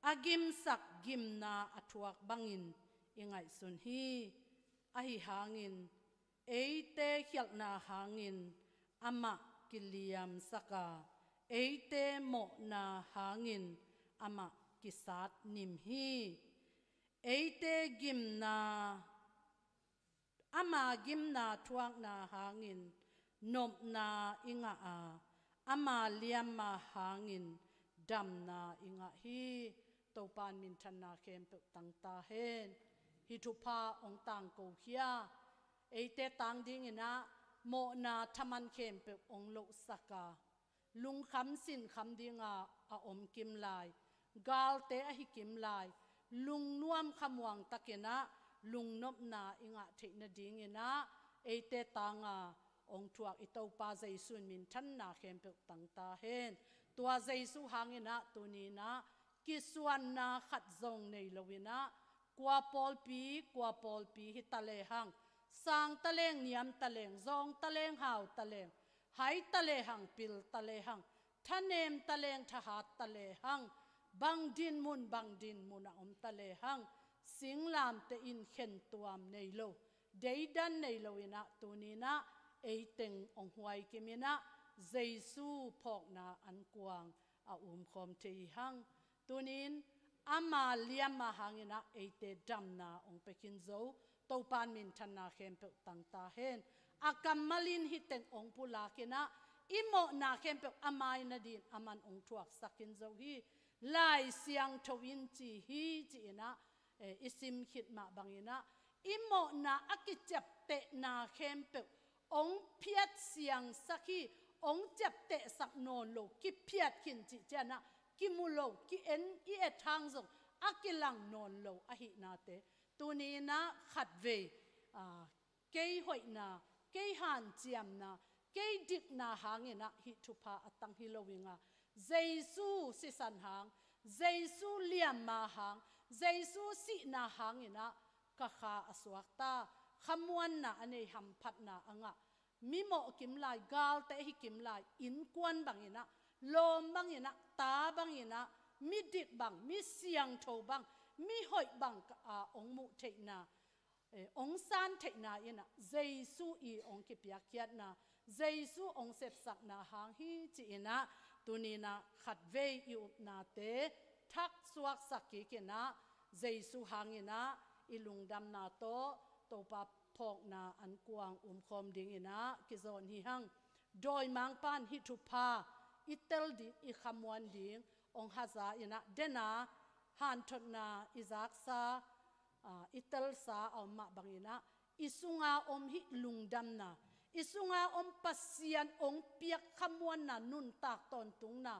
a gimsak gimna a thuak bangin i ngaihsun hi. Ahi hangin eite khialhna hangin amah kiliamsak a, eite mawhna hangin amah kisat nim hi. Eite gimna, ama gimna thuakna hangin nopna i ngah a, ama liamma hangin damna i ngah hi. Topa in minthanna khempeuh tangta hen. Hih thupha hong tangko khia. Eite tang dinginah mawhna thaman khempeuh hong lohsak a, lungkham sinkham dinga a om kim lai, galte ahi kim lai, lungnuam khamuang takinah lungnopna i ngah theih nadinginah eite tanga hong thuak i Topa Jesu in minthanna khempeuh tangta hen. Tua Jesu hanginah tuninah kisuanna khat zong nei loinah kua pawlpi kua pawlpi hi talehang, sang taleng niam taleng, zawng taleng hau taleng, hai talehang pil talehang, thanem taleng thahat talehang, bang dinmun bang dinmun a om talehang, singlamteh in khentuam nei lo, deidan nei loinah tuninah eiteng hong huai kiminah Jesu phawkna ankuang a umkhawm thei hi hang. Tunin ama liamma hanginah eite damna hong pia khin zo. Topa in minthanna khempeuh tangta hen. A kammal in hih teng hong pulakinah i mawhna khempeuh a mai nadin aman hong thuaksak khin zo hi. Lai Siangtho in ci hi ci-inah, eh, i sim khit mah banginah i mawhna a kiciaptehna khempeuh hong phiat siangsak hi. Hong ciaptehsak nawn lo, kiphiat khin cih cianah kimu lo, ki-en i et hang zong a kilang nawn lo ahihnate. Tuninah khatvei, ah, kei hoihna, kei hanciamna, kei dikna hanginah hih thupha a tang hi lo inga, Jesu sisan hang, Jesu liamma hang, Jesu sihna hanginah ka kha a suakta, khamuanna a nei, hamphatna a ngah, mimawh kim lai, galte hi kim lai, innkuan banginah, lawm banginah, ta banginah, midik bang, mi siangtho bang, mihoih bang, ah, hong muh theihna, eh, hong san theihna inah Jesu i hong kipiakkhiatna, Jesu hong sepsakna hang hi ci-inah tuninah khatvei i upnate thak suaksak kikinah Jesu hanginah i lungdamna tawh Topa phawkna ankuang umkhawm dinginah kizawn hi hang. Dawimangpa in hih thupha i tel ding, i khamuan ding hong haza inah dena hanthotna i zaksa, ah, i telsa a om mah banginah i sunga om hih lungdamna, i sunga om Pasian hong piak khamuanna, nuntak tawntungna,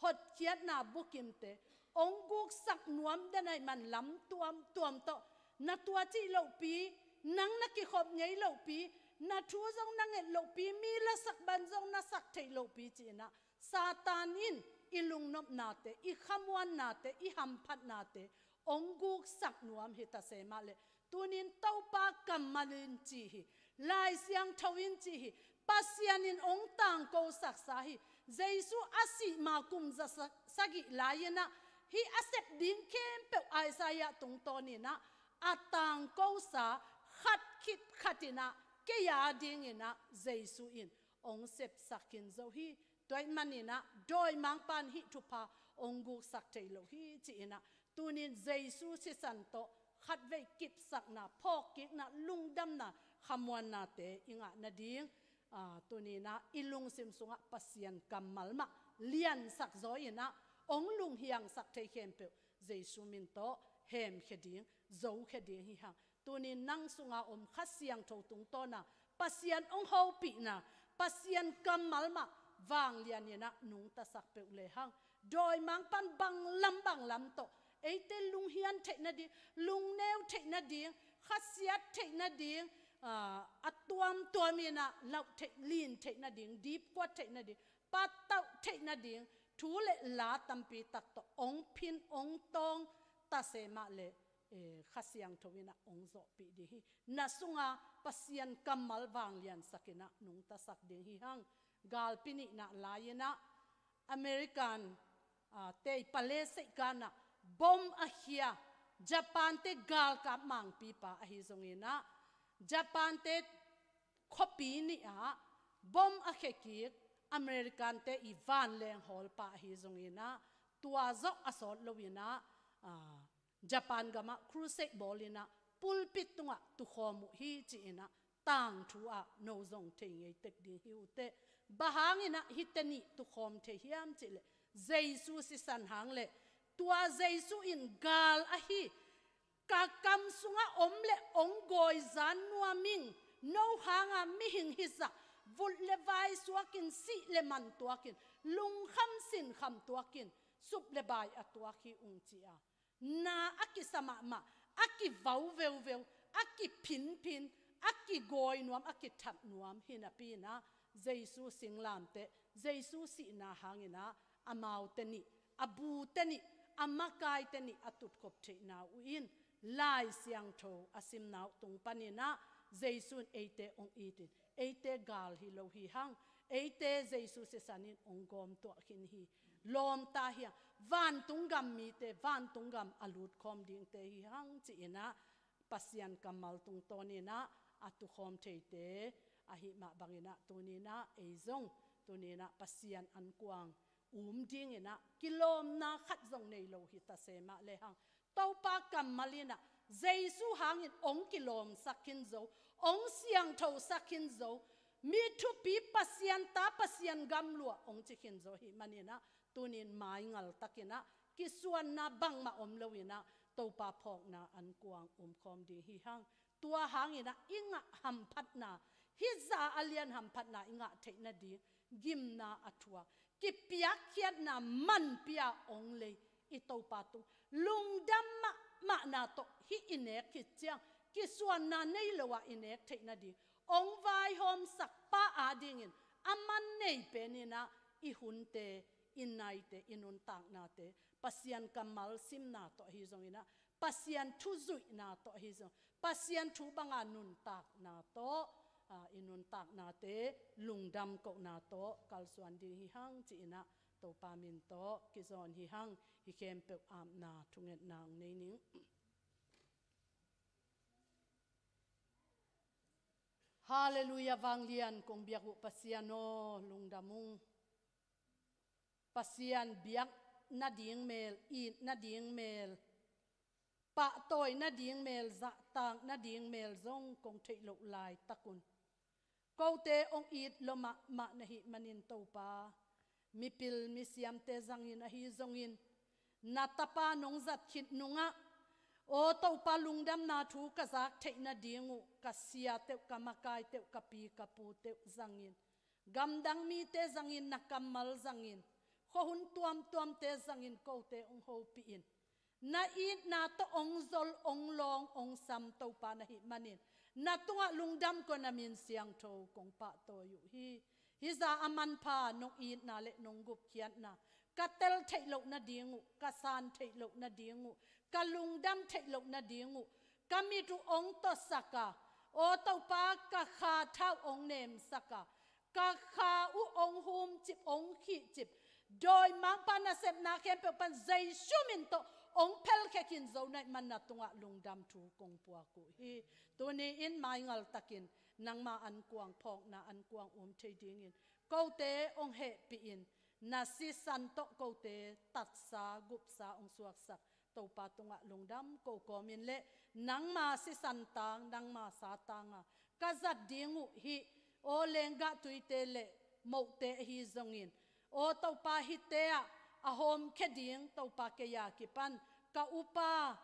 hotkhiatna bukimte hong guksak nuam den ahih man lam tuamtuam tawh, na tua cih lohpi, nang na kikhop ngei lohpi, na thu zong na nget lohpi, mi lasak ban zong na sak theih lohpi ci-inah Satan in i lungnopnate, i khamuannate, i hamphatnate hong guksak nuam hi ta se mah leh, tunin Topa kammal in ci hi, Lai Siangtho in ci hi, Pasian in hong tangkosaksa hi. Jesu a sih ma kum za sa-, sagih lai-inah hih a sep ding khempeuh Isaiah tungtawninah a tangkosa khat khit khatinah kei a dinginah Jesu in hong sepsak khin zo hi. Tua ahih maninah dawimangpa in hih thupha hong guksak thei lo hi ci-inah tunin Jesu sisan tawh khatvei kipsakna, phawkkikna, lungdamna, khamuannate i ngah nading, ah, tuninah i lungsim sungah Pasian kammal mah liansak zaw inah hong lunghiangsak thei khempeuh Jesu min tawh hemkhia ding, zokhia ding hi hang. Tunin nang sunga om Kha Siangtho tungtawna Pasian hong hopihna, Pasian kammal mah vanglianinah nungtasak peuh lehang, Dawimangpa'n banglam banglam tawh eite lunghian theih nading, lungneu theih nading, khasiat theih nading, ah, a tuamtuam in ah lauh theih, lin theih nading, dipkuat theih nading, patauh theih nading thu le la tampi tak tawh ong phin, ong tawng ta se mah leh, eh, Kha Siangtho in ah ong zawhpih ding hi. Na sungah Pasian kammal vangliansak in ah nungtasak ding hi hang. Galpi nihna lai in ah American, ah, te i pale seihkan ah bom a khia, Japan te galkap mangpipa ahi zongin ah, Japan te khuapi nih ah bom a khia kik, American te i vanleng hawlpa ahi zongin ah, tua zawh a sawt lo in ah, ah, Japan gam ah crusade bawl in ah pulpit tungah tukhawm uh hi ci in ah tangthu ah no zong thei ngei tek ding hi uh teh. Bang hangin ah hihte nih tukhawm thei hiam cih leh, Jesu sisan hang le tua Jesu in gal ahi, ka kam sungah om le ong gawizan nuam ing, no hanga mihing hizah, vut le vai suakin, sih le man tuakin, lungkham sinkham tuakin, sup le bai a tuak hi ung ci a, na a kisa mahmah, a kivau veuveu, a kiphinphin, a kigawi nuam, a kithap nuam hi napi in ah, Jesu singlamteh, Jesu sihna hangin ah amaute nih, a bute nih, a makaite nih a tutkhop theihna uh in, Lai Siangtho a simna uh tung panin ah Jesu in eite ong it in, eite gal hi lo hi hang, eite Jesu sisan in ong gawm tuah khin hi, lawmta hi hang, vantung gam mite, vantung gam a lutkhawm dingte hi hang ci in ah, Pasian kammal tungtawn in ah a tukhawm theite ahih mah bangin ah tuni in ah ei zong tuni in ah Pasian ankuang um ding in ah kilawmna khat zong nei lo hi ta se mah lehang, Topa kammal in ah Jesu hangin ong kilawmsak khin zo, ong siangthosak khin zo, mi thupi, Pasian ta, Pasian gamlua ong ci khin zo hi manin ah, tunin maingal takin ah kisuanna bangmah om lo in ah Topa phawkna ankuang umkhawm ding hi hang. Tua hangin ah i ngah hamphatna, hih za a lian hamphatna i ngah theih nading gimna a thuak, kipiakkhiatna manpi a ong lei i Topa tung, lungdam mahmahna tawh hih i nek khit ciang kisuanna nei lo ah i nek theih nading ong vaihawmsakpa adingin a man nei pen in ah i hunte, i naite, i nuntaknate Pasian kammal simna tawh ahi zongin ah, Pasian thu zuihna tawh ahi zong, Pasian thu banga nuntakna tawh, ah, i nuntaknate lungdam kohna tawh kalsuan ding hi hang ci in ah, Topa min tawh kizawn hi hang. Hih khempeuh apna thungetna ong nei ning. Halleluiah, vanglian kong biak uh Pasian aw, lungdam ung. Pasian biak nading mel, it nading mel, pahtawi nading mel, zahtak nading mel zong kong theih loh laitak un, kote ong it lua mahmah na hih manin Topa, mipil misiamte zangin ahi zongin, na tapa nong zat khit nungah, aw Topa, lungdamna thu ka zak theih nading uh ka siate uh, ka makaite uh, ka pi ka pute uh zangin, gamdang mite zangin, na kammal zangin, khuahun tuamtuamte zangin kote ong hopih in, na itna tawh ong zol, ong lawng, ong sam Topa na hih manin, na tungah lungdam ko, na min siangtho kong pahtawi uh hi. Hih za a manpha nong itna le nong gupkhiatna ka tel theih loh nading uh, ka san theih loh nading uh, ka lungdam theih loh nading uh, ka mit uh ong tawsak a, aw Topa, ka kha tha uh ong nemsak a, ka kha uh ong humcip, ong khihcip, dawimangpa nasepna khempeuh pan Jesu min tawh ong phelkhia khin zo na hih man na tungah lungdam thu kong puak uh hi. Tuni in maingal takin nangma ankuang, phawkna ankuang um thei dingin kote ong hehpih in, na sisan tawh kote tatsa gupsa ong suaksak Topa tungah lungdam ko kawmin le, nangma sisan tang, nangma sa tanga ka zat ding uh hih, aw lenggah tuite le mohte ahi zongin, aw Topa, hihte ah a hawmkhia ding Topa, kei a kipan ka upa,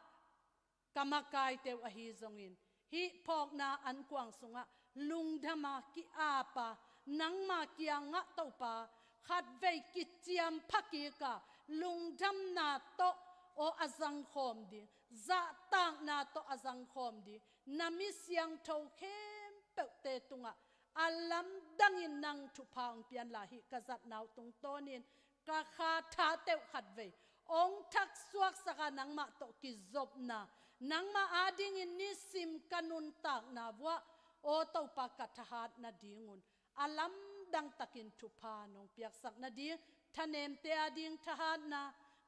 ka makaite uh ahi zongin, hih phawkna ankuang sungah lungdama ki-apa, nangma kiangah Topa, khatvei kiciampha kika, lungdamna tawh aw a zangkhawm ding, zahtakna tawh a zangkhawm ding, na mi siangtho khempeuhte tungah a lamdangin nang thupha hong pia inla, hih ka zatna uh tungtawnin ka kha tha teuh khatvei hong thaksuaksak a, nangmah tawh kizopna, nangmah adingin nisim ka nuntakna vuah aw Topa ka thahat nadingun a lamdang takin thupha nong piaksak nading, thanemte ading thahatna,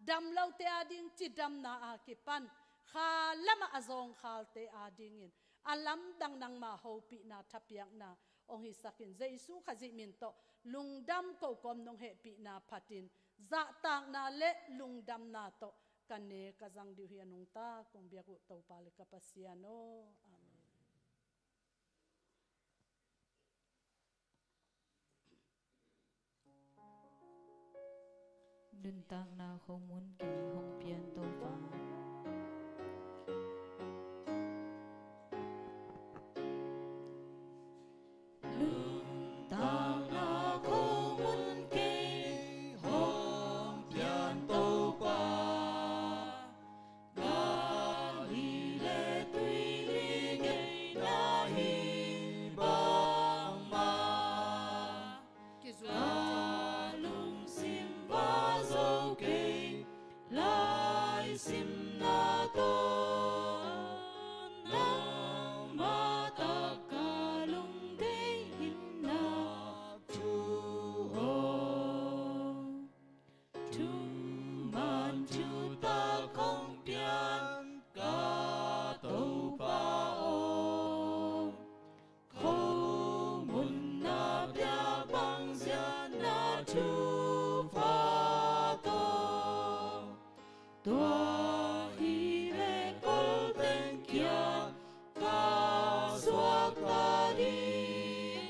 damlote ading cidamna a kipan kha lamah a zawngkhalte adingin a lamdang nangma hopihna, thapiakna hong hisakin, Jesu Khazih min tawh lungdam kokawm nong hehpihna phatin zahtakna le lungdamna tawh ka ne ka zang ding uh hi. A nungta kong biak uh Topa le ka Pasian aw. Amen. Nuntakna khomun kei hong pian Topa. Nuntakna khomun kei hong pian Topa. Gah le tuili ngeina hi bangmah, ka lungsim va zo kei, laisimna tawh nangmah tak ka lungdei in na thu aw. Thuman thutak hong pian ka Topa aw. Khomun na piak bang ziahna thupha tawh, tua hi le kol teng kiang ka suakta ding,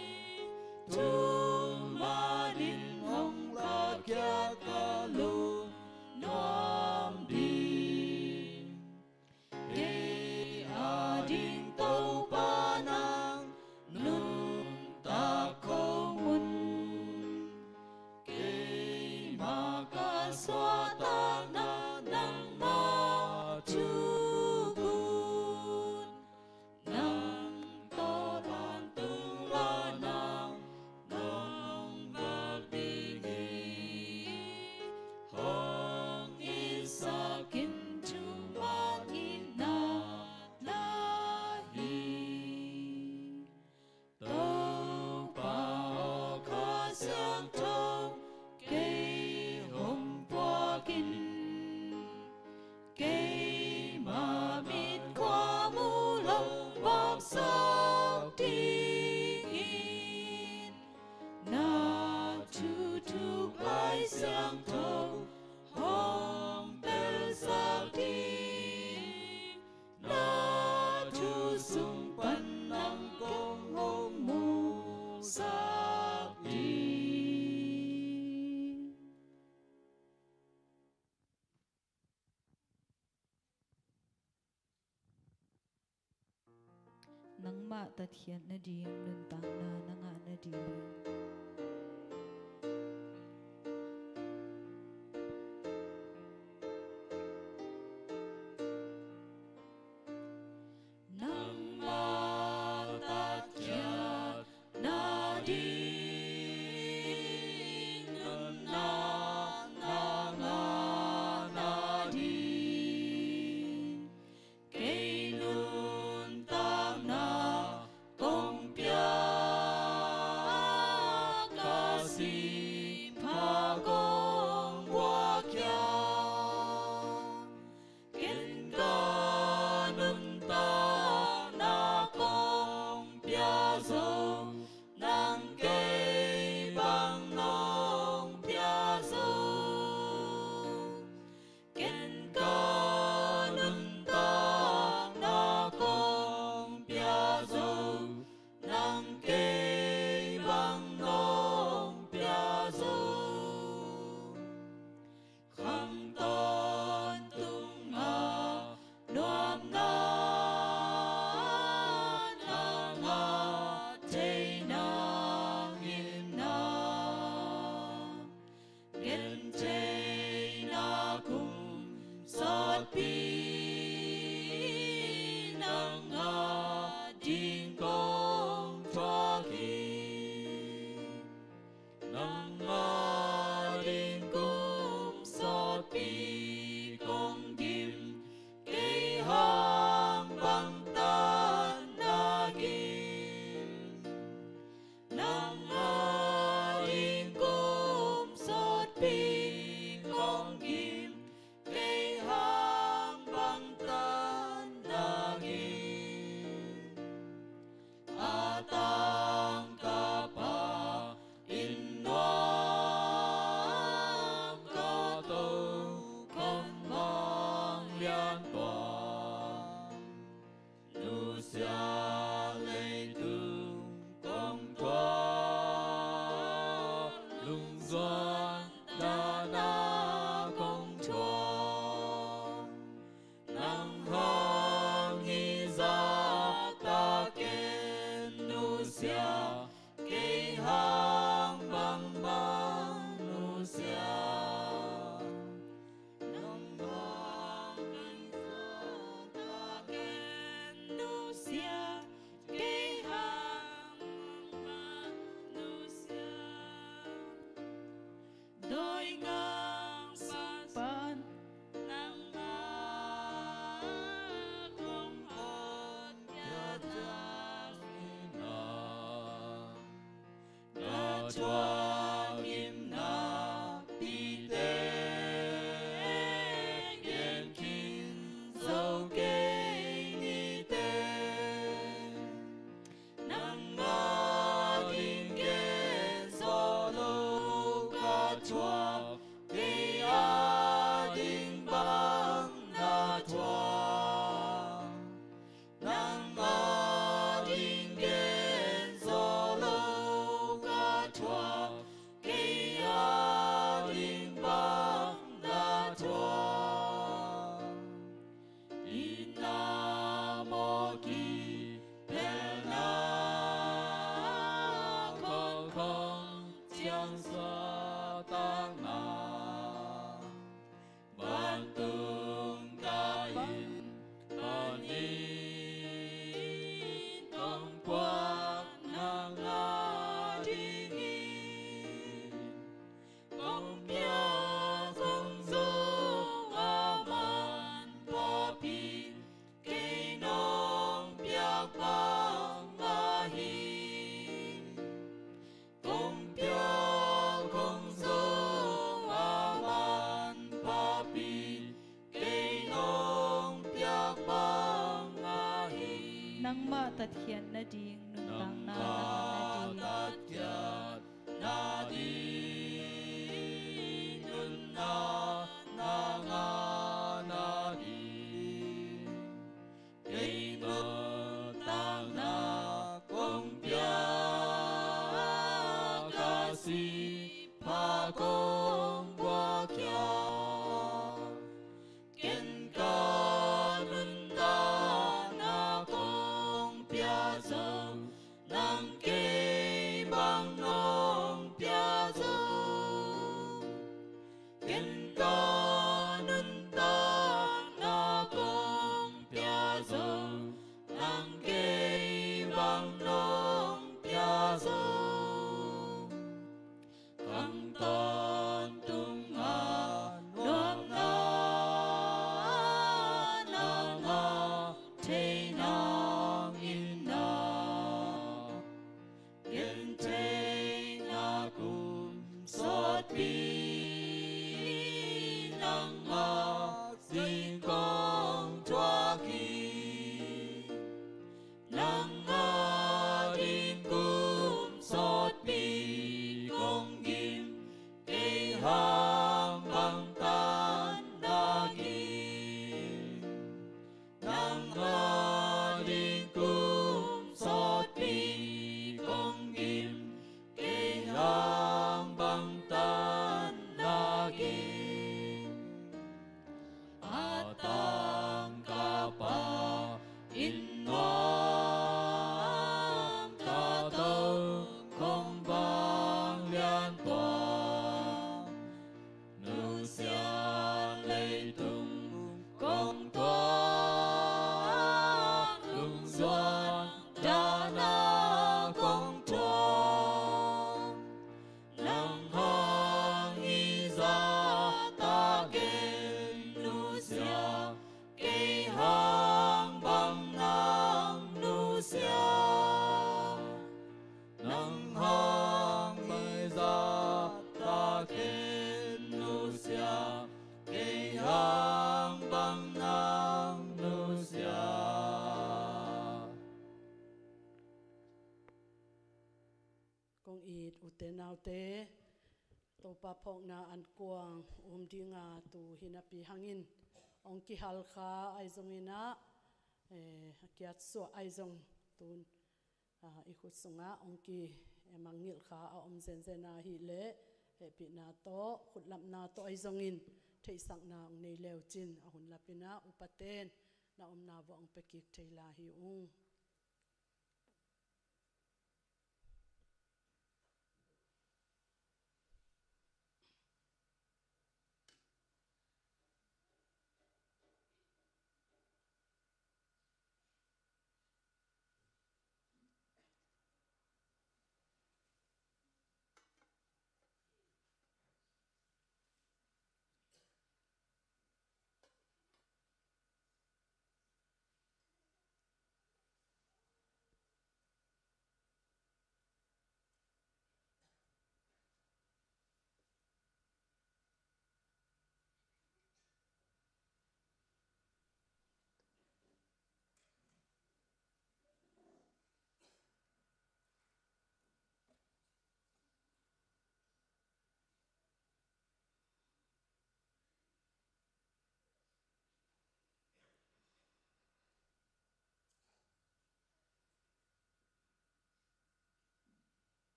thuman in hong lakkhiat ka lungnuam ding. Kei ading Topa nang nuntak khomun, keimah ka suahtakna nangmah thuk un. Nang tawh vantung lak nang nong vak ding hi. Hong itsak in thuman itna na hi. Topa aw, Kha Siangtho kei hong puak in, keimah mitkhua mu lo voksak dingin, na thuthuk Lai Siangtho hong pelsak ding, na thu sung pan nang kong hong musak ding. Nangmah tatkhiat nading nuntakna na ngah nading. Nangmah tatkhiat nading nuntakna ngah nading, kei nuntakna kong pia Pi nang a ding kong thuak hi. Nang a ding kum sawtpi kong gim, kei hang bang tan na gim. Nang a ding kum sawtpi kong gim, kei hang bang tan na gim. A tangka pa inn nuam ka to khong mang lian tua. Nusia leitung kong thuak, lungzuan dahna kong thuak. Nang hang hi zahtak ken nusia, kei hang bangbang nusia. Nang hang hi zahtak ken nusia, kei hang bangbang nusia. Dawi ngang sung pan nang a kong hawt piak na, ka thuak gimna pite gen khin zo kei ni teh. Nang a ding gen zo lo ka thuak, kei a ding bang na thuak. Nang a ding gen zo lo ka thuak, kei a ding bang na thuak. Itna mawh kiphelna, khawlkhawng ciang suahtakna, vantung kai-in panin kong puak nang a dingin. Kong pia kong zong a manphapi, kei nong piak bang ahi. Kong pia kong zong a manphapi, kei nong piak bang ahi. Nangmah tatkhiat nading nuntakna nang na ding. Nangmah tatkhiat nading nuntakna nang a na ding. Kei nuntakna kong piak, ka sih pha kong buak khia. Ken ka nuntakna kong pia zo, nang kei Bangbang nang nusia. Kong it ute naute, Topa phawkna ankuang um dinga tu hi napi hangin hong kihalkha ahi zongin ah, eh, a kiatsuah ahi zong tun, ah, i khut sungah hong ki, eh, mangngilh kha a om zenzen ahih leh hehpihna tawh, khutlapna tawh ahi zongin theihsakna hong nei le uh cin, a hun lapin ah upaten na omna vuah hong pia kik thei lai hi ung.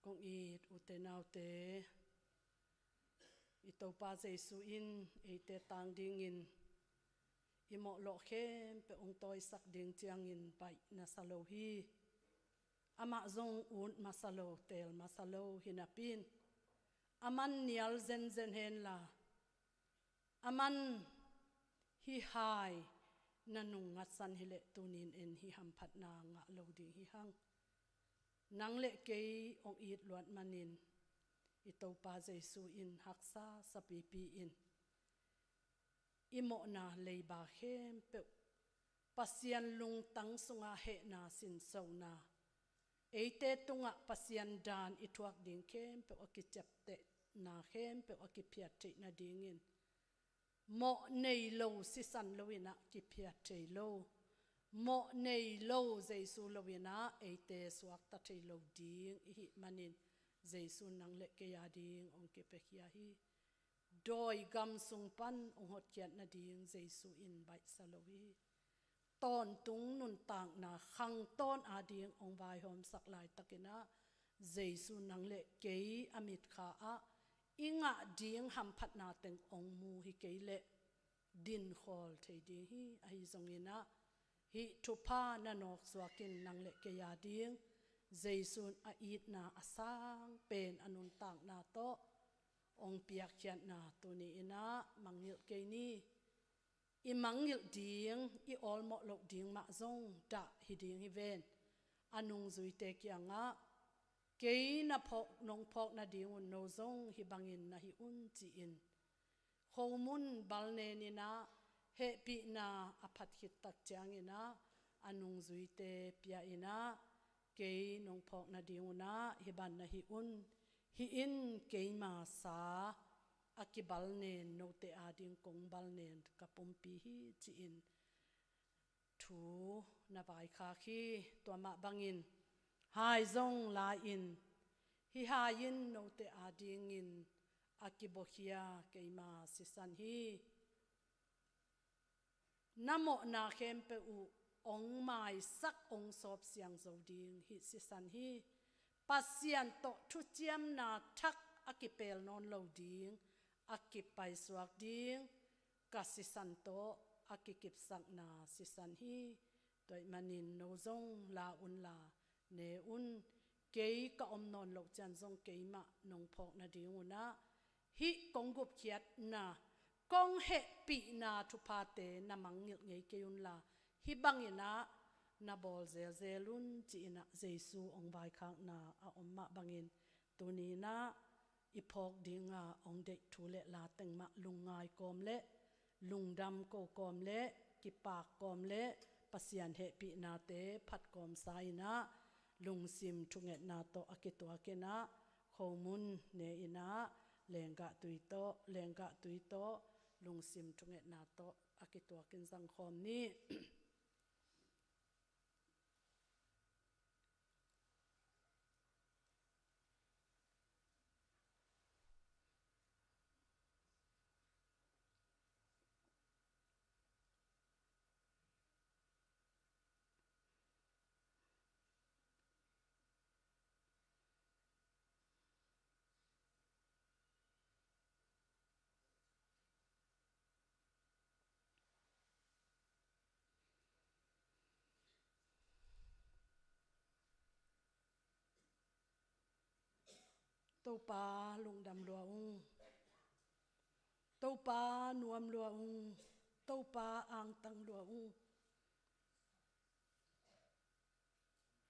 Kong it ute naute, i Topa Jesu in eite tang dingin i mawh lawh khempeuh hong tawisak ding ciangin baih na sa lo hi. Amah zong ut masa lo, teel masa lo hi napi-in, aman nial zenzen henla, aman hih hai na nung ngatsan hileh tuni-in en hih hamphatna ngah lo ding hi hang. Nang le kei hong it luat manin i Topa Jesu in haksa sapipi-in i mawhna leiba khempeuh, Pasian lungtang sunga hehna sinsona, eite tungah Pasian daan i thuak ding khempeuh a kiciaptehna khempeuh a kiphiat theih nadingin, mawh nei lo sisan loin ah kiphiat thei lo, mawh nei lo Jesu loin ah eite suakta thei lo ding i hih manin, Jesu nang le kei a ding hong kipiakhia hi. Dawi gam sung pan hong hotkhiat nading Jesu in baihsa lo hi. Tawntung nuntakna khang tawn a ding hong vaihawmsak laitakin ah, Jesu nang le kei a mitkha ah i ngah ding hamphatna teng hong mu hi kei leh dinkhawl thei ding hi. Ahi zongin ah, hih thupha na nawksuak in nang le kei a ding Jesu in a itna a sang pen a nuntakna tawh hong piakkhiatna tuni-in ah mangngilh kei ni. I mangngilh ding, i awlmawh loh ding mah zong dah hi ding hi ven. A nungzuite kiangah, kei na phawk, nong phawk nadingun no zong hih bangin na hih un, ci-in khomun balnen in ah, hehpihna a phat khit tak ciangin ah, a nungzuite pia in ah, kei nong phawk nadingun ah hih bang na hih un, hih in keima sa a kibalnen note a ding kong balnen ka pumpi hi, ci-in thu na vaikhak hi. Tua mah bangin hai zong la-in, hih hai in note a dingin a kibuakhia keima sisan hi. Na mawhna khempeuh uh hong maisak, hong sawp siang zo ding hih sisan hi. Pasian tawh thuciamna thak a kipel nawn lo ding, a kipaisuak ding ka sisan tawh a kikipsakna sisan hi. Tua ahih manin no zong la unla, ne un. Kei ka om nawn loh ciang zong keimah nong phawk nadingun ah, hih kong gupkhiatna, kong hehpihna thuphate na mangngilh ngei kei unla, hih bangin ah na bawl zelzel un, ci-in ah Jesu hong vaikhakna a om mah bangin, tuni-in ah i phawk dinga hong deih thu le la teng mah lungngai kawm le lungdam ko kawm le kipak kawm le Pasian hehpihnate phat kawm sa in ah, lungsim thungetna tawh a kituak in ah, khomun ne in ah, lenggah tui tawh, lenggah tui tawh, lungsim thungetna tawh a kituak in zangkhawm ni. Topa lungdam lua ung. Topa nuam lua ung. Topa angtang lua ung.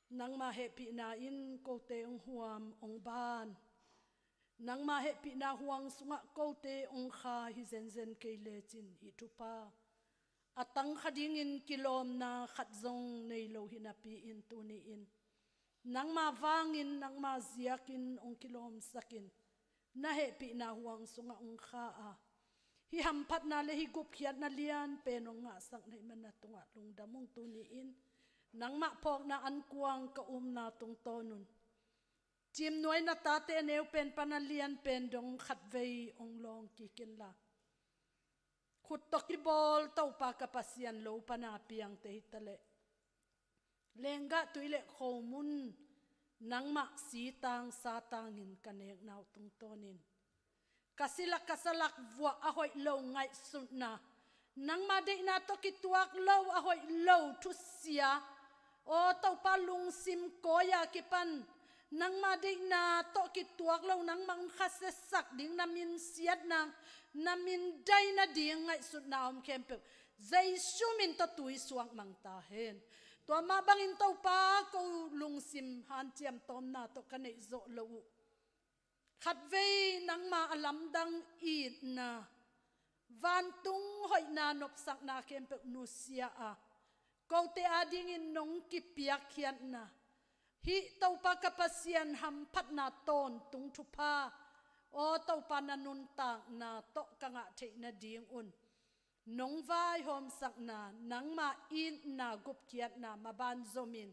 Nangmah hehpihna in kote hong huam hong ban. Nangmah hehpihna huang sungah kote hong kha hi zenzen kei lecin, hih thupha a tangkha dingin kilawmna khat zong nei lo hi napi-in tuni-in nangmah vangin, nangmah ziakin hong kilawmsak in. Na hehpihna huang sungah hong kha a, hih hamphatna le hih gupkhiatna lianpen hong ngahsak na hih man na tungah lungdam ung. Tuni-in nangmah phawkna ankuang ka umna tungtawn un cimnuai na tate a neu pen pan a lianpen dong khatvei hong lawng kik inla, khut tawh kibawl Topa ka Pasian lo pana piangte hi taleh, lenggah tui le khomun nangmah sitang satangin ka nekna uh tungtawnin ka silak ka salak vuah a hoih lo ngaihsutna, nangmah deihna tawh kituak lo a hoih lo thusia, aw Topa, lungsim kawi-a kipan nangmah deihna tawh kituak lo, nangmah hong khasiasak ding na min siatna, na min daina ding ngaihsutna a om khempeuh Jesu min tawh tui suak mang ta hen. Tua mah bangin Topa, ko lungsim hanciam tawmna tawh ka neih zawh loh uh, khatvei nangmah a lamdang itna, vantung hoihna nopsakna khempeuh nusia a, kote adingin nong kipiakkhiatna, hih Topa ka Pasian hamphatna tawntung thupha, aw Topa, na nuntakna tawh ka ngah theih nadingun nong vaihawmsakna, nangmah itna gupkhiatna maban zomin,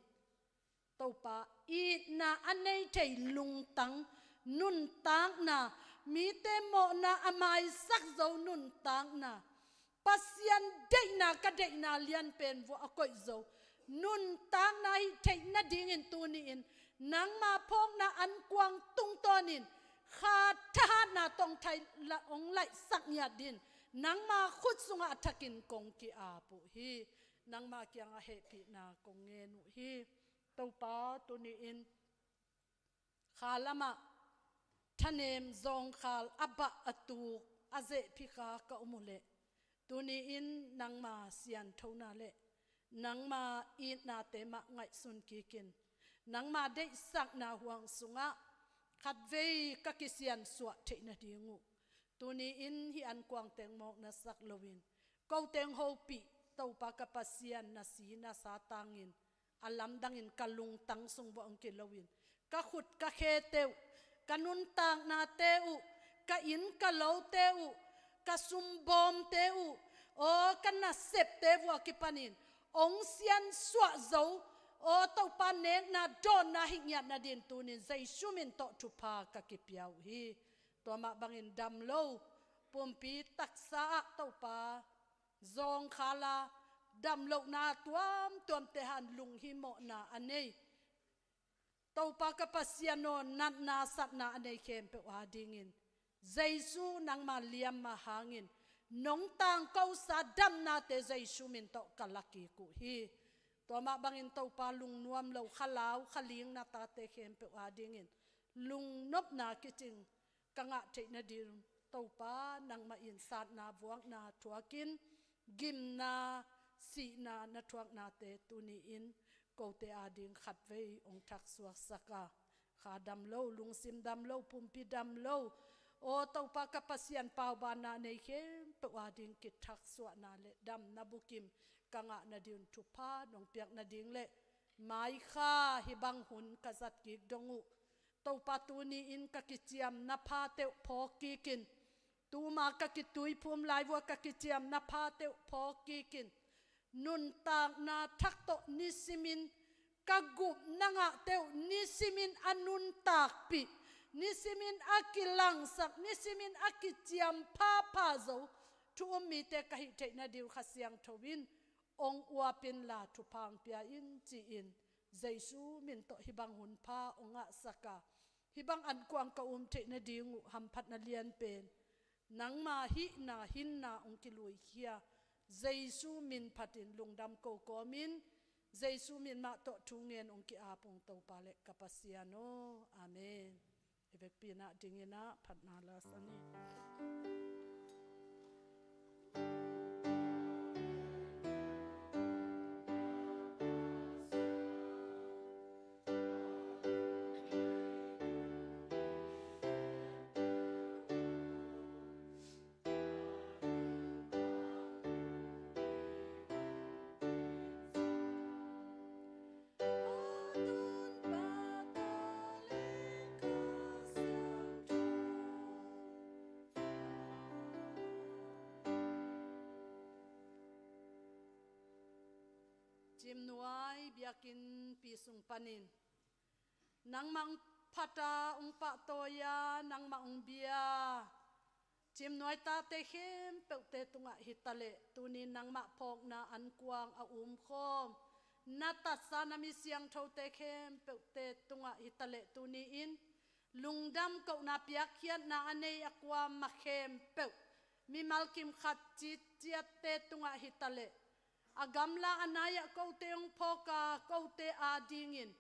Topa, itna a nei thei lungtang nuntakna, mite mawhna a maisak zo nuntakna, Pasian deihna ka deihna lianpen vuah a koih zo nuntakna hih theih nadingin tuni-in nangmah phawkna ankuang tungtawnin kha thahatna tawh hong thai la, hong laihsak ngiat dingin nangmah khut sungah a thakin kong ki-ap uh hi. Nangmah kiangah hehpihna kong ngen uh hi. Topa, tuni-in kha lamah thanem zawngkhal a bah a tuk a zehphi kha ka om uh leh, tuni-in nangma sianthona le nangma itnate mah ngaihsun kikin, nangma deihsakna huang sungah khatvei ka kisiansuah theih nading uh, tuni-in hih ankuang teng mawk na sak loin, ko teng hopih Topa ka Pasian, na si na sa tangin a lamdangin ka lungtang sung vuah hong kiloin, ka khut ka khete uh, ka nuntaknate uh, ka inn ka lote uh, ka sumbawmte uh, aw ka nasepte vuah kipanin hong siansuah zo, aw Topa, nekna dawnna hih ngiat nadin tunin Jesu min tawh thupha ka kipia uh hi. Tua mah bangin dam lo pumpi taksa ah Topa, zawngkhal a dam lohna tuamtuamte han lunghimawhna a nei, Topa ka Pasian aw, natna satna a nei khempeuh adingin Jesu nangma liamma hangin nong tangkosa damnate Jesu min tawh ka la kik uh hi. Tua mah bangin Topa, lungnuam lo khalau khaling na tate khempeuh adingin lungnopna kicing ka ngah theih nadin Topa, nangmah in satna vuakna thuakin, gimna sihna na thuaknate tuni-in kote ading khatvei hong thaksuaksak a, kha dam lo, lungsim dam lo, pumpi dam lo. Aw Topa ka Pasian, paubanna nei khempeuh ading kithaksuahna le damna bukim ka ngah nading thupha nong piak nading le maikha hih bang hun ka zat kik dong uh Topa, tuni-in ka kiciamna pha teuh phawk kikin, tuma ka kituiphum lai vua ka kiciamna pha teuh phawk kikin, nuntakna thak tawh nisimin ka gupna ngah teuh nisimin a nuntakpih, nisimin a kilangsak, nisimin a kiciam phapha zo thu um mite ka hih theih nading uh Kha Siangtho in ong uap inla thupha ong pia in ci-in Jesu min tawh hih bang hun pha ong ngahsak a, hih bang ankuang ka um theih nading uh hamphatna lianpen nangma hihna hinna ong kiluikhia Jesu min phatin lungdam ko kawmin Jesu min mah tawh thu ngen ong ki-ap ung Topa le ka Pasian aw. Amen. I vekpi-in ah dingin ah phatna la sa ni. Cimnuai biakinnpi sung panin nangmah ong phat a, ong pahtawi a, nangmah ong bia Cimnuai tate khempeuhte tungah hitaleh tuni nangmah phawkna ankuang a umkhawm na tatsa na mi siangthote khempeuhte tungah hitaleh tuni-in lungdam kohna piakkhiatna a nei a kuamah khempeuh mimal kim khat citciatte tungah hitaleh a gamla a nai-ah kote ong phawk a kote adingin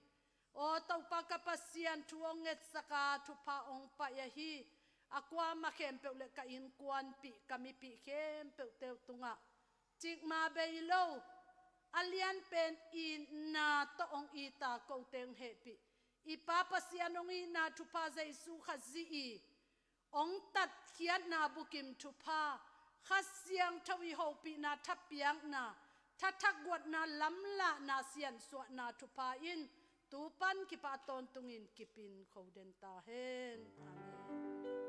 aw Topa ka Pasian thu ong ngetsak a thupha ong paih ahi a kuamah khempeuh le ka innkuanpih ka mipih khempeuhte uh tungah cikmah bei lo a lianpen itna tawh ong it a kote ong hehpih i Pa Pasian ong itna thupha Jesu Khazih i ong tatkhiatna bukim thupha Kha Siangtho i hopihna thapiakna thathak guatna lamlahna siansuahna thupha in tupan kipa tawntungin kipin kho den ta hen. Amen.